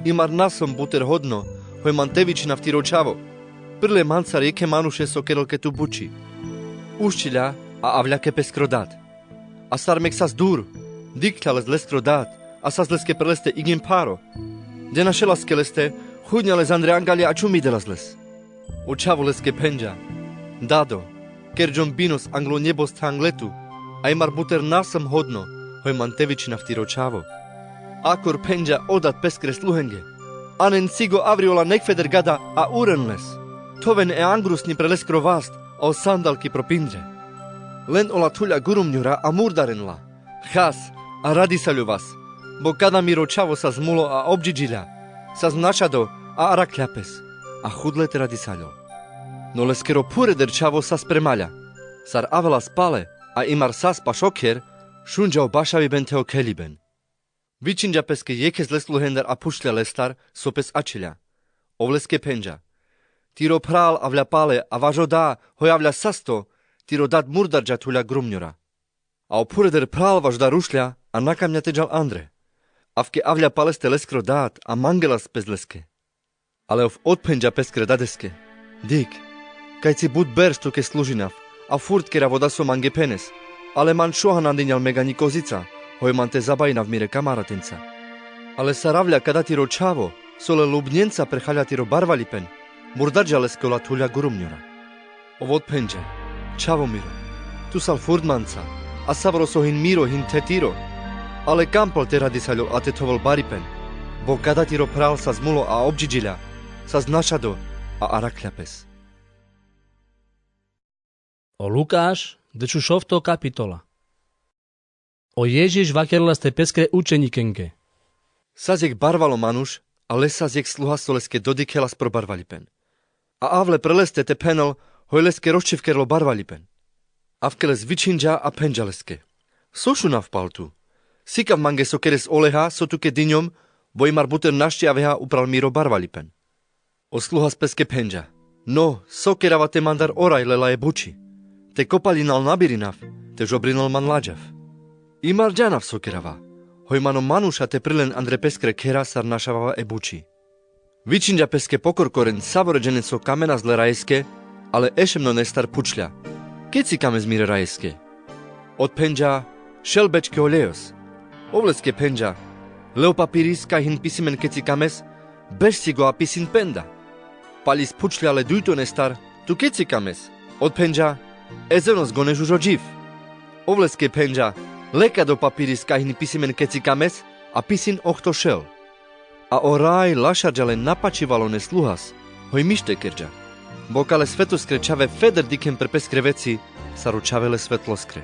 Imar na som buter hodno, hoj man te vičinav tiro čhavo. Prle mancar jekhe manuše so kerel ke tu buči. Uščilja, a avľa ke peskro dad. A sar meg sas dur, dikhľa les leskro dad, a sas leske pre leste igin pharo. Dženašelas ke leste, chudňa lez andre angalja a čumidelas lez. O čhavo leske phenďa: Dado, kerďom binos anglo njebos the angle tu, a imar buter na som hodno, hoj man te vičinav tiro čhavo. Akor phenďa o dad peskre sluhenge: Anen sigo avri ola nekhveder gada a uren les. Thoven e angrusni pre leskro vast, a o sandalki pro pindre. Len ola thulja gurumňura a murdaren la. Chas, a radisaľo vas, bo kada miro čhavo sas mulo a obďiďiľa, sas našado a arakhľa pes, a chudle te radisaľol. No leskero phureder čhavo sas premaľa, sar avelas pale, a imar sas paš okher, šunďa o bašaviben the o kheľiben. Vičinďa peske jekhes le sluhendar a phučľa lestar so pes ačheľa. Ov leske phenďa: Tiro phral avľa pale, a vaš o da, hoj avľa sasto, tiro dad murdarďa thulja grumňora. A o phureder phral vaš dar ušľa, a na kamňa te džal andre. Avke avľa paleste leskro dad, a mangelas pes leske. Ale ov odphenďa peskre dadeske: Dikh, kajci but berš tuke služinav, a furt kerav oda so mange phenes, ale man šoha na dinďal meg aňi kozica, hoj man te zabajinav mire kamaratenca. Ale sar avľa kada tiro čhavo, so le lubňenca prechaľa tiro barvaľipen, murdarďa leske ola thulja gurumňora. Ov odphenďa: Čhavo miro, tu sal furt manca, a savoro so hin miro hin the tiro. Ale kampal te radisaľol a te thovel baripen, bo kada tiro phral sas mulo a obďiďiľa, sas našado a arakhľa pes. O Lukáš, dečušovto kapitola. O Ježiš vakerela leste peskre učeňikenge: Sas jekh barvalo manuš, a le sas jekh sluha so leske dodikhelas pro barvaľipen. A avle pre leste te phenel, hoj leske rozčhivkerel o barvaľipen. Avke les vičhinďa a phenďa leske: So šunav pal tu? Sikav mange so keres oleha, so tuke diňom, bo imar buter našti aveha upral miro barvaľipen. O sluhas peske phenďa: No, so kerava te mandar o raj lela e bučhi. Te kopaľinal na birinav, te žobrinal man laďav. Imar džanav so kerava, hoj man o manuša te prilen andre peskre khera sar našavava e bučhi. Vičhinďa peske pokorkoren savore dženen so kamenas le rajeske, ale ešemnonestar phučľa: Keci kames mire rajeske? Odphenďa: Šel bečke olejos. Ov leske phenďa: Le o papiris kaj hin pisimen keci kames, beš sigo a pisin penda. Paľis phučľa le dujtonestar: Tu keci kames? Odphenďa: Edzenos go ne žužo dživ. Ov leske phenďa: Le kad o papiris kaj hin pisimen keci kames, a pisin ohto šel. A o raj lašarďa len napačivalo ne sluhas, hoj mištekerďa. Bo kale svetoskre čhave feder dikhen pre peskre veci, sar o čhave le svetloskre.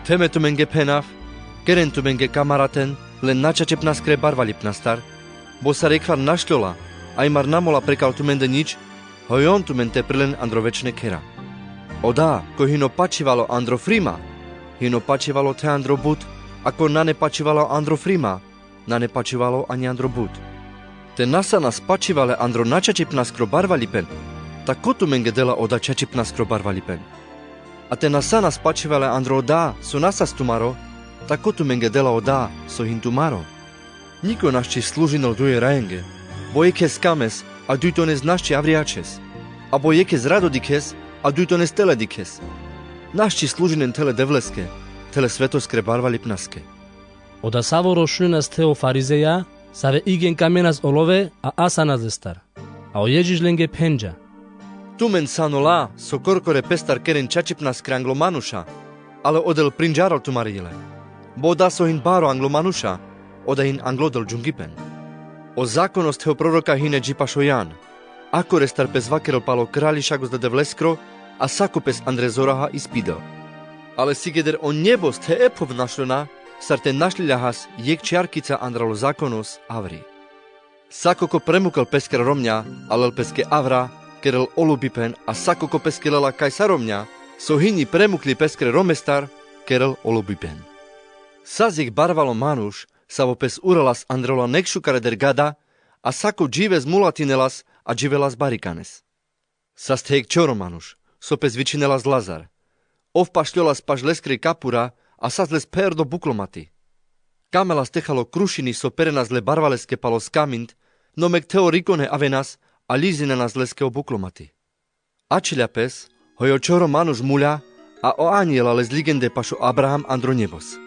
Theme tumenge phenav, keren tumenge kamaraten len načačepnaskre barvaľipnastar, bo sar jekhvar našljola, a imar na mola prekal tumende ňič, hoj on tumen te prilen andro večne khera. Oda koj hino pačivalo andro frima, hino pačivalo the andro but, a ko nane pačivalo andro frima, nane pačivalo aňi andro but. Te nasanas pačivale andro načačipnaskro barvaľipen, ta ko tumenge dela oda čačipnaskro barvaľipen? A te nasanas pačivale andro oda so nasas tumaro, ta ko tumenge dela oda so hin tumaro? Ňiko našči služinel duje rajenge, bo jekhes kames, a dujtones našči avriačhes, abo jekhes rado dikhes, a dujtones tele dikhes. Našči služinen thele Devleske, thele svetoskre barvaľipnaske. Oda savoro šunenas the o farizeja, save igjen kamenas o love, a asanas lestar. A o Ježiš lenge phenďa: Tumen san ola so korkore pestar keren čačipnaskre anglo manuša, ale odel prinďaral tumare jile. Bo oda so hin baro anglo manuša, oda hin anglo del džungipen. O zakonos the o proroka hine dži paš o Jan. Akorestar pes vakerel pal o Kraľišagos da Devleskro, a sako pes andre zoraha ispidel. Ale sikeder o njebos the e phov našlona, sar te našljiľahas jekh čhiarkica andral o zakonos avri. Sako ko premukel peskra romňa, a lel peske avra, kerel olubipen, a sako ko peske lela kaj sa romňa, so hini premukli peskre romestar, kerel olubipen. Sas jekh barvalo manuš, savo pes uralas andre ola nekšukareder gada, a sako džives mulatinelas, a dživelas barikanes. Sas the jekh čoro manuš, so pes vičinelas Lazar. Ov pašljolas paš leskri kapura, a sas les pherdo buklomati. Kamelas te halo krušini so perenas le barvaleske palo skamind, no meg the o rikone avenas, a ljizinenas leske o buklomati. Ačhiľa pes, hoj o čoro manuš muľa, a o aňela les ligende paš o Abraham andro njebos.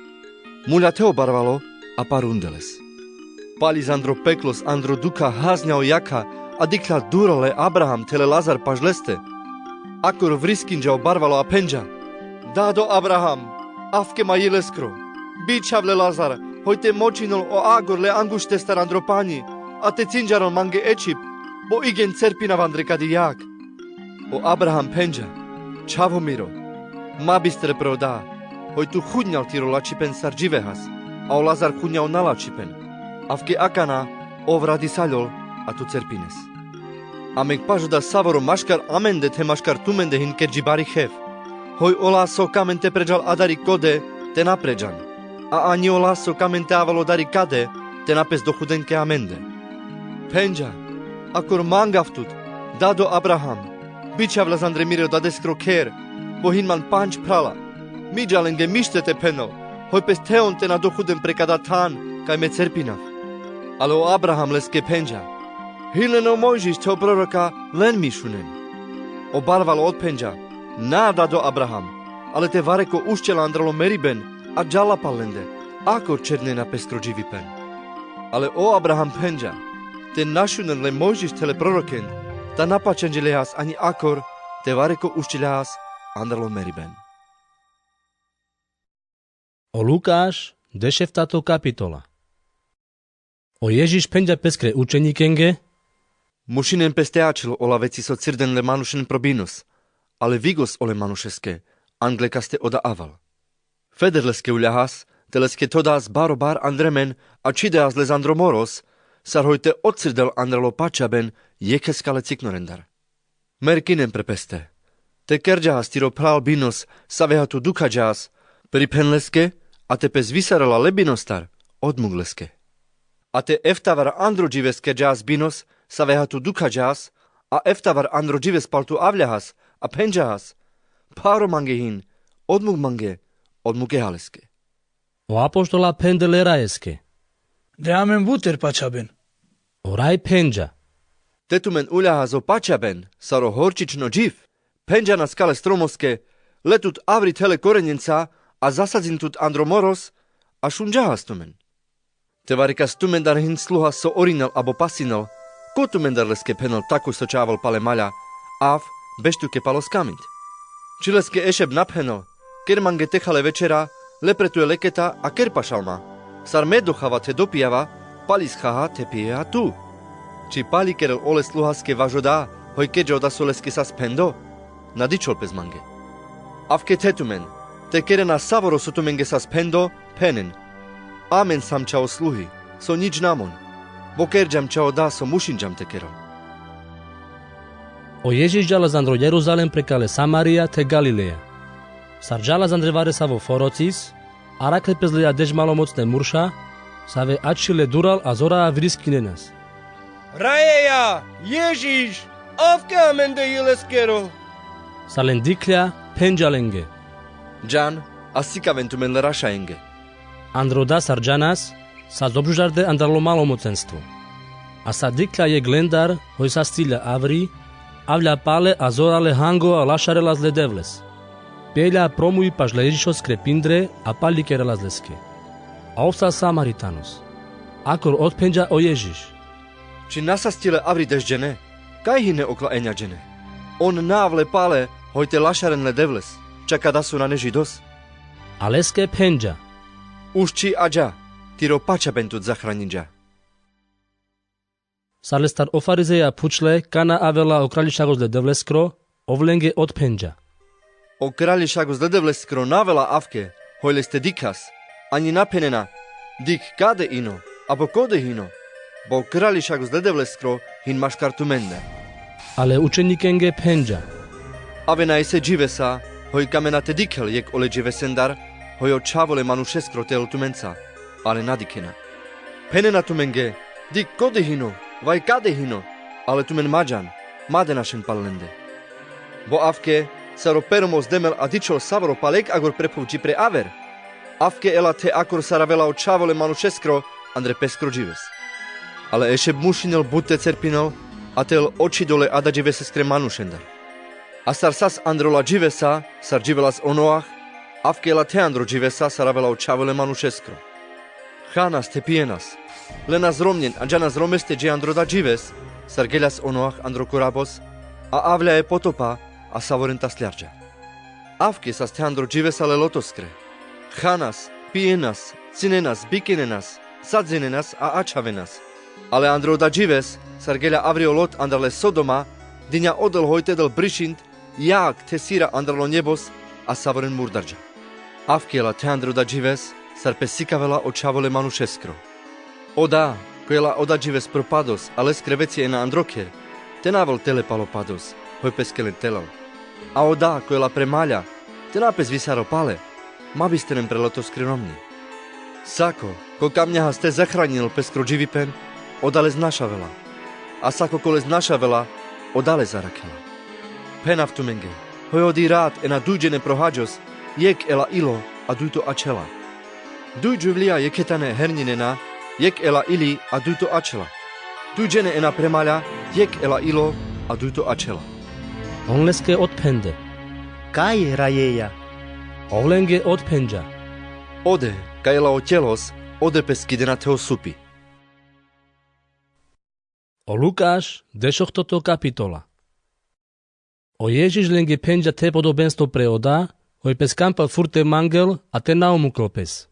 Muľa the o barvalo, a parunde les. Palis andro peklos, andro dukha, haznja o jakha, a dikhlja dural le Abraham the le Lazar paš leste. Akor vriskinđa o barvalo a phenđa: Dado Abraham, avke ma jileskro, bičhav le Lazar, hoj te močinel o agor le anguštestar andro panji, a te cinđarel mange e čhib, bo igen cerpinav andre kadi jag. O Abraham phenđa: Čhavo miro, ma bistre pre oda, hoj tu hudnjal tiro lačhipen sar dživehas, a o Lazar hudnja o nalačhipen. Avke akana ov radisaljol, a tu cerpines. Amen paš oda savoro maškar amende the maškar tumende hin kerđi bari hev. Hoj ola so ka amen te pređal adari kode, te na pređan. A anji ola so ka amen te avel odari kade, te na pes dohuden ke amende. Phenđa: Akor mangav tut, dado Abraham, bičhav las andre mire o dadeskro kher, bo hin man pandž phrala. Mi dža lenge mište te phenel, hoj pes the on te na dohuden pre kada than, kaj me cerpinav. Ale o Abraham leske phenđa: Hin len o Mojžiš the o proroka, len mi šunen. O barvalo odphenđa: Na, dado Abraham, ale te vareko ušćela andral o meriben, a džala pal lende, akor černena peskro dživipen. Ale o Abraham phenđa: Te na šunen le Mojžiš the le proroken, ta na pačenđe lehas anji akor te vareko ušćeljahas andral o meriben. O Lukaš, dešeftato kapitola. O Ježiš phenđa peskre učenikenge: Mušinen pes te ačhel ola veci so cirden le manušen pro binos, ale vigos ole manušeske, angle kaste oda aval. Feder leske uljahas, te leske thodahas barobar andre men, a čhidehas les andro moros, sar hoj te odcirdel andralo pačhaben jekheskale ciknorendar. Merkinen pre peste. Te kerđahas tiro phral binos, saveha tu dukhađahas, priphen leske, a te pes visarela le binostar, odmuk leske. A te eftavar andro džives kerđahas binos, saveha tu dukhađahas, a eftavar andro džives pal tu avljahas, a phenđahas: Pharo mange hin, odmuk mange, odmukeha leske. O apoštola phende le rajeske: De amen buter pačhaben. O raj phenđa: Te tumen uljahas o pačhaben, sar o horčično dživ, phenđa naskale stromoske: Le tut avri the le korenjenca, a zasadzin tut andro moros, a šunđahas tumen. Te varekas tumendar hin sluha so orinel abo pasinel, ko tumendar leske phenel tako so čavel pale malja: Av, beš tuke palo skamind? Či leske ešeb na phenel: Ker mange tekha le večera, le pre tue leketa, a ker pašal ma. Sar me dokhava the dopijava, pali skhaha the pijeha tu. Či pali kerel ole sluhaske vaš oda, hoj kerđa oda so leske sas phendo? Na dičhol pes mange. Avke the tumen, te kerena savoro so tumenge sas phendo, phenen: Amen sam ča o sluhi, so njič na mon, bo kerđam ča oda so mušinđam te kerol. O Ježiš džalas andro Jeruzalem prekale Samarija the Galileja. Sar džalas andre varesavo forocis, arakhle pes leja deš malomocne murša, save ačhile dural a zoraa vriskinenas: Rajeja, Ježiš, avke amende jileskero. Sar len dikhlja, phenđa lenge: Džan, a sikaven tumen le rašajenge. Andro da sar džanas, sas obžužarde andralo malomocenstvo. A sar dikhlja jekh lendar, hoj sas cilja avri, avlja pale a zorale hangoa lašarelas le Devles. Pelja promuj paš le Ježišoskre pindre, a pali kerelas leske: A ov sas Samaritanos. Akor odphenđa o Ježiš: Či na sas cile avri deš džene, kaj hine okla enja džene? On na avle pale, hoj te lašaren le Devles, čak a da so nane Židos. A leske phenđa: Ušči a dža, tiro pačhaben tut zahraninđa. Sar lestar o farizeja phučle kana avela o Kraljišagos le Devleskro, ov lenge odphenđa: O Kraljišagos le Devleskro na avela avke, hoj leste dikhas, anji na phenena: Dikh kade ino, abo kode hino, bo o Kraljišagos le Devleskro hin maškar tumende. Ale učenikenge phenđa: Avena ese dživesa, hoj kamena te dikhel jekh ole dživesendar, hoj o Čhavo le manušeskro te el tumenca, ale na dikhena. Phenena tumenge: Dikh kode hino, vaj kade hino, ale tumen ma džan, ma dena šen pal lende. Bo avke, sar o peromos demel a dičhol savoro pal jekh agor prephovđi pre aver, avke ela the akor sar avela o Čhavo le manušeskro andre peskro džives. Ale ešeb mušinel but te cerpinel, a te el o čhido le ada dživeseskre manušendar. A sar sas androla dživesa, sar dživelas o Noah, avke ela the andro dživesa sar avela o Čhavo le manušeskro. Hanas the pijenas, Lenas romnjen a džanas romeste dže andro da džives, sar geľas o noah andro korabos, a avľa e potopa, a savoren tasľarďa. Avke sas the andro dživesa le lotoskre. Chanas, pijenas, cinenas, bikenenas, sadzenenas a ačhavenas. Ale andro da džives, sar geľa avri o lot andral e sodoma, dinja odel hoj tedel brišind, jag the sira andral o njebos, a savoren murdarďa. Avke la the andro da džives, sar pesikavela o čhavo le manušeskro. O da, koj la o da džives propados a leskre veci ena andro kher, te na avel tele pal opados, hoj peske len telel. A o da koj la pre maľa, te na pes visarel pale, ma bisteren pre lotoskri romnji. Sako ko kamňa haste zahraňinel peskro dživipen, o da les našavela. A sako ko les našavela, o da les arakhela. Phenav tumenge, hoj odi rat ena duj džene prohaďos, jekh ela ilo, a dujto ačhela. Duj džuvlija jekhe tane herňinena, jekh ela ili, a dujto ačhela. Duj džene ena pre maľa, jekh ela ilo, a dujto ačhela. On leske odphende: Kaj rajeja? Ov lenge odphenďa: Ode kaj ela o ćelos, ode pes kidena the o supi. O Lukaš, dešohtoto kapitola. O Ježiš lenge phenďa the podobenstvo pre o da, hoj pes kampal furt te mangel, a te na omukel pes.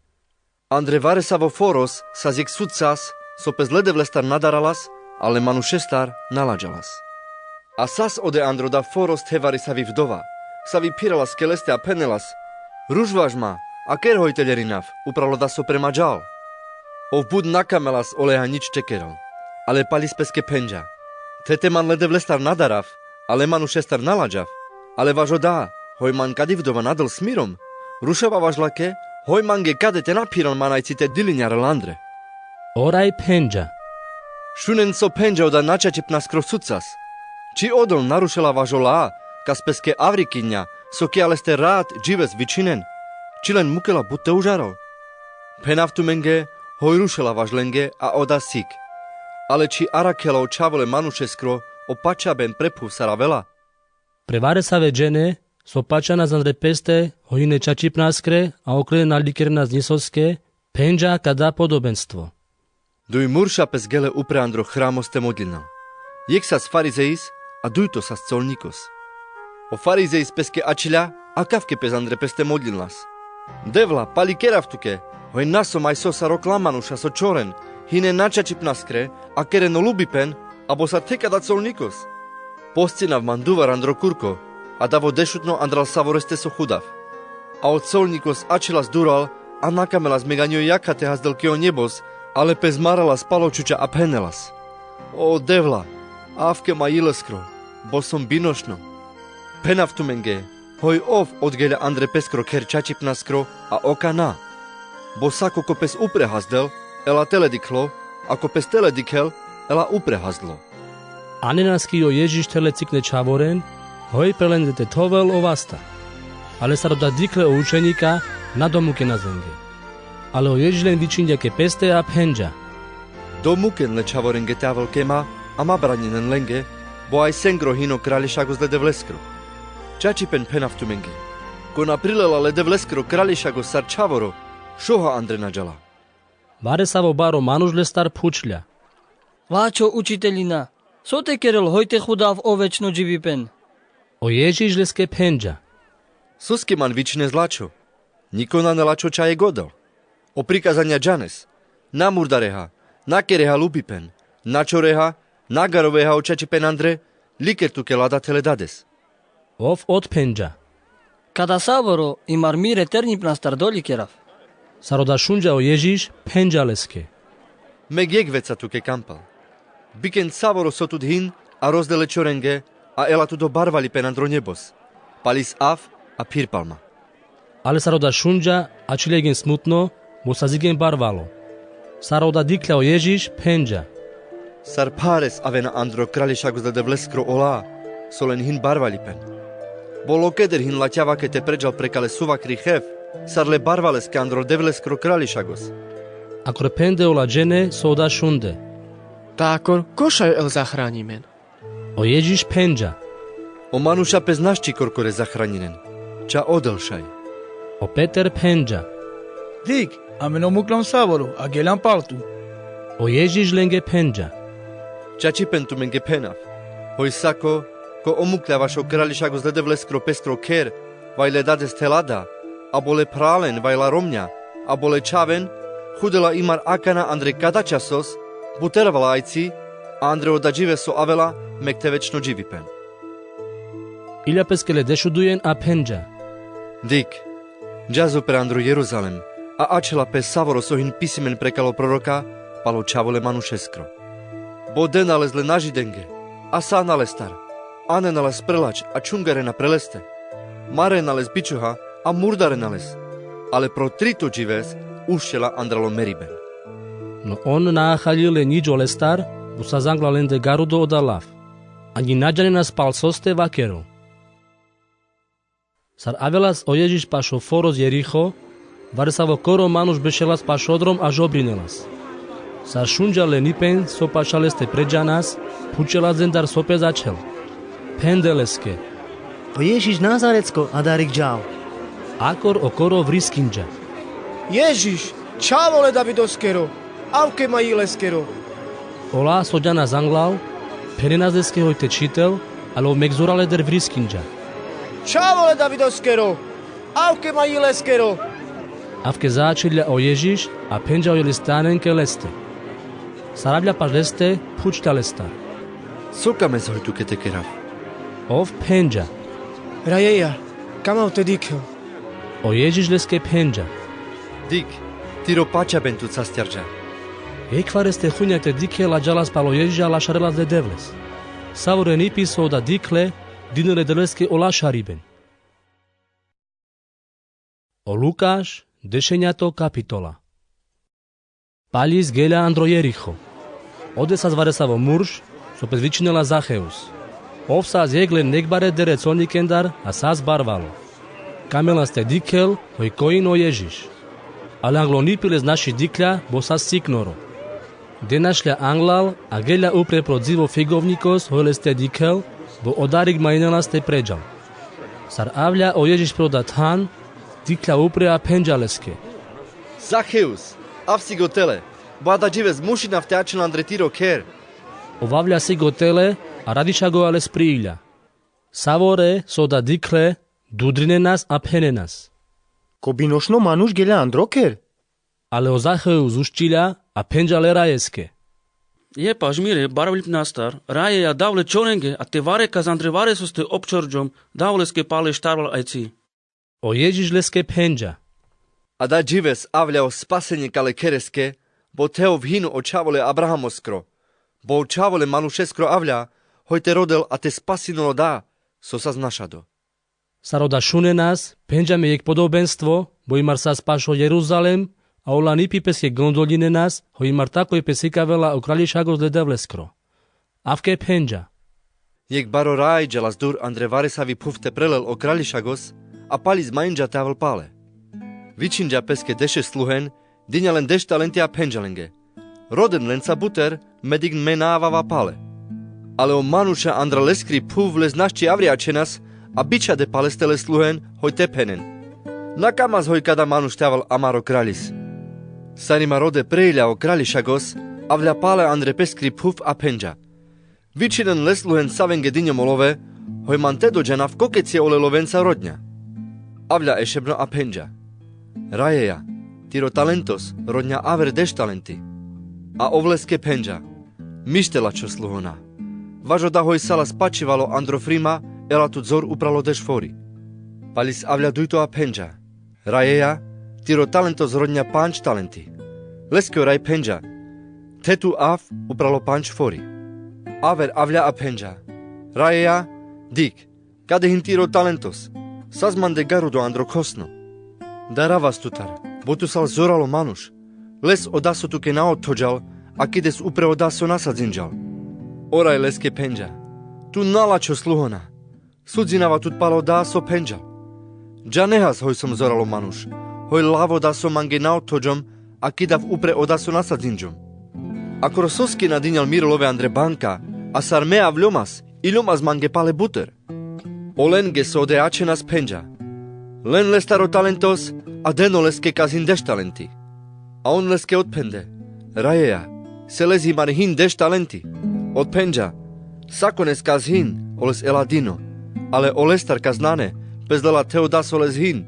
Andre varesavo foros, sas jekh sudcas, so pes le Devlestar na daralas, ale manušestar na laďalas. A sas ode andro da foros the varisavi vdova, savi phiralas ke leste a phenelas: Rušvaš ma, a ker hoj te lerinav, upral o da so pre ma džal. Ov but na kamelas oleha ňič čekerel. Ale paľis peske phenďa: The te man le Devlestar na darav, ale manušestar na laďav, ale vaš o da, hoj man kadi vdova na del smirom, rušava vaš lake, hoj mange kade te na phiran manaj ci te dilinjarel andre. Oraj phenďa: Šunen so phenďa o da načačipnaskro sudcas. Či odel na rušela vaš o lea, kas peske avri kinňa, so kija leste rat džives vičhinen, či len mukela but te užarel? Phenav tumenge, hoj rušela vaš lenge, a o da sik. Ale či arakhela o čhavo le manušeskro o pačhaben pre phuv sar avela? Pre varesave džene, so pačhanas andre peste, hoj hine čačipnaskre, a okrenenas likerenas ňisoske, phenďa kada podobenstvo. Duj murša pes gele upre andro hramos te modlina. Jekh sas farizeis, a dujto sas colňikos. O farizeis peske ačhilja, a kavke pes andre pes te modlinalas: Devla, paľi kerav tuke, hoj na som aj so sar okla manuša so čoren, hine načačipnaskre, a keren o lubipen, abo sar the kada colňikos. Poscinav man duvar andro kurko, a dav o dešutno andral savoreste so hudav. A o colňikos ačhilas dural, a na kamelas meg aňo jakha te hazdel ki o njebos, ale pes maralas pal o čuča a phenelas: O Devla, avke ma jileskro, bo som binošno. Phenav tumenge, hoj ov odgelja andre peskro kher čačipnaskro, a oka na. Bo sako ko pes upre hazdel, ela tele dikhlo, a ko pes tele dikhel, ela upre hazdlo. Anenas ki o Ježiš thele cikne čhavoren, hoj pre lende te thovel o vasta. Ale sar o da dikhle o učeňika, na domukenas lenge. Ale o Ježiš len vičhinďa ke peste a phenďa: Domuken le čhavorenge te avel ke ma, a ma braňinen lenge, bo aj sengro hin o Kraľešagos le Devleskro. Čačipen phenav tumenge: Ko na prilela le Devleskro Kraľešagos sar čhavoro, šoha andre na džala. Varesavo baro manuš lestar phučľa: Vačho učiteľina, so te kerel hoj te hudav o večno dživipen? O Ježiš leske phenďa: Soske man vičhines lačho? Niko nane lačho ča jekh odel. O prikazaňa džanes: Na murdareha, na kereha lubipen, na čoreha, na garoveha o čačipen andre, liker tuke lada thele dades. Ov odphenďa: Kada savoro i mar mire ternjipnastar dolikerav. Sar o da šunďa o Ježiš, phenďa leske: Meg jekh veca tuke kampal. Biken savoro so tut hin, a rozde le čorenge, a ela tut o barvalipen andro njebos. Paľis av, a phir pal ma. Ale sar o da šunďa, ačhilegen smutno, bo sazingen barvalo. Sar o da dikľa o Ježiš, phenďa: Sar phares avena andro Kraľešagos le Devleskro ola, so len hin barvalipen. Bo lokeder hin laťava ke te preďal prekale suvakri hev, sar le barvaleske andro Devleskro Kraľešagos. Akor phende ola džene so o da šunde. Takor ko šaj el zahraňimen? O Ježiš phenďa: O manuša pes našči korkore zahraňinen, ča odel šaj. O Peter phenďa: Dikh, amen omuklom savoro, a geľam pal tu. O Ježiš lenge phenďa: Čačipen tumenge phenav, hoj sako, ko omukľa vaš o Kraľišagosle Devleskro peskro kher, vaj le dades thelada, abo le phra len vaj la romňa, abo le čhaven, chudela imar akana andre kada časos, buterva la ajci, a andre oda džives so avela, mekte večno dživipen. Iľa peske le dešudujen a phenďa: Dikh, džas upre andro Jeruzalem, a ačhela pe savoro so hin pisimen prekal o proroka pal o Čhavo le manušeskro. Bo dena les le na Židenge, a sana lestar, anena les pre lač a čhungarena pre leste, marena les bičuha a murdarena les, ale pro trito džives ušćela andral o meriben. No on na ahaľil le ňič olestar, bo sas angla lende garudo oda lav, ani na džanenas pal soste vakerol. Sar avelas o Ježiš paš o foros Jeriho, varesavo koro manuš bešelas paš odrom a žobrinelas. Sar šunďa len ipen so paša leste preďanas, phučelas lendar so pe začhel. Phende leske: O Ježiš Nazaretsko adarik džal. Akor o koro vriskinďa: Ježiš, čhavo le Davidoskero, avke ma ji leskero. Ola so džanas anglal, phenenas leske hoj te čhitel, ale ov mek zorale der vriskinďa: Čhavo le Davidoskero, avke ma ji leskero. Avke zaačhilľa o Ježiš a phenďa oj leste anen ke leste. Sar avľa paš leste, phučľa lestar: So kames hoj tuke te kerav? Ov phenďa: Rajeja, kamav te dikhel. O Ježiš leske phenďa: Dikh, tiro pačaben tut sastjarďa. Ekhvareste chudňa te dikhel a džalas pal o Ježiš a lašarelas le Devles. Savoren ipi so oda dikhle, dinel le Devleske o lašariben. O Lukaš, dešenjato kapitola. Paľis geľa andro Jeriho. Ode sas varesavo murš, so pes vičinela Zacheus. Ov sas jekh len nekh bare dere colnikendar a sas barvalo. Kamelas te dikhel hoj koin o Ježiš. Ale anglon ipi les naši dikhľa, bo sas siknoro. Denašľa anglal a geľa upre pro dzivo figovňikos hoj leste dikhel, bo odarik manelas te preďal. Sar avľa o Ježiš pro oda than, dikhľa upre a phenďa leske: Zacheus, av sig o tele, bo ada džives mušinav te ačhel andre tiro kher. Ov avľa sig o tele a radišagoja les priľa. Savore so oda dikhle, dudrinenas a phenenas: Ko binošno manuš geľa andro kher. Ale o Zacheus uščila a phenďa le rajeske: Je paš mire barvlipnastar, rajeja, dav le čorenge a te varekas andre varesoste občorďom, dav leske pale štarval ajci. O Ježiš leske phenďa: Ada džives avľa o spasenje kale khereske, bo the ov hin o čhavo le Abrahamoskro, bo o Čhavo le manušeskro avľa hoj te rodel a te spasinel oda so sas našado. Sar oda šunenas, phenďa me jekh podobenstvo, bo imar sas paš o Jeruzalem, a olan ipi peske gondoľinenas, hoj imar takoj pe sikavela o Kraľišagos le Devleskro. Avke phenďa: Jekh baro raj džalas dur andre varesavi phuv te prelel o Kraľišagos, a paľis mainďa te avel pale. Vičhinďa peske dešesť sluhen, Dinďa len deš talenti a phenďa lenge: Roden lenca buter, medik me na avava pale. Ale o manuša andra leskri phuv les našči avri ačhenas, a bičhade paleste le sluhen, hoj te phenen: Na kamas hoj kada manuš te avel amaro kraľis. Sar imar rode preľa o Kraľišagos, avľa pale andre peskri phuv a phenďa: Vičhinen le sluhen savenge dinďom o love, hoj man te doďanav kokeci je ole lovenca rodňa. Avľa ešebno a phenďa: Rajeja, tiro talentos rodňa aver deš talenti. A ov leske phenďa: Mište lačho sluhona, vaš oda hoj sa la spačivalo andro frima, ela tut zor upral o deš fori. Paľis avľa dujto a phenďa: Rajeja, tiro talentos rodňa pandž talenti. Leske o raj phenďa: The tu av upral o pandž fori. Aver avľa a phenďa: Rajeja, dikh, kade hin tiro talentos, sas mande garudo andro khosno. Daravas tutar, bo tu sal zoralo manuš, les oda so tuke na odthoďal, a kides upre oda so na sadzinďal. O raj leske phenďa: Tu na lačho sluhona, sudzinava tut pal oda so phenďal. Džanehas hoj som zoralo manuš, hoj lav oda so mange na odthoďom, a kidav upre oda so na sadzinďom. Akor soske na dinďal miro love andre banka, a sar me avľomas, iľomas mange pale buter. Olenge so ode ačhenas phenďa: Len lestar o talentos, a den oleske kas hin deš talenti. A on leske odphende: Rajeja, Se lez himari hin deš talenti. Otphenđa: Sakones kas hin, oles ela dino, ale olestar kas nane, pes lela the odas oles hin.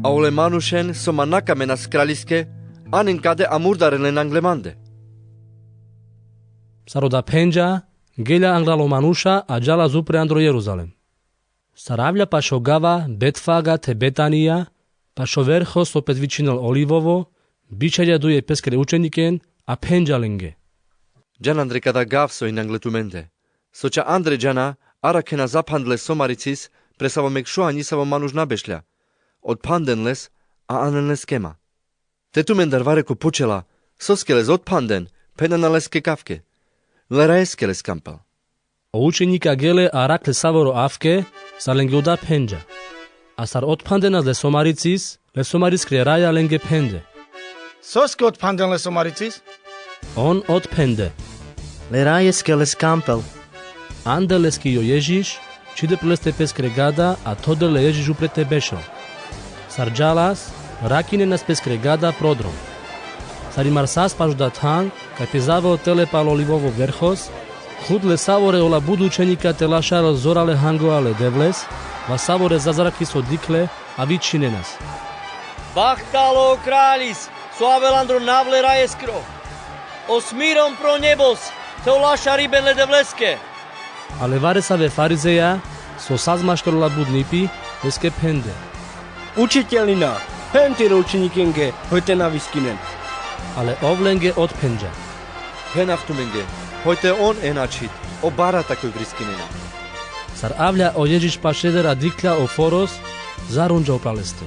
A ole manušen so ma na kamenas kraljiske, anen kade a murdaren len angle mande. Sar oda phenđa, gelja anglal o manuša, a džala upre andro Jeruzalem. Sar avlja paš o gava Betfaga the Betanija, paš o verho so pes vičinel Olivovo, bičhalja duj e peskere učeniken, a phenđa lenge: Džan andre kada gav so hin angle tumende. Soča andre džana, arakhena zaphandle somaricis, pre savo mekšo a nisavo manuš na bešlja. Otphanden les, a anen les kema. Te tumendar vareko pučela: Soske lez otphanden? Phenena leske kavke: Lerajeske lez kampel. O učenika gele, arakhle savoro avke, sar lenge oda phenđa. A sar otphandenas le somaricis, le somariskere raja lenge phende: Soske otphanden le somaricis? On otphende: Lerajeske lez kampel. Andel leske i o Ježiš, čhide pre leste peskere gada, a thodel le Ježiš upre te bešel. Sar džalas, rakhinenas peskere gada prodrom. Sar imar sas paš oda than, kaj pezaveo tele pal Olivovo verhos, hudle savore ola but učenika te lašarel zorale hangoja le Devles, va savore zazrakhi so dikhle, a vičinenas: Bahtalo o kraljis so avela andro nav le rajeskro! O smirom pro njebos the o lašariben le Devleske! Ale varesave farizeja, so sas maškar ola but nipi, leske phende: Učiteljnina, phen tire učenikenge, hoj te na viskinen. Ale ov lenge otphenđa: Phenav tumenge, hoj te on ena čhid, o barata koj vriskinena. Sar avlja o Ježiš pašeder a dikhlja o foros, zarunđa upral leste,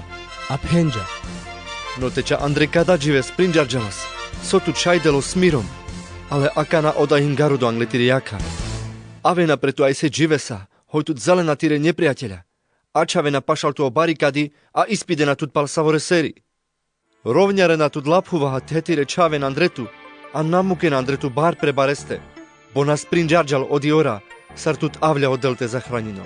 a phenđa: No te ča andre kada džive sprinđarđa las, so tut šajdel o smirom. Ale akana oda hin garudo angle tire jakha. Avena pre tu ajse dživesa, hoj tut zalena tire njeprijatelja. Ačhavena pašal tu o barikadi, a ispidena tut pal savore seri. Rovnjarena tut laphuvaha the tire čhaven andre tu, a na mukena andre tu bar pre bareste. Bo na sprinđarđal odi ora, sar tut avlja odel te zahraninel.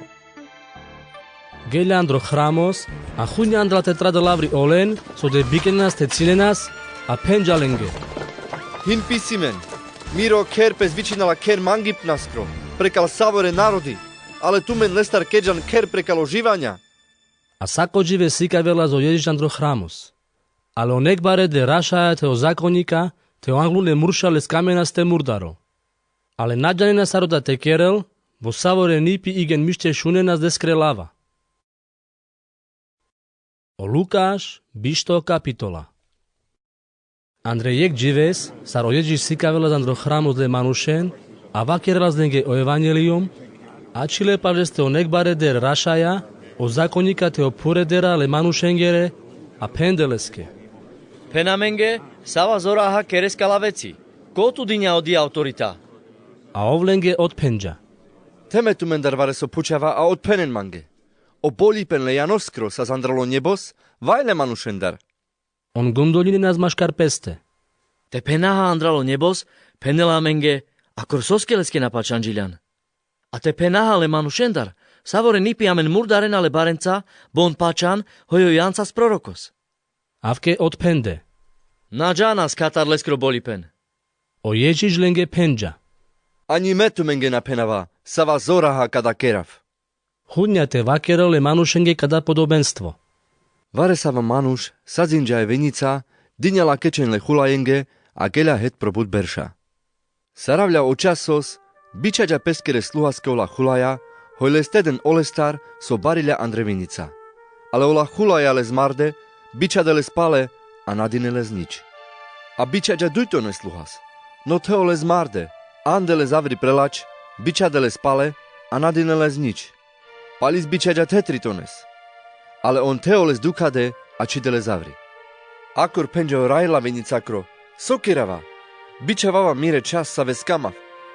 Gelja andro hramos, a hunja andral te tradel avri olen, so de bikenenas te cinenas, a phenđa lenge: Hin pisimen: Miro kher pes vičinela kher mangipnaskro prekal savore narodi, ale tumen lestar kerđan kher prekal o živanja. A sako džive sikavela o Ježiš andro hramos. Ale o nekbare de rašaja the o zakonjika, the o anglune murša les kamenas te murdarel. Ale na džanena sar oda te kerel, bo savore nipi igen mište šunenas deskre lava. O Lukaš, bišto kapitola. Andre jekh džives, sar o Ježiš sikavela andro hramos le manušen, a vakerela lenge o evanjelium, ačhile pal leste o nekbare de rašaja, o zakonjika the o phuredera le manušengere, a phende leske: Phen amenge, sava zora aha kereska laveci, ko tu dinja odi autorita? A ov lenge otphenđa: Them e tumendar vareso phučava, a otphenen mange. O boljipen le janoskro sas andral o njebos, vaj le manušendar. On gondoljinenas maškar peste: Te phenaha andral o njebos, phenela amenge, akor soske leske na pačanđiljan? A te phenaha le manušendar, savore nipi amen murdarena le barenca, bo on pačan, hoj o Jan sas prorokos. Avke otphende: Na džanas katar leskro boljipen. O Ježiš lenge phenđa: Anji me tumenge na phenava sava zora aha kada kerav. Hunja te vakerel le manušenge kada podobenstvo. Varesavo manuš sadzinđa e vinjica, dinja la kečen le hulajenge, a gelja het pro but berša. Sar avlja o časos, bičhađa peskere sluhaske ola hulaja, hoj leste den olestar so barilja andre vinjica. Ale ola hulaja lez marde, bičhade lez pale, a na dine lez njič. A bičhađa dujtone sluhas, no the oles marde, ande lez avri pre lač, bičhade lez pale, a na dine lez njič. Palis bičhađa the tritones. Ale on the oles dukhade, a čhide lez avri. Akor phenđe o raj la vinjicakro: So kerava? Bičhavava mire čhas saves kamav,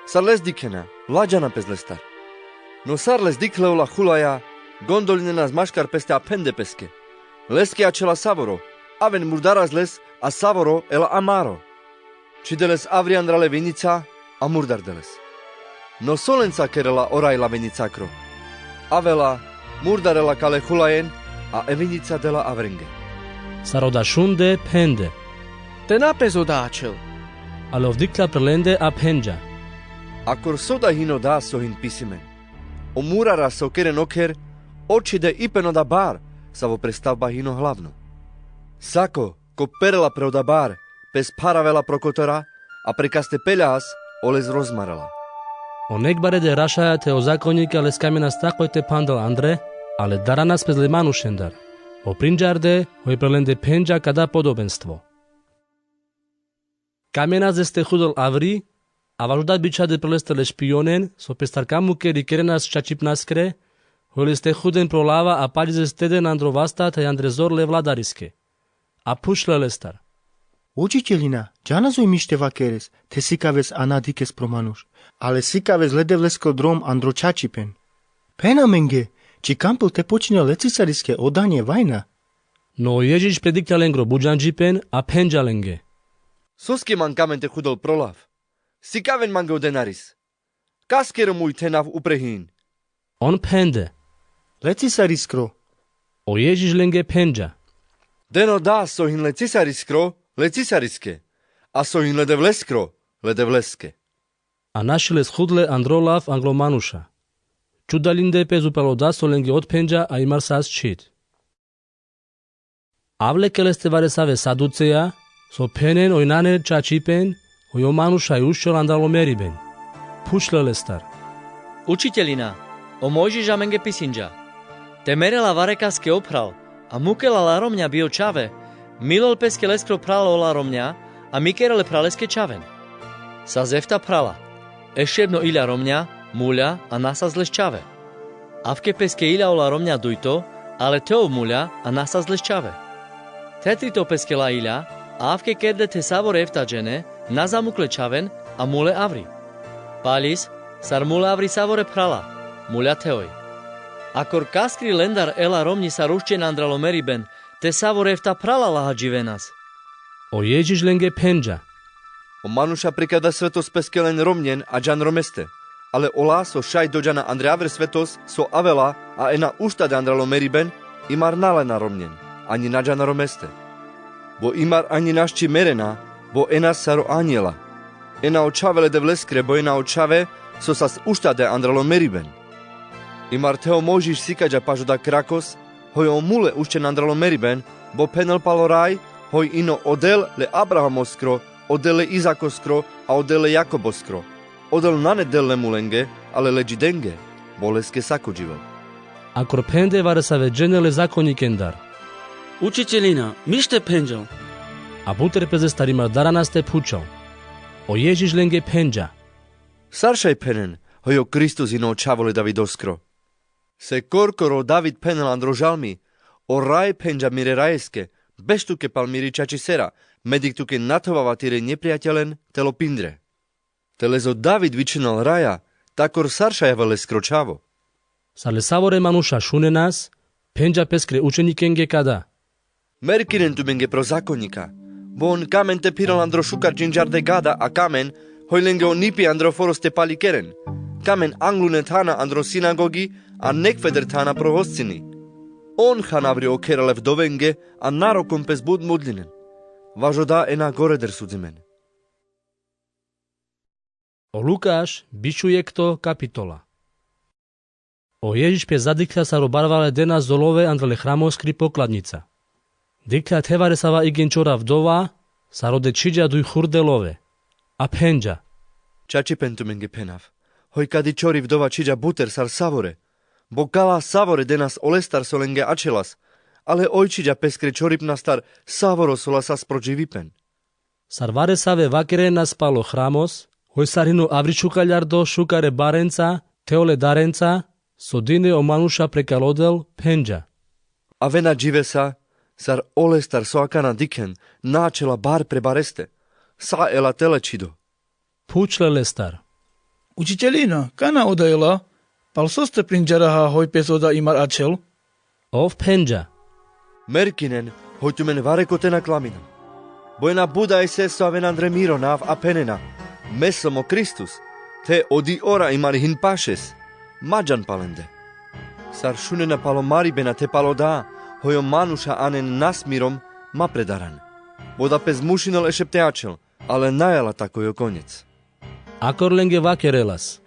sar les dikhena, lađana pes lestar. No sar les dikhle ola hulaja, gondolinenas maškar peste a phende peske: Leske ačhela savoro, aven murdaras les, a savoro ela amaro. Čhide lez avri andral e vinjica, a murdarde lez. No so lenca kerela o raj la vinjicakro? Avela, murdarela kale hulajen, a e vinjica dela avrenge. Sar oda šunde, phende: Te na pes oda ačhel. Ale ov dikhlja pre lende a phenđa: Akor so da hin o da so hin pisimen? O murara so keren okher, očhide i pen o da bar, savo pre stavba hin o hlavno. Sako ko perela pre o da bar, pes pharavela pro kotora, a pre kaste peľahas, oles rozmarela. O nekbarede rašaja the o zakonjika les kamenas takoj te phandel andre, ale daranas pes le manušendar. O prinđarde, hoj pre lende phenđa ka da podobenstvo. Kamenas leste hudel avri, a važoda bičhade pre leste le špionen, so pestar ka mukeri kerenas čačipnaskre, hoj leste huden pro lava, a paljizes te den andro vasta thaj andre zor le vladariske. A phučhle lestar: Učiteljina, džanas oj mište vakeres, the sikaves ana dikhes pro manuš, ale sikaves le Devleskro drom andro čačipen. Phen amenge, či kampel te počinel le Cisariske o danje vajna? No o Ježiš predikhlja lengro buđanđipen, a phenđa lenge: Soske man kamen te hudel pro lav? Sikaven mange o denaris. Kaskere muj thenav upre hin? On phende: Le Cisariskro. O Ježiš lenge phenđa: Den o da so hin le Cisariskro, le Cisariske, a so hin le Devleskro, le Devleske. A našti les hudle andro lav anglo manuša. Čudaljinde pes upral o da so lenge otphenđa, a imar sas čhid. Avle ke leste varesave Saduceja, so phenen oj nane čačipen, hoj o manuša i ušćol andral o meriben. Phučhle lestar: Učiteljina, o Mojžiš amenge pisinđa: Te merel avarekaske o phral, a mukel ala romnja bi o čhave, milol peske leskro phral ola romnja, a mikerel e phraleske čhaven. Sas efta phrala, e šebno ilja romnja, mulja, a nasas les čhave. Avke peske ilja ola romnja dujto, ale the ov mulja, a nasas les čhave. The trito peske la ilja, a avke kerde the savore efta džene, na zamukle čhaven, a mule avri. Paljis, sar mule avri savore phrala, mulja the oj. Akor kaskri lendar ela romnji sar ušćen andral o meriben, te savore efta phrala lahađivenas. O Ježiš lenge phenđa: O manuša prikada svetos peske len romnjen ađan romeste, ale ola so šaj dođana andre avre svetos so avela, a ena uštade andral o meriben, imar na lena romnjen, anji na ađana romeste. Bo imar anji našti merena, bo ena sar o anjela. Ena o čhave le Devleskre, bo ena o čhave so sas uštade andral o meriben. Imar the o Mojžiš sikađa paš o da krakos, hoj o mule ušćen andral o meriben, bo phenel pal o raj, hoj ino o Del le Abrahamoskro, o Del le Izakoskro, a o Del le Jakoboskro. O Del nane Del le mulenge, ale le džidenge, bo leske sako dživel. Akor phende varesave džene le zakonjikendar: Učiteljina, mište phenđol. A buter pes lestar imar daranas te phučol. O Ježiš lenge phenđa: Sar šaj phenen, hoj o Kristus ino o čhavo le Davidoskro? Se korkoro o David phenel andro žalmi: O raj phenđa mire rajeske: Beš tuke pal miri čačisera, me dikh tuke na thovava tire njeprijateľen tel o pindre. Te lez o David vičhinal raja, takor sar šaj avel leskro čhavo? Sar le savore manuša šunenas, phenđa peskre učenikenge kada: Merkinen tumenge pro zakonjika, bo on kamen te phirel andro šukar džinđarde gada, a kamen hoj lenge o nipi andro foros te palikeren, kamen anglune thana andro sinagogi, a nekhveder thana pro hoscini. On hanavri okherel e vdovenge, a narokon pes but mudlinen. Vaš o da ena goreder sudžimen. O Lukaš, biš u jekhto kapitola. O Ježiš pe zadikhlja sar o barvale denas dolove andre le hramoskri pokladnica. Dikhlja the varesava igenčora vdova, sar o de čhiđa duj hurde love. A phenđa: Čačipen tumenge phenav, hoj kadi čori vdova čhiđa buter sar savore, bo kala savore denas olestar so lenge ačhelas, ale oj čhiđa peskre čoripnastar savoro so la sas pro dživipen. Sar varesave vakerenas pal o hramos, hoj sar hino avri šukaljardo šukare barenca, the ole darenca, so dine o manuša prekal o Del, phenđa: Avena dživesa, sar olestar so akana dikhen, na ačhela bar pre bareste, sa ela tele čhido. Phučhle lestar: Učiteljina, kana oda ela, pal soste prinđaraha hoj pes oda imar ačhel? Ov phenđa: Merkinen, hoj tumen varekote na klaminen. Bo ena but dajese so avena andre miro nav a phenena: Me som o Kristus, the o di ora imar hin pašes, ma džan palende. Sar šunena pal o mariben a the pal oda, hoj o manuša anen nas mirom, ma predaran. Bo da pes mušinel e šepte ačhel, Ale naja la tako i o konjec. Akor lenge vakerelas: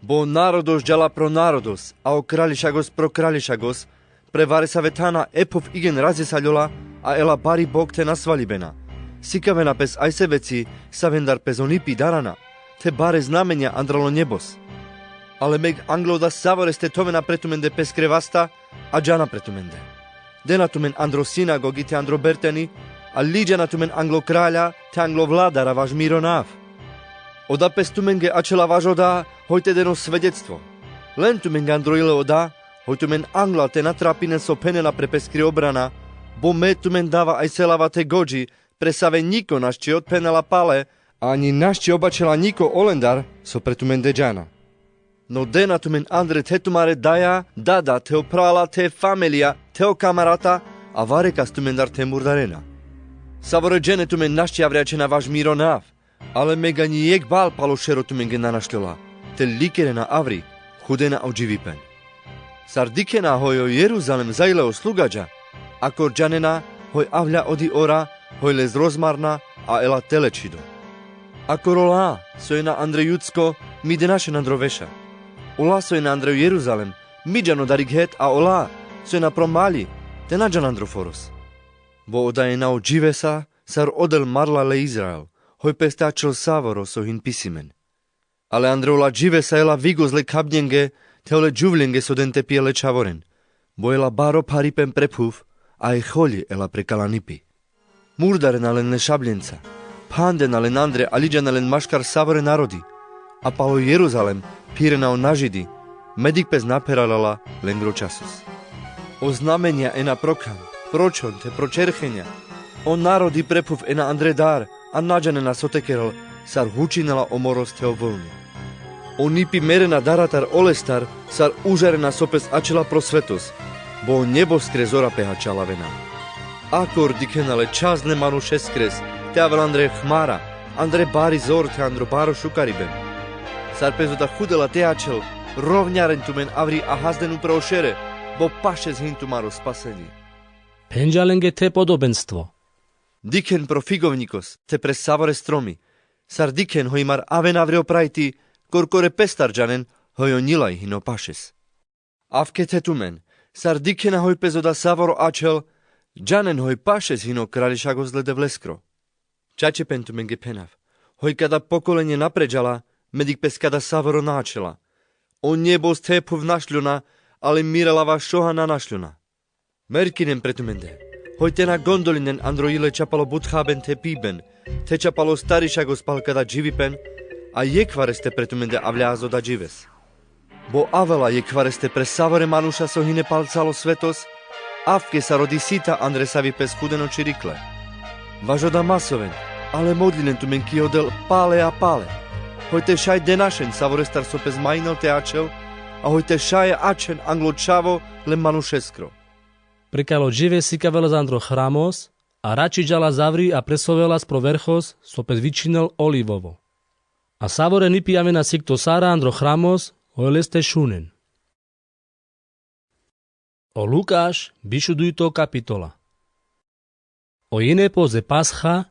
Bo narodos džala pro narodos, a o krališagos pro krališagos, pre varesave thana e phuv igen razisaljola, a e la bari bog the nasvaljibena. Sikavena pes ajse veci, savendar pes o nipi darana, the bare znamenja andral o njebos. Ale meg anglo da savoreste thovena pre tumende pes krevasta, a džana pre tumende. Dena tumen andro sinagogi the andro berteni, a lidžana tumen anglo kralja the anglo vladara vaš miro nav. Oda pes tumenge ačhela vaš oda, hoj te den o svedectvo. Len tumenge andro ile oda, hoj tumen angla te na trapinen so phenena pre peskri obrana, bo me tumen dava ajse lava the godži, pre save njiko našči otphenela pale, anji našči obačhela njiko olendar so pre tumende džana. No dena tumen andre the tumare daja, dada, the o phrala, the familija, the o kamarata, a varekas tumendar the murdarena. Savore džene tumen našči avri ačhena vaš miro nav, ale meg anji jekh bal palo šero tumenge na našljola, te likerena avri, hudena o dživipen. Sar dikhena hoj o Jeruzalem zaile o slugadža, akor džanena hoj avlja odi ora, hoj les rozmarna, a e la tele čhido. Akor ola so ena andre Judsko, mi dena šen andro veša. Ola so ena andre Jeruzalem, mi džan oda righet, a ola so ena pro mali, te na džan andro foros. Bo oda ena o dživesa, sar odel marla le Izrael, hoj pes te ačhol savoro so hin pisimen. Ale andre ola dživesa e la vigos le khabnjenge, the ole džuvljenge so den te pijel le čhavoren. Bo e la baro pharipen pre phuv, a e holji e la pre kala nipi. Murdarena len le šabljenca, phandena len andre, a lidžana len maškar savore narodi, a palo Jeruzalem phirena o nažidi, medik pes na pheralala lengro časos. O znamenja ena pro kham, pro čhon the pro čerhenja, o narodi pre phuv ena andre dar, a na džanena so te kerel, sar hučinela o moros the o volni. O nipi merena daratar olestar, sar užarena so pes ačhela pro svetos, bo o njeboskre zora pe hačalavena. Akor dikhena le čhas le manušeskres, te avel andre hmara, andre bari zor the andro baro šukariben. Sar pes oda hudela te ačhel, rovnjaren tumen avri a hazden upro o šere, bo pašes hin tumaro spasenje. Phenđa lenge the podobenstvo. Dikhen pro figovnjikos, the pres savore stromi, sar dikhen hoj mar aven avri o prajti, korkore pestar džanen hoj o njilaj hin o pašes. Avke the tumen, sar dikhena hoj pes oda savoro ačhel, džanen hoj pašes hin o krališagos le Devleskro. Čačipen tumenge phenav, hoj kada pokolenje napre džala, medik pes kada savoro na ačhela. O njebos the phuv našljona, ali mirela vaš šoha na našljona. Merkinen pre tumende, hoj te na gondolinen andro jile čapalo buthaben the piben, the čapalo starišagos pal kada dživipen, a jekhvareste pre tumende avlja azo da džives. Bo avela jekhvareste pres savore manuša so hine pal calo svetos, avke sar o disita andre savi pes huden o čirikle. Vaš oda masoven, ale modlinen tumen ki odel pale a pale. Hoj te šaj dena šen savorestar so pes majinel te ačhel, a hoj te šaj ačhen anglo čhavo le manušeskro. Prikalo džives sikavelas andro hramos, a račiđalas avri a presovelas pro verhos so pes vičinel Olivovo. A savore nipi avena sikto sara andro hramos, hoj leste šunen. O Lukaš, bišudujto kapitola. O jine poze Pasha,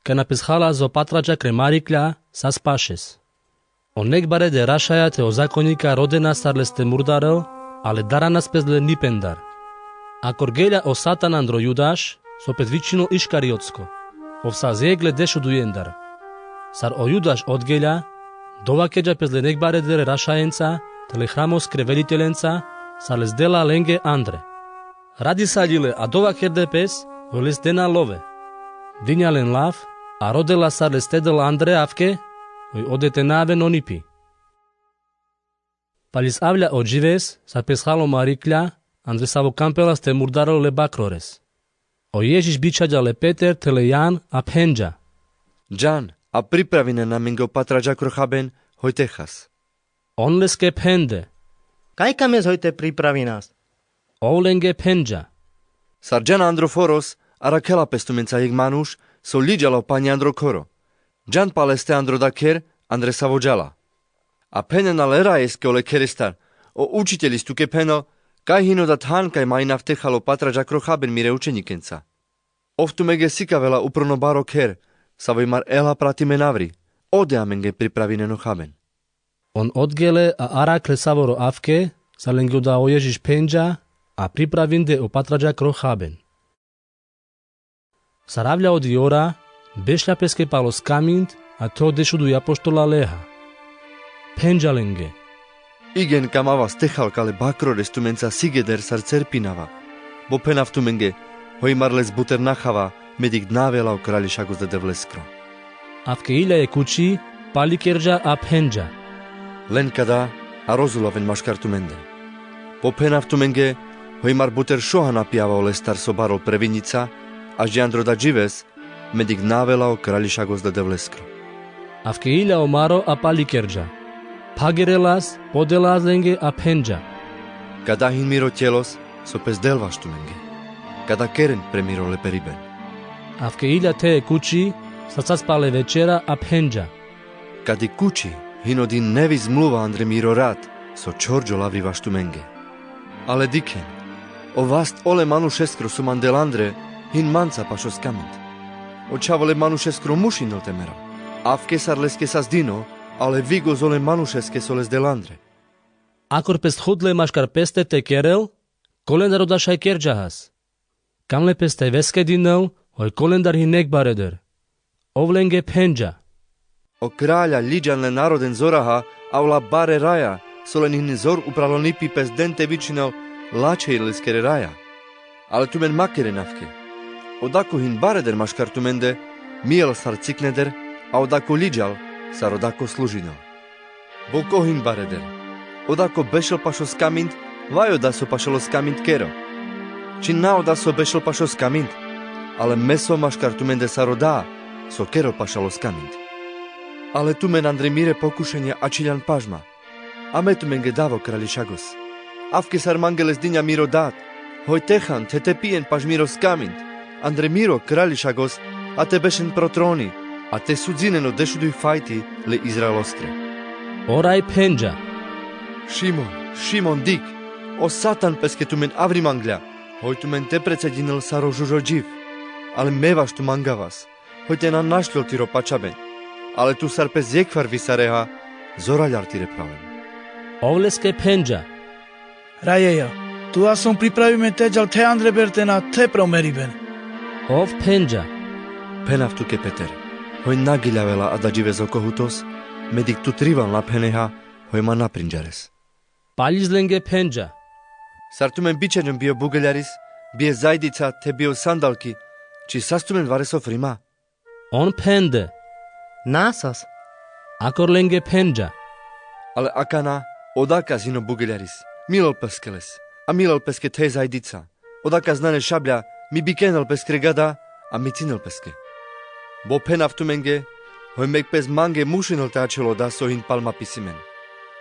kana pes hala azo patračakre mariklja, sas pašes. O nekbarede rašaja the o zakonjika rodena sar leste murdarel, ale daranas pes le nipendar. Akor gelja o Satan andro Judaš, so pes vičinel Iškariotsko, ov sas jekh le dešudujendar. Sar o Judaš odgelja, dovakerđa pes le nekbaredere rašajenca, the le hramoskre velitelenca, sar les dela lenge andre. Radisalji le a dovakerde pes, hoj les dena love. Dinja len lav, a rodela sar leste del andre avke, hoj ode te na aven o nipi. Palis avlja o džives, sar pes halo mariklja, andre savo kampela ste murdarel le bakrores. O Ježiš bičhađa le Peter the le Jan, a phenđa: Džan, a pripravinen amenge o patrađakro haben, hoj te has. On leske phende: Kaj kamens hoj te pripravinas? Ov lenge phenđa: Sar džana andro foros, arakhela pes tumenca jekh manuš, so liđala o pani andro khoro. Džan paleste andro da kher, andre savo džala. A phenena le rajeske ole kherestar: O učitelji, si tuke phenel, kaj hine oda than kaj majinav te hal o patrađakro haben mire učenjikenca. Ov tumenge sikavela upro no baro kher, Savo imar ela pratimen avri, ode amenge pripravinen o haben. On odgele a arakhle savoro avke, sar lenge oda o Ježiš phenďa, a pripravinde o patraďa kro haben. Sar avľa odi ora, bešľa peske pal o skamind, a te o dešuduj apoštola leha. Phenďa lenge: Igen kam avas tehal kale bakrores tumenca sigeder sar cerpinava. Bo phenav tumenge, hoj imar les buter na hava, me dik na avela o Kraľišagos de Devleskro. Avke iľa e kuči, palikerďa a phenďa: Len ka da, a rozulaven maškar tumende. Bo phenav tumenge, hoj imar buter šoha na pijava olestar so barol pre vinjica, a ždjandro da džives, me dik na avela o Kraľišagos de Devleskro. Avke iľa o maro a palikerďa: Phagerelas, podelas lenge a phenďa: Ka da hin miro tjelos, so pes delvaš tumenge. Ka da keren pre miro leperiben. Avke iľa te e kuči, sar sas pal e večera a phenďa: Ka di kuči, hin o din nevi zmluva andre miro rat, so čhorďol avrivaš tumenge. Ale dikhen, o vast ole manušeskro so man del andre, hin manca paš o skamind. O Čhavo le manušeskro mušinel te meral. Avke sar leske sas dino, ale vigos ole manušeske so les del andre. Akor pes hudle maškar peste te kerel, kolendar oda šaj kerďa has. Kam le pes te veske dinel, hoj kolendar hin nek bareder. Ov lenge phenďa: O Kraľa ljiďan len naroden zoraha, a ola bare raja, so len hin zor upral o nipi pes den te vičinel, lačhe i leskere raja. Ale tumen ma keren avke. Odako hin bareder maškar tumende, mijel sar cikneder, a odako ljiďal, sar odako služinel. Bo ko hin bareder? Odako bešel paš o skamind, vaj oda so pašal o skamind kerel. Či na oda so bešel paš o skamind, ale me som maškar tumende sar oda so kerel pašal o skamind. Ale tumen andre mire pokušenie ačhiljan paš ma. A me tumenge dava o Kraľišagos. Avke sar mange les dinja miro dad, hoj te han, te te pijen paš miro skamind, andre miro Kraľišagos, a te bešen pro troni, a te sudzinen o dešuduj fajti le Izraeloskre. O raj phenďa: Šimon, Šimon, dik, o Satan peske tumen avri manglja, hoj tumen te precedjinel sar o žužo dživ. Ale me vaš tu mangavas, hoj te na našljol tiro pačhaben, ale tu sar pes jekhvar visareha, zoraľar tire pralen. Ov leske phenďa: Rajeja, tu a som pripravime te džal the andre ber te na the pro meriben. Ov phenďa: Phenav tuke, Peter, hoj na giľavela ada džives o kohutos, me dik tu trival na pheneha, hoj ma na prinďares. Paľiz lenge phenďa: Sar tumen bičeňom bijo bugeľaris, bije zajdica, the bijo sandalki, či sas tumen vares o frima? On phende: Na sas. Akor lenge phenďa: Ale akana, odakas hin o bugeľaris, milel peske les, a milel peske the zajdica. Odakas nane šablja, mi bikenel peskre gada, a micinel peske. Bo phenav tumenge, hoj mek pes mange mušinel te ačhel oda so hin pal ma pisimen.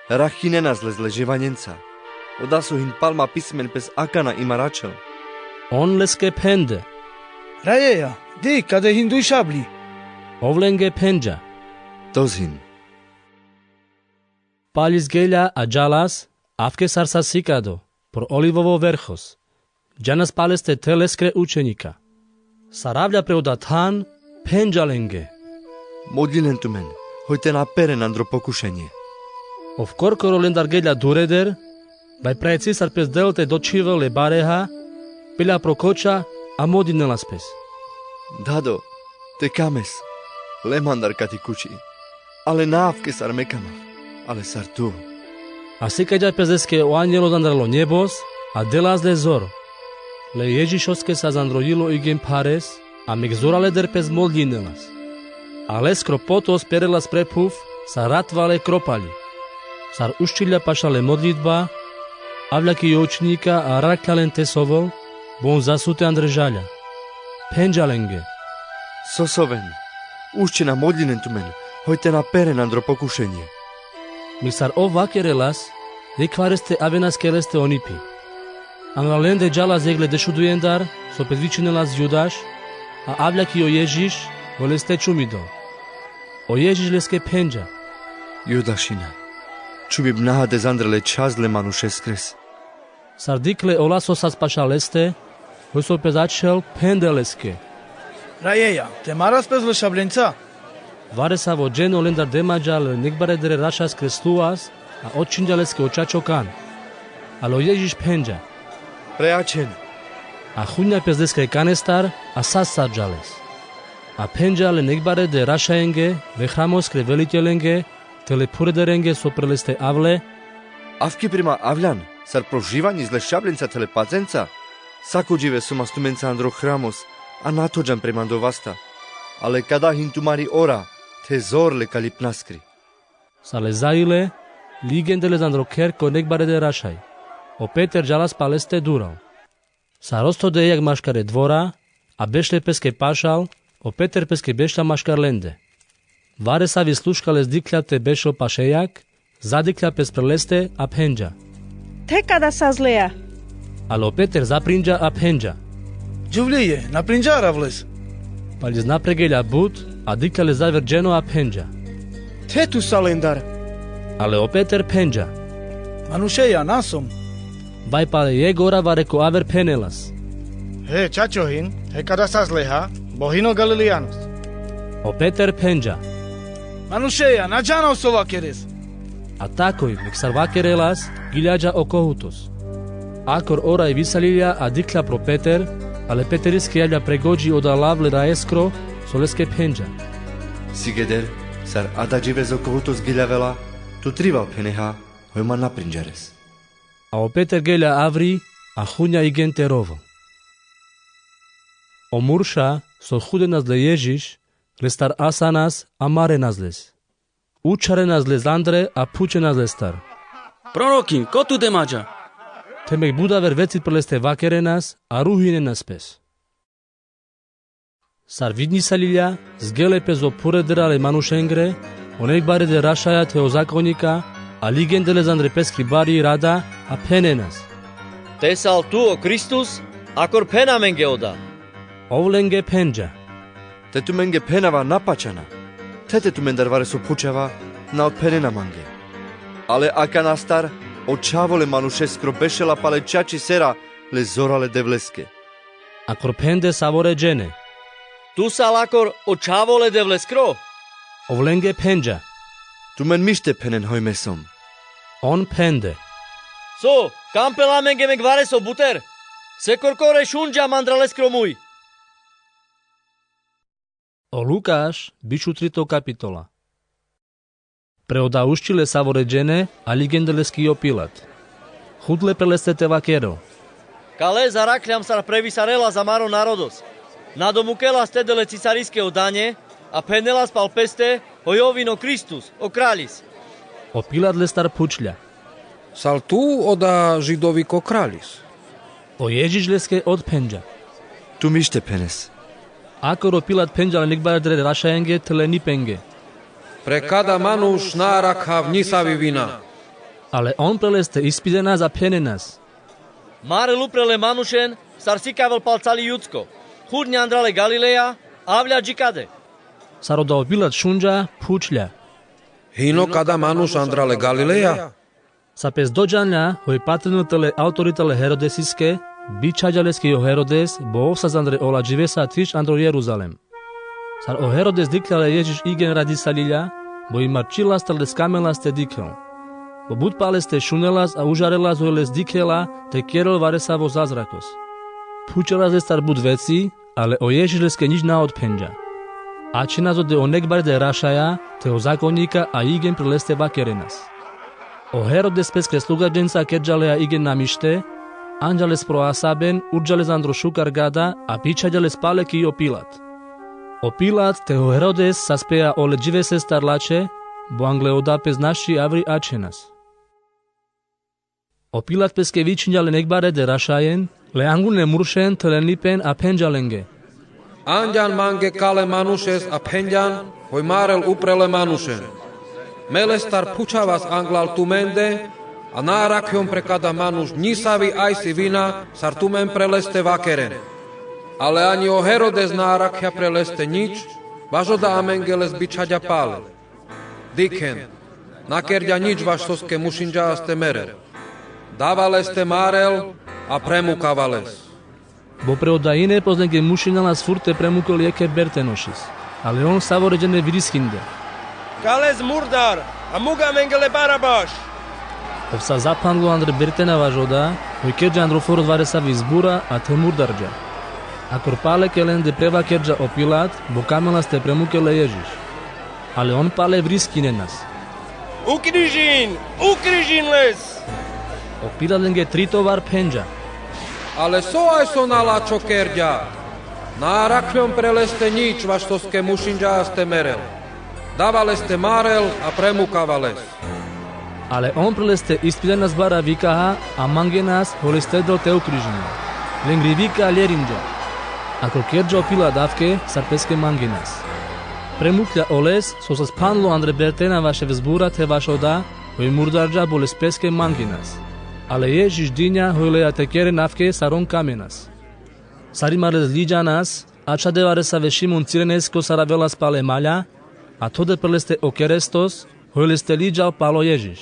Rakhinenas les le živanjenca. Oda so hin pal ma pisimen pes akana imar ačhel. On leske phende: Rajeja, dik, kade hin duj šabli. Ov lenge phenďa: Tos hin. Paľiz geľa a džalas, avke sar sa sikado, pro Olivovo verhos. Džanas paleste the leskre učeňika. Sar avľa pre oda than, phenďa lenge: Modlinen tumen, hoj te na peren andro pokušenie. Ov korkoro lendar geľa dureder, vaj prajci sar pes del te dočhivel le bareha, peľa pro koča a modlinelas pes: Dado, te kames, le mandar kati kuči, ale na avke sar me kamav, ale sar tu. A sikaďa pes leske o anjelos andar o njebos, a delas le zor. Le Ježišoske sas andro jilo igen phares, a mek zoraleder pes modlinelas. A leskro potos perelas pre phuv, sar ratvale kropaľi. Sar uščilja pašal le modlitba, avľa ki jo učeňika a arakhlja len te sovol, bo on zasute andre žaľa. Phenďa lenge: Sosoven, uščen a modlinen tumen, hoj te na peren andro pokušenie. Mek sar ov vakerelas, jekhvareste avenas kereste o nipi. Andral lende džalas jekh le dešudujendar, so pes vičinelas Judaš, a avľa ki jo Ježiš, hoj leste čumidol. O Ježiš leske phenďa: Judašina, čumibnaha des andre le Čhas le manušeskres? Sar dikhle ola so sas pašal leste, hoj so pes ačhel, phende leske: Rajeja, te maras pes le šabljenca? Varesavo džene olendar demađa le nekbaredere rašaskre sluas, a odšinđa leske o čačo kan. Ale o Ježiš phenđa: Pre ačhen. A hunja pes leskere kanestar, a sastarđa les. A phenđa le nekbarede rašajenge, le hramoskre veliteljenge, te le phurederenge so pre leste avle: Avki pre ma avljan, sar proživanjis le šabljenca te le pacenca? Sako džive soma tumenca andro hramos, a na thođan pre mando vasta. Ale kada hin tumari ora, the zor le kalipnaskri. Sar le zaile, ligende les andro kher ko nekbarede rašaj. O Peter džalas paleste dural. Sar osthodea jekh maškar e dvora, a bešle peske pašal, o Peter peske bešla maškar lende. Varesavi sluška les dikhlja te bešel paše jekh, zadikhlja pes pre leste, a phenđa: The kada sazlea? Ale o Peter zaprinđa, a phenđa: Džuvlije, na prinđar avles. Pal jekh na pregelja but, a dikhlja le zaver dženo, a phenđa: The tu sa lendar. Ale o Peter phenđa: Manušeja na som. Vaj pale jekh ora vare ko aver phenelas: He, čačo hin, he kada sazleha, bo hin o Galilejanos. O Peter phenđa: Manušeja, na džanav so vakeres. A takoj, nek sar vakerelas, giljađa o kohutos. Akor ora i visalilja, a dikhlja pro Peter, ale Peteriske javlja pre gođi o dalav le rajeskro, so leske phenđa: Sigeder, sar ada džive so kohutos giljavela, tu trival pheneha, hoj ma na prinđares. A o Peter gelja avri, a hunja igen te rovo. O murša, so hudenas le Ježiš, lestar asanas, a marenas les. Učharenas les andre, a phučenas lestar: Prorokin, ko tu demađa? Te mek but aver veci pre leste vakerenas, a ruhinenas pes. Sar vidnisalilja, zgele pes o phuredera le manušengre, o nekbarede rašaja the o zakonjika, a ligende les andre peskri bari rada, a phenenas: Te sal tu o Kristus, akor phen amenge oda. Ov lenge phenđa: Te tumenge phenava na pačana. Te te tumendar vareso phučava, na odphenena mange. Ale akanastar, o Čhavo le manušeskro bešela pale čačisera le zorale Devleske. Akor phende savore džene: Tu sal akor o Čhavo le Devleskro? Ov lenge phenđa: Tumen mište phenen hoj me som. On phende: So, kam pela amenge mek vareso buter? Se korkore šunđam andra leskro muj. O Lukaš, biš u trito kapitola. Pre oda ušćile savore džene, a ligende leske i o Pilat. Hudle pre leste te vakerel: Kale zarakhlja am sar previsarelas amaro narodos. Na domukelas tede le Cisariske o danje, a phenelas pal peste, hoj ov hin o Kristus, o kraljis. O Pilat lestar phučlja: Sal tu oda Židoviko kraljis? O Ježiš leske odphenđa: Tu mište phenes. Akor o Pilat phenđa le nekbaredere rašajenge the lenipenge: Pre kada manuš na arakhav njisavi vina. Ale on pre leste ispidenas a phenenas: Marel upre le manušen, sar sikavel pal cali Judsko. Hudnja andra le Galileja, avlja džikade. Sar oda o Pilat šunđa, phučlja: Hino kada manuš andra le Galileja? Sa pes dođanlja, hoj patrinel te le autorita le Herodesiske, bičhađa leske i o Herodes, bo ov sas andre ola dživesa thiš andro Jeruzalem. Sar o Herodes dikhlja le Ježiš igen radisalilja, bo i marčhilas te le skamelas te dikhel. Bo but paleste šunelas a užarelas hoj les dikhela, te kerel varesavo zazrakos. Phučelas lestar but veci, ale o Ježiš leske njič na odphenđa. Ačhenas ode o nekbarede rašaja, the o zakonjika a igen pre leste vakerenas. O Herodes peskre slugađenca kerđa lea igen namište, anđa les pro asaben, urđa les andro šukar gada, a bičhađa les pale ki o Pilat. O Pilat the o Herodes saspea ole dživesestar lačhe, bo angle oda pes našči avri ačhenas. O Pilat peske vičhinđa le nekbarede rašajen, le angune muršen the lenipen a phenđa lenge: Anđan mange kale manušes a phenđan, hoj marel upre le manušen. Me lestar phučhavas anglal tumende, a na arakhjom pre kada manuš njisavi ajsi vina, sar tumen pre leste vakeren. Ale ani o Herodes na arakhja pre leste njič, baš oda amenge les bičhađa pale. Dikhen, na kerđa njič vaš soske mušinđa as te merel. Dava les te marel, a premukava les. Bo pre oda ine pozlenge mušinela sfur te premukel jekhe bertenošis. Ale on savore džene viriskinde: Kal les murdar, a muk amenge le Barabaš! Ov sa zaphandlo andre bertena vaš oda, hoj kerđa andro foroz varesavi zbura, a the murdarđa. Akor pale ke lende prevakerđa o Pilat, bo kamelas te premukel le Ježiš. Ale on pale viriskinenas: Ukrižin, ukrižin les! O Pilat lenge trito var phenđa: Ale so aj so nalačho kerđa? Na arakhljom pre leste njič, vaš soske mušinđa as te merel. Dava leste marel, a premukava les. Ale on pre leste ispitenas bara vikaha, a mangenas hoj leste del te ukrižinel. Lengri vika ljerinđa. Akor kerđa o Pilat avke, sar peske mangenas. Premuklja oles, so sas phandlo andre bertena vašev zbura the vaš oda, hoj murdarđa, bo les peske mangenas. Ale Ježiš dinja hoj leja te keren avke sar on kamenas. Sarimar les ljiđanas, ačhade varesave Šimun Cirenesko sar avelas pale malja, a thode pre leste o kerestos, hoj leste ljiđal palo Ježiš.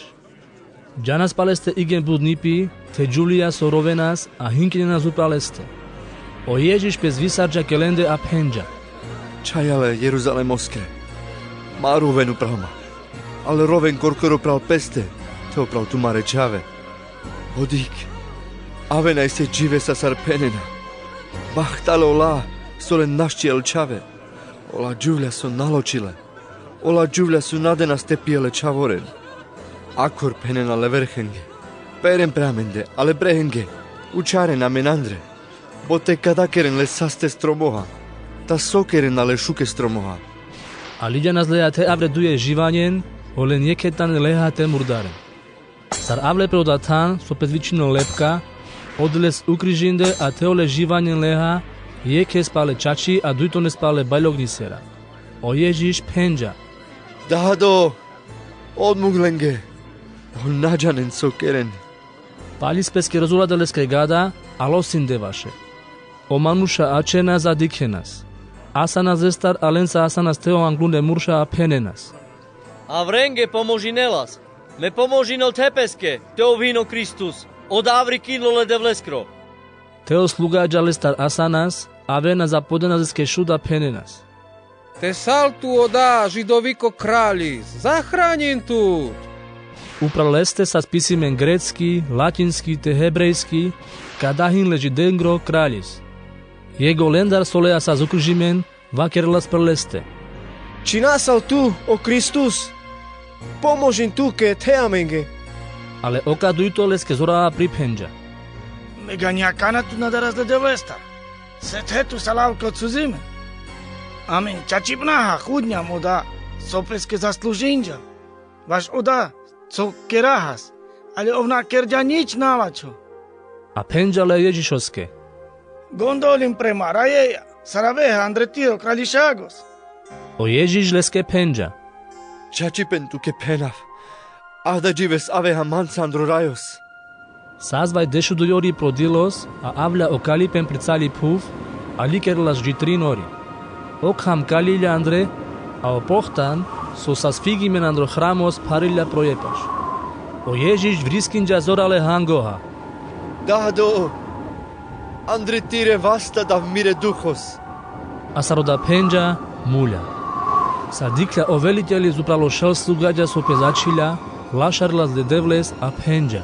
Džanas paleste igen but nipi, the džuvlija so rovenas, a hinkinenas upral leste. O Ježiš pes visarđa ke lende a phenđa: Čhajale Jeruzalemoske, ma roven upral ma, ale roven korkoro pral peste, the upral tumare čhave. O dikh, avena ise dživesa sar phenena. Bahtale ola so len naščhijel čhave, ola džuvlja so na ločile, ola džuvlja so na denas te pijel e čhavoren. Akor phenena leverhenge: Peren pre amende, ale brehenge, učharen amen andre. Bo te kadakeren le saste stromoha, ta so kerena le šuke stromoha. A ljiđanas leja the avre duje živanjen, hoj len jekhe tane leha te murdaren. Sar avle pre oda than, so pes vičinel lepka, ode les ukrižinde, a the ole živanjen leha, jekhes pale čači, a dujtones pale baljognjisera. O Ježiš phenđa: Dado, odmuk lenge, on na džanen so keren. Paljis peske rozulade leske gada, a losinde vaše. O manuša ačhenas a dikhenas. Asanas lestar, a lenca asanas the o anglune murša, a phenenas: Avrenge pomožine las, me pomožinel the peske, te ov hin o Kristus, oda avri kinlo le Devleskro. The o slugađa lestar asanas, avenas a podenas leske šud a phenenas: Te sal tu oda Židoviko kraljis, zahranjen tut! Upral leste sas pisimen grecki, latinski, te hebrejski: Kada hin le Židengro kraljis. Jekh olendar so leja sas ukrižimen, vakerelas pre leste: Čhina sal tu o Kristus? Pomožin tuke, the amenge. Ale oka dujto leske zorava priphenđa: Me ganji akana tut na daras le Devlestar. Se the tu sal avko cuzimen. Amen čačipnaha hudnjam oda so peske zaslužinđa, vaš oda so kerahas, ale ov na kerđa njič nalačho. A phenđa le Ježišoske: Gondolin pre ma, rajeja, sar aveha andre tiro kraljišagos. O Ježiš leske phenđa: Čačipen tuke phenav, ahda džives aveha manca andro rajos. Sas vaj dešudujori prodilos, a avlja o kalipen pricali phuv, a ljikerelas dži trin ori. Okham kalilja andre, a o pohtan so sas figimen andro hramos pharilja projepaš. O Ježiš vriskinđa zorale hangoha: Dado, andre tire vasta dav mire duhos. A sar oda phenđa, mulja. Sa dikhlja o velitelis upral o šel slugađa so pes ačhilja, lašarelas le Devles, a phenđa: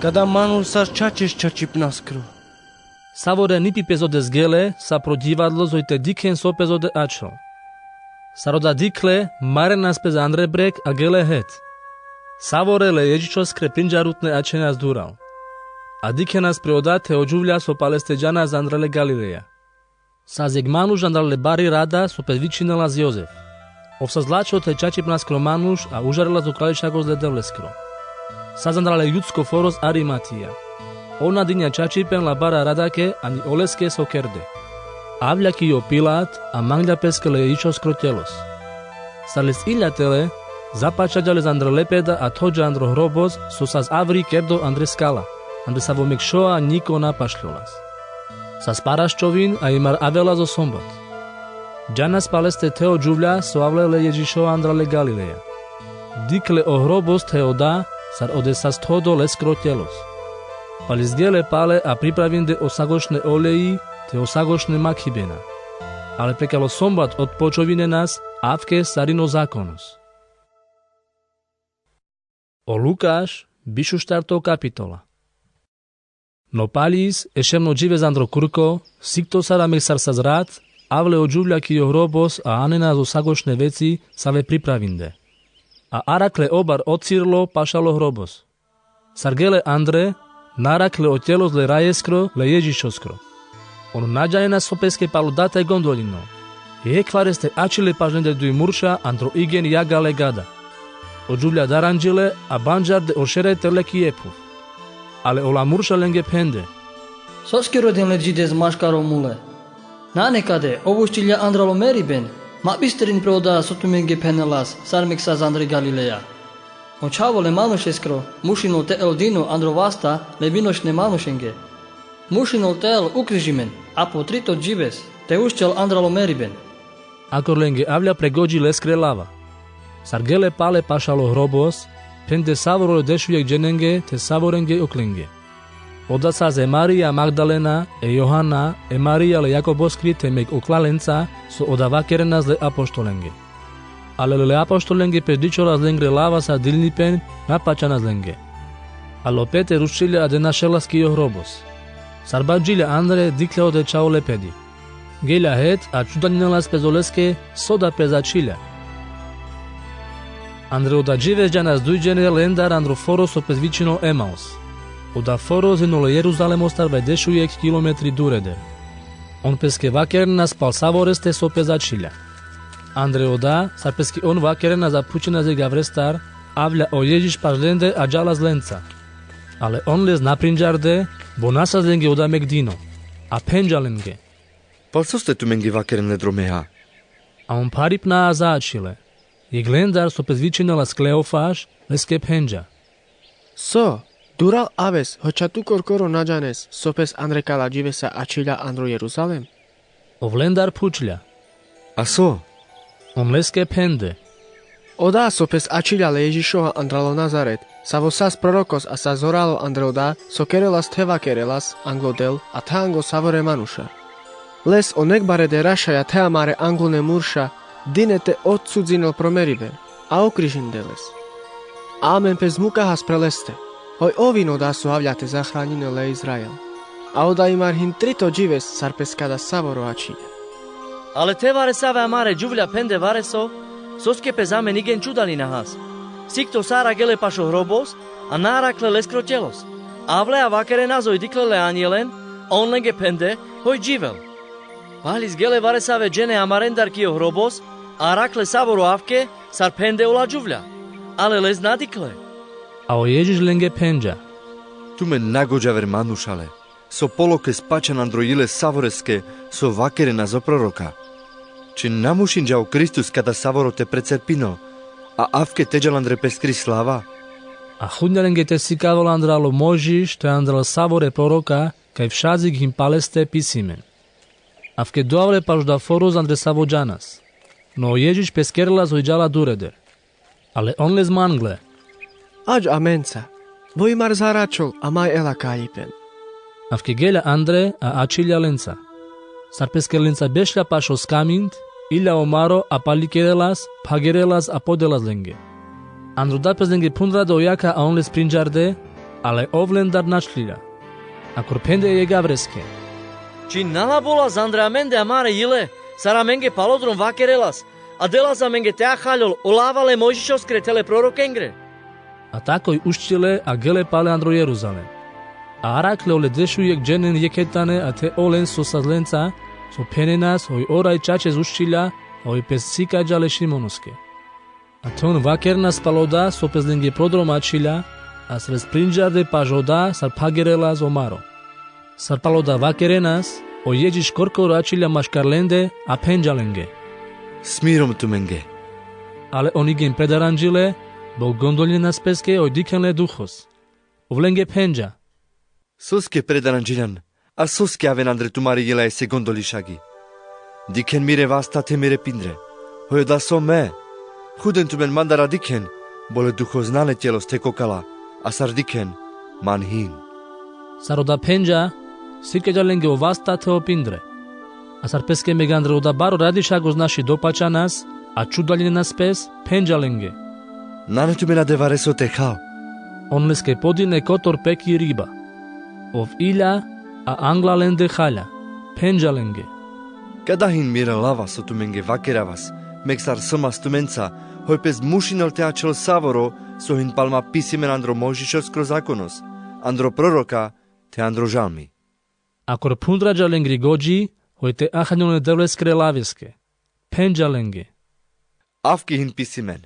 Kada manuš sar čačeš čačipnaskro? Savore nipi pes odes gele, sa prodjivadlo zoj te dikhen so pes ode ačhol. Sar oda dikhle, marenas pes andre brek, a gele het. Savore le Ježišoskre prinđarutne ačhenas dural. A dikhenas pre oda the o džuvlja so paleste džanas andre le Galileja. Sas jekh manuš andral le bari rada so pes vičinela Jozef. Ov sas lačho the čačipnaskro manuš, a užarelas o kraljišagos le Devleskro. Sas andral le judsko foroz Arimatija. On na dinja čačipen la bara radake, ani oleske so kerde. Avlja ki o Pilat, a manglja peske le Ježišoskro tjelos. Sar les ilja tele, zapačađa les andre lepeda, a thođa andro hrobos so sas avri kerdo andre skala, andre savo mekšoa njiko na pašljolas. Sas paraščovin, a imar avela o sombat. Džanas paleste the o džuvlja so avle le Ježišo andral le Galileja. Dikhle o hrobos the oda, sar odes sas thodo leskro tjelos. Pal izgele pale a pripravinde o sagošne oleji te o sagošne makhibena. Ale prekal o sombat otpočovinenas, avke sarin o zakonos. O Lukaš, bišuštarto kapitola. No pal iz, e šemno džives andro kurko, sikto sar amek sar sa zrat, avle o džuvlja ki o hrobos, a anenas o sagošne veci save pripravinde. A arakhle obar otcirlo pašal o hrobos. Sar gele andre, na arakhle o tjelos le rajeskro, le Ježišoskro. On na džanenas so peske pal oda te gondolinol. Jekh vareste ačhile paš lende duj murša andro igen jagale gada. O džuvlja daranđile, a bandžarde o šere tele ki e phuv. Ale ola murša lenge phende: Soske roden le džides maškaro mule? Nane kade, ov uščilja andral o meriben, ma bisterin pre oda so tumenge phenelas, sar mek sas andre Galileja. O Čhavo le manušeskro mušinol te el dino andro vasta le binošne manušenge. Mušinol te el ukrižimen, a po trito džives te uščel andral o meriben. Akor lenge avlja pregođi leskre lava. Sar gele pale pašal o hrobos, phende savoro le dešujekh dženenge te savorenge oklenge. Oda sas e Marija Magdalena, e Johana, e Marija le Jakoboskri te mek okla lenca, so oda vakerenas le apoštolenge. Ale le apoštolenge pes dičhoras lengre lava sar dilnipen, na pačanas lenge. Ale o Peter uščilja ade našelas ki o hrobos. Sar bađilja andre, dikhle ode Čhavo le phedi. Gelja het, a čudaninela pes oleske so da pes ačhilja. Andre oda džives džanas duj džene lendar andro foro so pes vičinol Emaus. Oda foro zinol e Jeruzalemostar vaj dešujekh kilometri dureder. On peske vakerenas pal savoreste so pes ačhilja. Andre oda, sar peske on vakerenas a phučenas jekh avrestar, avlja o Ježiš paš lende a džalas lenca. Ale on les na prinđarde, bo na sas lenge oda mek dino. A phenđa lenge: Pal soste tumenge vakeren le dromeja? A on pharipna a začhile. Jekh lendar so pes vičinela Kleofaš, leske phenđa: So, dural aves, hoća tu korkoro na džanes so pes andre kala dživesa ačhilja andro Jeruzalem? Ov lendar phučlja: A so? On leske phende: Oda so pes ačhilja le Ježišova andralo Nazaret, savo sas prorokos a sas zoralo andre oda so kerelas the vakerelas anglo Del a the anglo savore manuša. Les o nekbarede rašaja the amare anglune murša dine te odsudzinel pro meribe, a okrižinde les. A amen pes mukahas pre leste, hoj ov hin oda so avlja te zahraninel le Izrael. A oda imar hin trito džives sar pes kada savoro ačhilja. Ale the varesave amare džuvlja phende vareso, soske pes amen igen čudaninahas. Sikto sar agele paš o hrobos, a na arakhle leskro tjelos. Avle a vakerenas hoj dikhle le anjelen, a on lenge phende, hoj dživel. Pal izgele varesave džene amarendar ki o hrobos, a arakhle savoro avke, sar phende ola džuvlja. Ale les na dikhle. A o Ježiš lenge phenđa: Tumen na gođaver manušale, so polokes pačan andro jile savoreske so vakerenas o proroka. Či na mušinđa o Kristus kada savoro te precerpinel, a avke te džal andre peskri slava? A hudnja lenge te sikavol andral o Mojžiš te andral savore proroka, kaj vša dzik hin paleste pisimen. Avke dova le paš oda foro andre savo džanas. No o Ježiš peske kerelas hoj džala dureder. Ale on les mangle: Ađ amenca, bo imar zaračol, a maj el akaljipen. Avke gelja andre, a ačhilja lenca. Sar peske lenca bešlja paš o skamind, ilja o maro, a pali kerelas, phagerelas, a podelas lenge. Andro da pes lenge phundrade o jakha, a on les prinđarde, ale ov lendar načlilja. Akor phende jekh avreske: Či na labolas andre amende amare jile, sar amenge palodrom vakerelas, a delas amenge te akhaljol o lava le Mojžišoskre te le prorokengre? A takoj uščile, a gele pale andro Jeruzalem. A arakhle ole dešujekh dženen jekhe tane, a the olen so sas lenca, so phenenas, hoj o raj čačes uščilja, a hoj pes sikađa le Šimonoske. A the on vakerenas pal oda so pes lenge prodrom ačhilja, a sar les prinđarde paš oda sar phagerelas o maro. Sar pal oda vakerenas, o Ježiš korkoro ačhilja maškar lende, a phenđa lenge: Smir om tumenge. Ale on igen predaranđile, bo gondolinenas peske hoj dikhen le Duhos. Ov lenge phenđa: Soske predaranđiljan, a soske aven andre tumari jilajese gondolišagi? Dikhen mire vasta the mire pindre. Hoj oda som me. Huden tumen mandar a dikhen, bo le Duhos nane tjelos the kokala, a sar dikhen, man hin. Sar oda phenđa, sikelja lenge o vasta the o pindre. A sar peske megandar oda baro radišagos naši dopačanas, a čudaljinenas pes, phenđa lenge: Nane tumen adevare so te khal. On leske podine kotor peki riba. Ov ilja, a angla lende khalja, phenđa lenge: Kada hin mire lava so tumenge vakeravas, meksar smas tumenca, hoj pes mušinel te ačhel savoro so hin palma pisimen andro Mojžišeskro zakonos, andro proroka, the andro žalmi. Akor phundrađa lengri gođi, hoj te akhanen ole Devleskere laveske, phenđa lenge: Avki hin pisimen: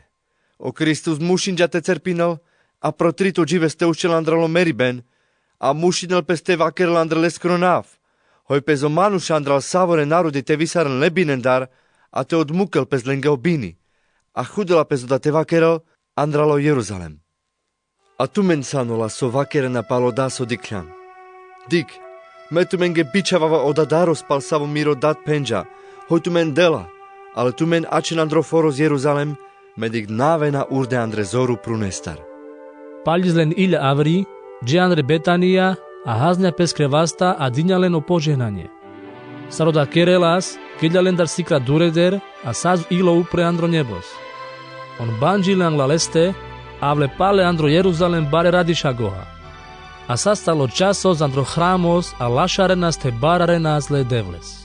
O Kristus mušinđa te cerpinel, a pro trito džives te ušćhel andral o meriben, a mušinel pes te vakerel andar leskoro nav, hoj pes o manuša andral savore narodi te visaren le binendar, a te odmukel pes lenge o bini, a hudela pes oda te vakerel andral o Jeruzalem. A tumen san ola so vakerena pal oda so dikhljan. Dikh, me tumenge bičhavava o Dadaros pal savo miro Dad phenđa, hoj tumen dela, ale tumen ačhen andro foroz Jeruzalem, me dikh na avena urde andre zor uprunestar. Pal iz len ilja avri, dže andre Betanija, a haznja peskre vasta, a dinja len o požehnanje. Sar oda kerelas, kedlja lendar sikra dureder, a sas ilo upre andro njebos. On bandžile angla leste, avle pale andro Jeruzalem bare radišagoha. A sas talo časos andro hramos, a lašarenas the bararena asle Devles.